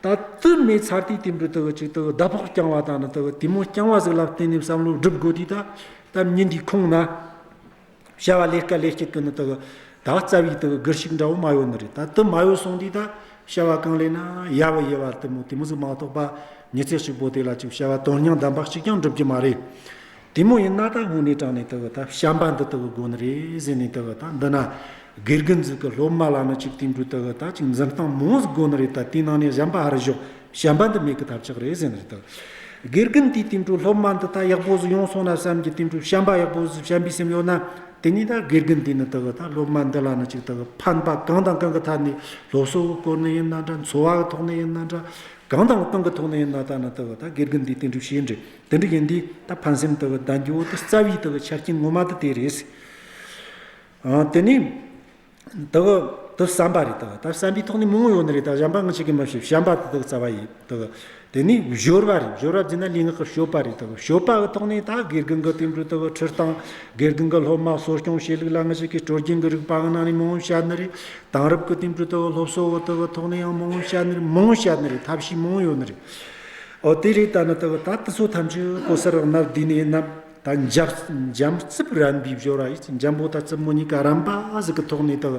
ད་དེ་མེད་ཚར་དུས་དེ་འདྲ་དག་ཅིག་དག་ཟླ་ཕོགས་རྐྱང་བ་དང་ནི་དག་དེ་མོ་རྐྱང་བ་ཟིག་ལ་བརྟེན་ནས་བསམ་བློ་སྒྲུབ་དགོས་དུས། ད་ད་ཉིན་འདིའི་ཁོངས་ན་བྱ་བ་ལས་ཀ་ལས་རྒྱུ་གི་ནི་དག་ད་རྩ་བའི་དག་སྒུལ་ཤུགས་འདྲ་བོ་མ་ཡོད་ནི་རེད། ད་དེ་མ་ཡོད་སོང་དུས་ད་བྱ་བ་གང་ལས་ན་ཡ་བ་ཡེ་བ་དེ་མོ་དེ་མོ་ཟིག་མ་གཏོགས་པ། མི་ཚེ་གཅིག་པོ་དེ་ལ་ཅིག་བྱ་བ་དོན་སྙིང་ལྡན་པ་གཅིག་ཀྱང་འགྲུབ་རྒྱུ་མ་རེད། དེ་མོ་ཡིན་ན་ད་དངོས་གནས་དྲང་ནས་དག་ད་བྱམས་པ་འདི་དག་དགོས་ནི་རེད་ཟེར་ནས། དག་ད་འདི་ན་དགེ་རྒན་ཟིག་གི་སློབ་མ་ལ་ནི་ཅིག་དེ་འདྲ་དག་ད་ཅིག་འཛིན་སྟངས་མང་ཟིག་དགོས་ནི་རེད། ད་དེའི་ནང་ནས་བྱམས་པ་ཧར་ཞོག་བྱམས་པ་འདི་མེད་གི་ཐབས་ཆག་རེད་ཟེར་ནི་རེད། དག་དགེ་རྒན་དེ་དེ་འདྲ་སློབ་མ་འདི་ད་ཡག་པོ་ཟིག་ཡོང་སོང་ན་བསམ་གྱི་དེ་འདྲ་བྱམས་པ་ཡག་པོ་ཟིག་བྱམས་པའི་སེམས་ཡོད་ན། དེ་ནས་ད་དགེ་རྒན་དེ་ནི་དག་ད་སློབ་མ་འདི་ལ་ནི་ཅིག་དག་ཕན་པ་གང་དང་གང་གི་ཐད་ནས། སློབ་གསོ་གི་སྐོར་ནས་ཡིན་ན་འདྲ། འཚོ་བ་གི་ཐོག་ནས་ཡིན་ན་འདྲ། གང་དང་གང་གི་ཐོག་ནས་ཡིན་ན་ད་ནི་དག་ད་དགེ་རྒན་འདིས་དེ་འདྲ་བྱས་ནི་རེད། དེ་འདྲ་ཡིན་དུས་ད་ཕན་སེམས་དག་ལྡན་རྒྱུ་བོ་དེ་རྩ་བའི་དག་ཆ་རྐྱེན་ངོ་མ་དེ་དེ་རེད། ཨ། དེ་ནས་དག་དེ་བསམ་པ་རེད། དག་ད་བསམ་པའི་ཐོག་ནས་མང་བོ་ཡོད་ནི་རེད། ད་བྱམས་པ་ང་ཅིག་གིས་མ་ཤེས། བྱམས་པ་དེ་དག་རྩ་བ་ཡིན། དག་དེ་ནས་སྦྱོར་བ་རེད། སྦྱོར་བ་བརྩིས་ན་ལུས་ངག་གི་སྤྱོད་པ་རེད། དག་སྤྱོད་པ་གི་ཐོག་ནས་ད་དགེ་རྒན་གི་དེ་འདྲ་དག་ཁྲིད་སྟངས། དགེ་རྒན་གི་སློབ་མ་གསོ་སྐྱོང་བྱེད་ལུགས་ལ་ང་ཅིག་གིས་སྲོལ་རྒྱུན་གི་རིག་པ་གི་ནང་ནས་མང་བོ་བཤད་ནི་རེད། དེང་རབས་ཀྱི་དེ་འདྲ་དག་སློབ་གསོ་བོ་དག་གི་ཐོག་ནས་ཡང་མང་བོ་བཤད་ནི་རེད། མང་བོ་བཤད་ནི་རེད། ཐབས་ཤེས་མང་བོ་ཡོད་ནི་རེད། ཨོ་དེ་རེད། ད་ནི་དག་ད་དེ་ཚོ་ཐམས་ཅད་གོ་སར་ནར་བསྡུས་ནས་ཡིན་ན། ད་འཇམ་འཇམ་རྩུབ་རན་པའི་སྦྱོར་བ་ཡིན། འཇམ་པོ་དང་རྩུབ་མོ་གཉིས་ཀ་རན་པ་ཟིག་གི་ཐོག་ནས་དག་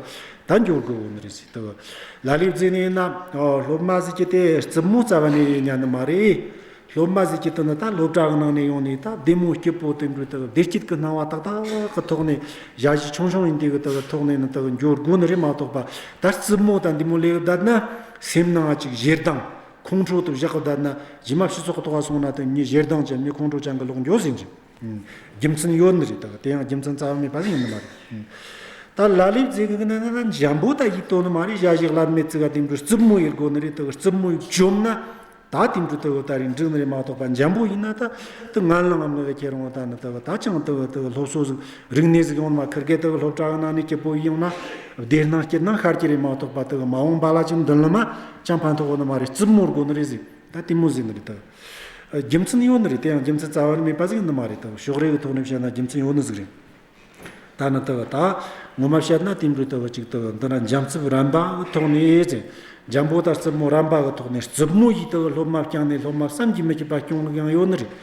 ད་འགྱོ་དགོས་ནི་རེད་ཟེར། དག་ལ་ལས་བརྩིས་ནས་ཡིན་ན། ཨོ་སློབ་མ་ཟིག་གི་དེ་རྩུབ་མོ་རྩ་བ་ནས་ཡིན་ཉན་ནི་མ་རེད། སློབ་མ་ཟིག་གི་དེ་ནི་ད་སློབ་གྲྭ་གི་ནང་ནས་ཡོང་ནས་ད་བདེ་མོ་སྐྱིད་པོ་དེ་འདྲ་དག་བདེ་སྐྱིད་ཀྱི་སྣང་བ་ཏག་ཏག་གི་ཐོག་ནས། ཞ་ཞི་ཆུང་ཆུང་ཡིན་དུས་གི་དག་ཐོག་ནས་ནི་དག་འགྱོ་དགོས་ནི་རེད་མ་གཏོགས་པ། ད་རྩུབ་མོ་དང་འདི་མོ་ལས་བསྡད་ན་སེམས་ནང་ཅིག་ཞེ་སྡང་ཁོང་ཁྲོ་དེ་བཞག་གི་བསྡད་ན། རྗེས་མ་སྤྱི་ཚོགས་ཐོག་སོང་ན་དེ་མྱི་ཞེ་སྡང་ཅན། མྱི་ཁོང་ཁྲོ་ཅན་གི་ལོག་འགྱོ་ཟིན་ཅིང་། ཨུམ། རྒྱུ་མཚན་ཡོད་ནི་རེད། དག་དེ་ཡང་རྒྱུ་མཚན་རྩ་བ་མེད་པ་ཟིག་ཡིན་ནི་མ་རེད། ཨུམ། ད་ལ་ལས་བརྩིས་གི་ན་ན་འཇམ་པོ་ད་ཡིད་དོ་ནི་མ་རེད། ཞ་ཞི་བླ་མེད་ཙི་ག་དེ་འདྲ་རྩུབ་མོ་ཡིན་དགོས་ནི་རེད། དག་རྩུབ་མོ་ཡིན་བཅོམ་ན་ད་དེ་འདྲ་དག་ད་རེས་འགྲིག་ནི་རེད་མ་གཏོགས་པ། འཇམ་པོ་ཡིན་ན་ད་དེ་ངན་ལང་ངམ་ནི་གི་ཁྱེད་རང་ད་ནི་དག་ད་ཅང་དག་དག་སློབ་གསོ་ཟིག་རིག་གནས་ཟིག་ཡོང་ནི་མ། ཁིར་གེ་དག་སློབ་གྲྭ་གི་ནང་ནས་སྐྱིད་པོ་ཡོང་ན་བདེ་སྣང་སྐྱིད་སྣང་ཤར་གྱི་རེད་མ་གཏོགས་པ། དག་མ་འོངས་པ་ལ་ཅིག་མདུན་ལམ་མ་ཅང་ཕན་ཐོགས་ནི་མ་རེད། རྩུབ་མོ་དགོས་ནི་རེད་ཟེར། ད་དེ་མོ་ཟེར་ནི་རེད། ད་རྒྱུ་མཚན་ཡོད་ནི་རེད། དེ་ཡང་རྒྱུ་མཚན་རྩ་བ་ནས་མེད་པ་ཟིག་ཡིན་ནི་མ་རེད། ད་ཕྱོགས་རེ་གི་ཐོག་ནས་བཤད་ན་རྒྱུ་མཚན་ཡོད་ནི་ཟིག་རེད། ད་ནི་ད་ད་ངོ་མ་བཤད་ན་དེ་འདྲ་ད་ཅིག་ད་འདི་ན་འཇམ་རྩུབ་རན་པ་གི་ཐོག་ནས་ཟེར། འཇམ་པོ་དང་རྩུབ་མོ་རན་པ་གི་ཐོག་ནས། རྩུབ་མོ་ཡིས་ད་སློབ་མ་བསྐྱངས་ནས་སློབ་མ་བསམ་གྱིས་མི་ཁྱབ་པ་སྐྱོང་ལུགས་ཡང་ཡོད་ནི་རེད།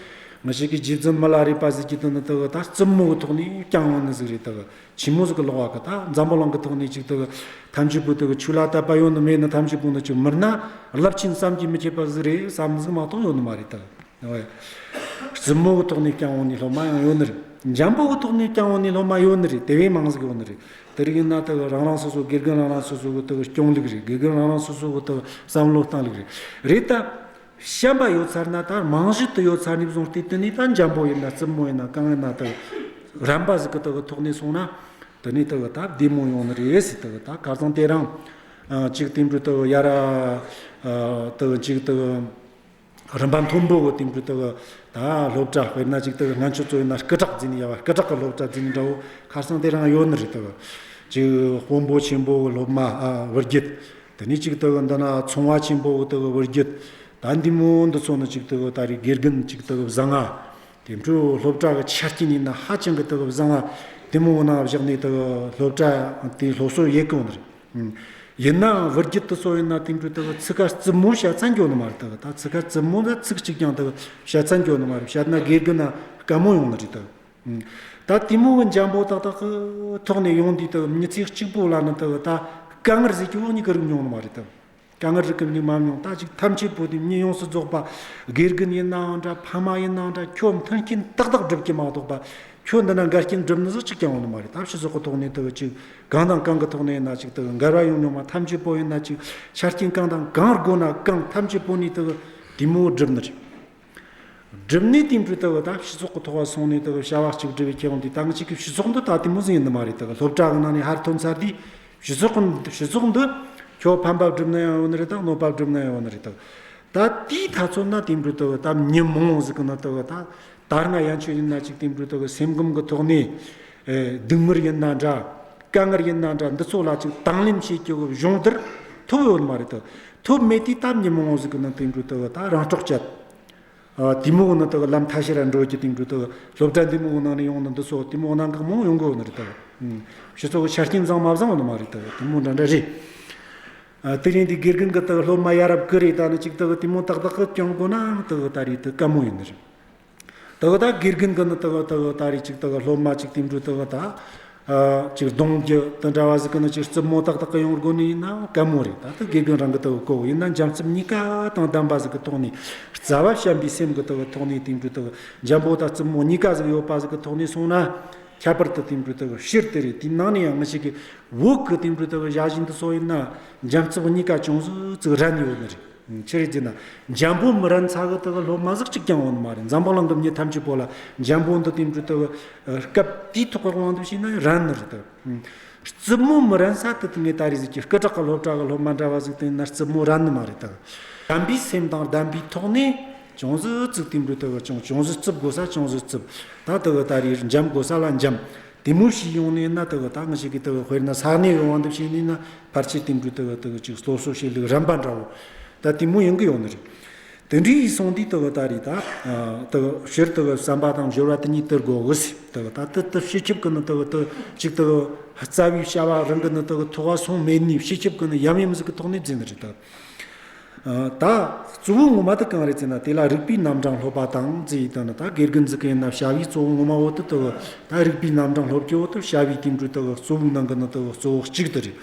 ང་ཞིག་གི་རྗེ་བཙུན་མི་ལ་རས་པ་ཟིག་གིས་ད་ནི་ད་ད་རྩུབ་མོ་གི་ཐོག་ནས་བསྐྱངས་ཡོང་ནི་ཟིག་རེད། ད་ཆི་མོ་ཟིག་གི་ལོག་བ་གི། ད་འཛམ་བུ་གླིང་གི་ཐོག་ནས་ཅིག་ད་ཐམས་ཅད་པོ་ད་ཆོས་ལ་དད་པ་ཡོད་ནི་མེད་ནི་ཐམས་ཅད་པོ་ནི་ཅིག་མི་སྣ་རླབས་ཆེན་བསམ་གྱིས་མི་ཁྱབ་པ་ཟིག་རེད་བསམ་ནི་ཟིག་མ་གཏོགས་ཡོད་ནི་མ་རེད། ད་ཨོ་ཡ། རྩུབ་མོ་གི་ཐོག་ནས་བསྐྱངས་ཡོང་ནི་སློབ་མ་ཡང་ཡོད་ནི་རེད། འཇམ་པོ་གི་ཐོག་ནས་བསྐྱངས་ཡོང་ནི་སློབ་མ་ཡོད་ནི་རེད། དེ་བས་མང་ཟིག་ཡོད་ནི་རེད། དེ་རིགས་ཡིན་ན་ད་རང་རང་སོ་སོ། དགེ་རྒན་རང་རང་སོ་སོ་གི་ད་སྐྱོང་ལུགས་རེད། དགེ་རྒན་རང་རང་སོ་སོ་གི་ད་བསམ་བློ་བཏང་ལུགས་རེད། རེད་ད། བྱམས་པ་ཡོད་ཚར་ན། ད་རྨང་གཞི་དེ་ཡོད་ཚར་ནས་བཟུང་སྟེ། དེ་ནས་ད་འཇམ་པོ་ཡིན་ན་རྩུབ་མོ་ཡིན་ན་གང་ཡིན་ན་ད་རན་པ་ཟིག་གི་ད་ཐོག་ནས་སོང་ན། དེ་ནས་ད་ད་བདེ་མོ་ཡོང་ནི་རེད་ཟེར། ད་ད་ཁ་སང་དེ་རིང་ཨ་ཅིག་དེ་འདྲ་ད་ཡ་ར་ཨ་ད་ཅིག་ད་རིམ་པ་མཐོན་པོ་གི་དེ་འདྲ་ད་ད་སློབ་གྲྭ། དཔེར་ན་ཅིག་ད་སྔོན་ཆད་ཚོ་ཡིན་ན་སྐུ་དྲག་བརྩིས་ནས། ཡ་བ་སྐུ་དྲག་གི་སློབ་གྲྭ་བརྩིས་ནས་འདྲ་བོ་ཁ་སང་དེ་རིང་ཡོད་ནི་རེད། ད་ཅིག་དཔོན་པོ་ཆེན་པོ་གི་སློབ་མ་ཨ་བུ་རྒྱུད། དེ་ནས་ཅིག་ད་འདི་ན་ཚོང་བ་ཆེན་པོ་གི་ད་བུ་རྒྱུད། ད་འདི་མོ་འདི་ཚོ་ནི་ཅིག་ད་ད་རེས་དགེ་རྒན་ཅིག་ད་བཟང་ང་། དེ་འཕྲོ་སློབ་གྲྭ་གི་ཆ་རྐྱེན་ཡིན་ན་ཧ་ཅང་གི་ད་བཟང་ང་། དེ་མོ་ནང་བཞག་ནས་ད་སློབ་གྲྭ་དེ་སློབ་གསོ་ཡེ་གོ་ནི་རེད། ཡིན་ནའང་བུ་རྒྱུད་དེ་ཚོ་ཡིན་ན་དེ་འཕྲོ་ད་ཚིག་ཁ་རྩུབ་མོ་བཤད་ཚར་འགྱོ་ནི་མ་རེད། ད་ད་ཚིག་ཁ་རྩུབ་མོ་ད་ཚིག་གཅིག་ཀྱང་ད་བཤད་ཚར་འགྱོ་ནི་མ་རེད། བཤད་ན་དགེ་རྒན་ན་དཀའ་མོ་ཡོང་ནི་རེད། ད་ད་དེ་མོ་གི་འཇམ་པོ་ཏག་ཏག་གི་ཐོག་ནས་ཡོང་དུས། ད་མི་ཚེ་གཅིག་པོ་ལ་ནི་ད་ད་དཀའ་ངལ་ཟེར་རྒྱུ་བོ་གཉིས་ཀ་རིགས་མྱོང་ནི་མ་རེད། ད་དཀའ་ངལ་རིགས་གི་མྱིག་མ་མྱོང་། ད་ཅིག་ཐམས་ཅད་པོ་དེ་མྱི་ཡོངས་སུ་རྫོགས་པ། དགེ་རྒན་ཡིན་ནའང་འདྲ། ཕ་མ་ཡིན་ནའང་འདྲ། ཁྱོད་མཐུན་རྐྱེན་ཏག་ཏག་སྒྲུབ་ཀྱི་མ་གཏོགས་པ། ཁྱོད་འདི་ན་འགལ་རྐྱེན་སྒྲུབ་ནི་ཟིག་གཅིག་ཀྱང་ཡོང་ནི་མ་རེད། ད་སྤྱི་ཚོགས་ཀྱི་ཐོག་ནས་ད་ཅིག་གང་དང་གང་གི་ཐོག་ནས་ཡིན་ན་ཅིག་ད་འགལ་བ་ཡོང་མྱོང་མ། ཐམས་ཅད་པོ་ཡིན་ན་ཅིག་ཆ་རྐྱེན་གང་དང་གང་དགོས་ན་གང་། ཐམས་ཅད་པོ་ནས་ད་དེ་མོ་སྒྲུབ་ནི་རེད། སྒྲུབ་ནས་དེ་འཕྲོ་ད་ད་སྤྱི་ཚོགས་ཀྱི་ཐོག་སོང་ནས་ད་བྱ་བ་གཅིག་སྒྲུབ་པའི་ཁྱེད་རང་དེ། ད་ང་ཅིག་གི་སྤྱི་ཚོགས་འདི་ད་དེ་མོ་ཟིག་ཡིན་ནི་མ་རེད། ད་སློབ་གྲྭ་གི་ནང་ནས་ཧར་ཐོན་ཚར་དུས། སྤྱི་ཚོགས་སྤྱི་ཚོགས་འདི་ཁྱོད་ཕན་པ་བསྒྲུབ་ན་ཡང་ཡོད་ནི་རེད་དང་གནོད་པ་བསྒྲུབ་ན་ཡང་ཡོད་ནི་རེད་དང་། ད་དེའི་ཐ་ཚོད་ན་དེ་འདྲ་དག་ད་མྱི་མང་བོ་ཟིག་གི་ནང་དག་ད་ད་སྔ་ཡན་ཆོད་ཡིན་ན་ཅིག་དེ་འདྲ་དག་སེམས་ཁམས་གི་ཐོག་ནས་ཨེ་སྡུག་བསྔལ་ཡིན་ན་འདྲ། དཀའ་ངལ་ཡིན་ན་འདྲ། འདི་ཚོ་ལ་ཅིག་དང་ལེན་བྱེད་རྒྱུ་གི་སྦྱོང་བརྡར་ཐོབ་ཡོད་ནི་མ་རེད་དོ། ཐོབ་མེད་དུས་ད་མྱི་མང་བོ་ཟིག་གི་ནང་དེ་འདྲ་དག་ད་རང་སྲོག་བཅད། ཨ། དེ་མོ་གི་ནང་དག་ལམ་ཐ་ཤལ་ར་འགྲོ་རྒྱུ་དེ་འདྲ་དག་སློབ་གྲྭ་འདི་མོ་གི་ནང་ནས་ཡོང་ནི་འདི་ཚོ་དེ་མོ་གནད་འགག་མང་ཡོང་གི་ཡོད་ནི་རེད་དོ། ཨུམ། སྤྱི་ཚོགས་ཀྱི་ཆ་རྐྱེན་བཟང་མ་བཟང་ནི་མ་རེད་དོ། དེ་མོ་འདྲ་འདྲ་རེད། ཨ། དེ་རིང་འདི་དགེ་རྒན་གི་དག་སློབ་མ་ཡ་རབས་གི་རེད། ད་ནི་ཅིག་དག་དེ་མོ་ཏག་ཏག་གི་སྐྱོང་དགོས་ན་དག་ད་རེད་དོ་དཀའ་མོ་ཡིན་ནི་རེད། དག་ད་དགེ་རྒན་གི་ནི་དག་དག་ད་རེད་ཅིག་དག་སློབ་མ་ཅིག་དེ་འདྲ་དག་ད། ཨ། ཅིག་གདོང་རྒྱུ་དེ་འདྲ་བ་ཟིག་གི་ནི་ཅིག་རྩུབ་མོ་ཏག་ཏག་གི་ཡོང་དགོས་ནི་ཡིན་ན་དཀའ་མོ་རེད། ད་ལྟ་དགེ་རྒན་རང་གི་དག་གོ་ཡིན་ན་འཇམ་རྩུབ་གཉིས་ཀ་དང་ལྡན་པ་ཟིག་གི་ཐོག་ནས། རྩ་བ་བྱམས་པའི་སེམས་གི་དག་ཐོག་ནས་དེ་འདྲ་དག་འཇམ་པོ་དང་རྩུབ་མོ་གཉིས་ཀ་ཟིག་ཡོད་པ་ཟིག་གི་ཐོག་ནས་སོང་ན། ཁྱད་པར་དུ་དེ་འདྲ་དག་སྤྱིར་དེ་རེད། དེའི་ནང་ནས་ཡང་ང་ཞིག་གི་བོད་གི་དེ་འདྲ་དག་ཞ་ཡི་འདི་ཚོ་ཡིན་ན་འཇམ་རྩུབ་གཉིས་ཀ་ཅུང་ཟད་ཙིག་རན་ཡོད་ནི་རེད། ཆི་རེད་ཟེར་ན། འཇམ་པོ་མི་རན་ས་གི་དག་སློབ་མ་ཟིག་གཅིག་ཀྱང་ཡོད་ནི་མ་རེད། འཛམ་བུ་གླིང་གི་མྱི་ཐམས་ཅད་པོ་ལ་འཇམ་པོ་འདི་དེ་འདྲ་དག་སྐབས་དེའི་ཐོག་གི་དབང་དུ་བྱས་ན་རན་ནི་རེད་དོ། རྩུབ་མོ་མི་རན་ས་དེ་དེ་ངས་ད་རེས་ཟིག་གི་སྐུ་དྲག་གི་སློབ་གྲྭ་གི་སློབ་མ་འདྲ་བ་ཟིག་དེ་ཡིན་ན་རྩུབ་མོ་རན་ནི་མ་རེད་དོ། དམ་པའི་སེམས་དང་ལྡན་པའི་ཐོག་ནས་ཅུང་ཟད་ཙིག་དེ་འདྲ་དག་ཅུང་ཅུང་ཟད་རྩུབ་དགོས་ས་ཅུང་ཟད་རྩུབ། ད་དག་ད་རེས་འཇམ་དགོས་ས་ལ་འཇམ། དེ་མོ་ཞིག་ཡོང་ནས་ན་དག་ད་ང་ཞིག་གི་དག་དཔེར་ན་ས་གནས་ཡོང་བ་འདི་བྱས་ནས་ན་ཕལ་ཆེར་དེ་འདྲ་དག་དག་ཅིག་སློབ་གསོ་བྱེད་ལུགས་རན་པ་འདྲ་བོ། ད་དེ་མོ་ཡོང་གི་ཡོད་ནི་རེད། དེ་འདྲ་ཡིན་སོང་དུས་དག་ད་རེད་ད། དག་སྤྱིར་དག་བསམ་པ་དང་སྦྱོར་བ་དེ་གཉིས་དེར་དགོས་གི་ཟེར། དག་ད་དེ་དེ་སྤྱི་ཁྱབ་གི་ནི་དག་དེ་ཅིག་དག་རྩ་བའི་བྱ་བ་རང་གི་ནི་དག་ཐོག་ག་སོང་མེད་ནི་སྤྱི་ཁྱབ་གི་ནི་ཡམ་ཡམ་ཟིག་གི་ཐོག་ནས་བརྫིས་ནི་རེད་ད། ཨ། ད་གཙོ་བོ་ངོ་མ་དེ་གང་རེད་ཟེར་ན། དེ་ལ་རིག་པའི་རྣམ་གྲངས་སློབ་པ་དང་ཟེར་ཡི་དང་ནི། ད་དགེ་རྒན་ཟིག་གི་ཡིན་ན་བྱ་བའི་གཙོ་བོ་ངོ་མ་བོ་དེ་དེ་ད་རིག་པའི་རྣམ་གྲངས་སློབ་རྒྱུ་བོ་དེ་བྱ་བའི་དེ་འདྲ་དེ་གཙོ་བོའི་ནང་གི་ནི་དེ་གཙོ་བོ་གཅིག་དེ་རེད།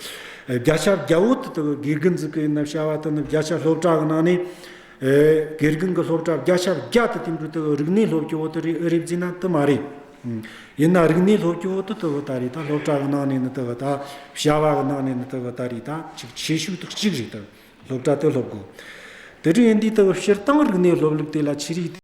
བརྒྱ་ཆ་བརྒྱ་བོ་དེ་དེ་དགེ་རྒན་ཟིག་གི་ཡིན་ན་བྱ་བ་དེ་ནི་བརྒྱ་ཆ་སློབ་གྲྭ་གི་ནང་ནས། ཨེ། དགེ་རྒན་གི་སློབ་གྲྭ་བརྒྱ་ཆ་བརྒྱ་དེ་དེ་འདྲ་དེ་རིག་གནས་སློབ་རྒྱུ་བོ་དེ་རེད་ཨེ་རེད་ཟེར་ན་དེ་མ་རེད། ཡིན་ན་རིག་གནས་སློབ་རྒྱུ་བོ་དེ་དེ་ད་རེད་ད། སློབ་གྲྭ་གི་ནང་ནས་ནི་དེ་ད། བྱ་བ་གི་ནང་ནས་ནི་དེ་ད་རེད་ད། ཅིག་ཆེ་ཤོས་དེ་གཅིག་རེད་ད། སློབ་གྲྭ་དེ་སློབ་དགོས། དེ་འདྲ་ཡིན་དུས་དེ་སྤྱིར་བཏང་རིག་གནས་སློབ་ལུགས་དེ་ལ་ཆི་རིགས་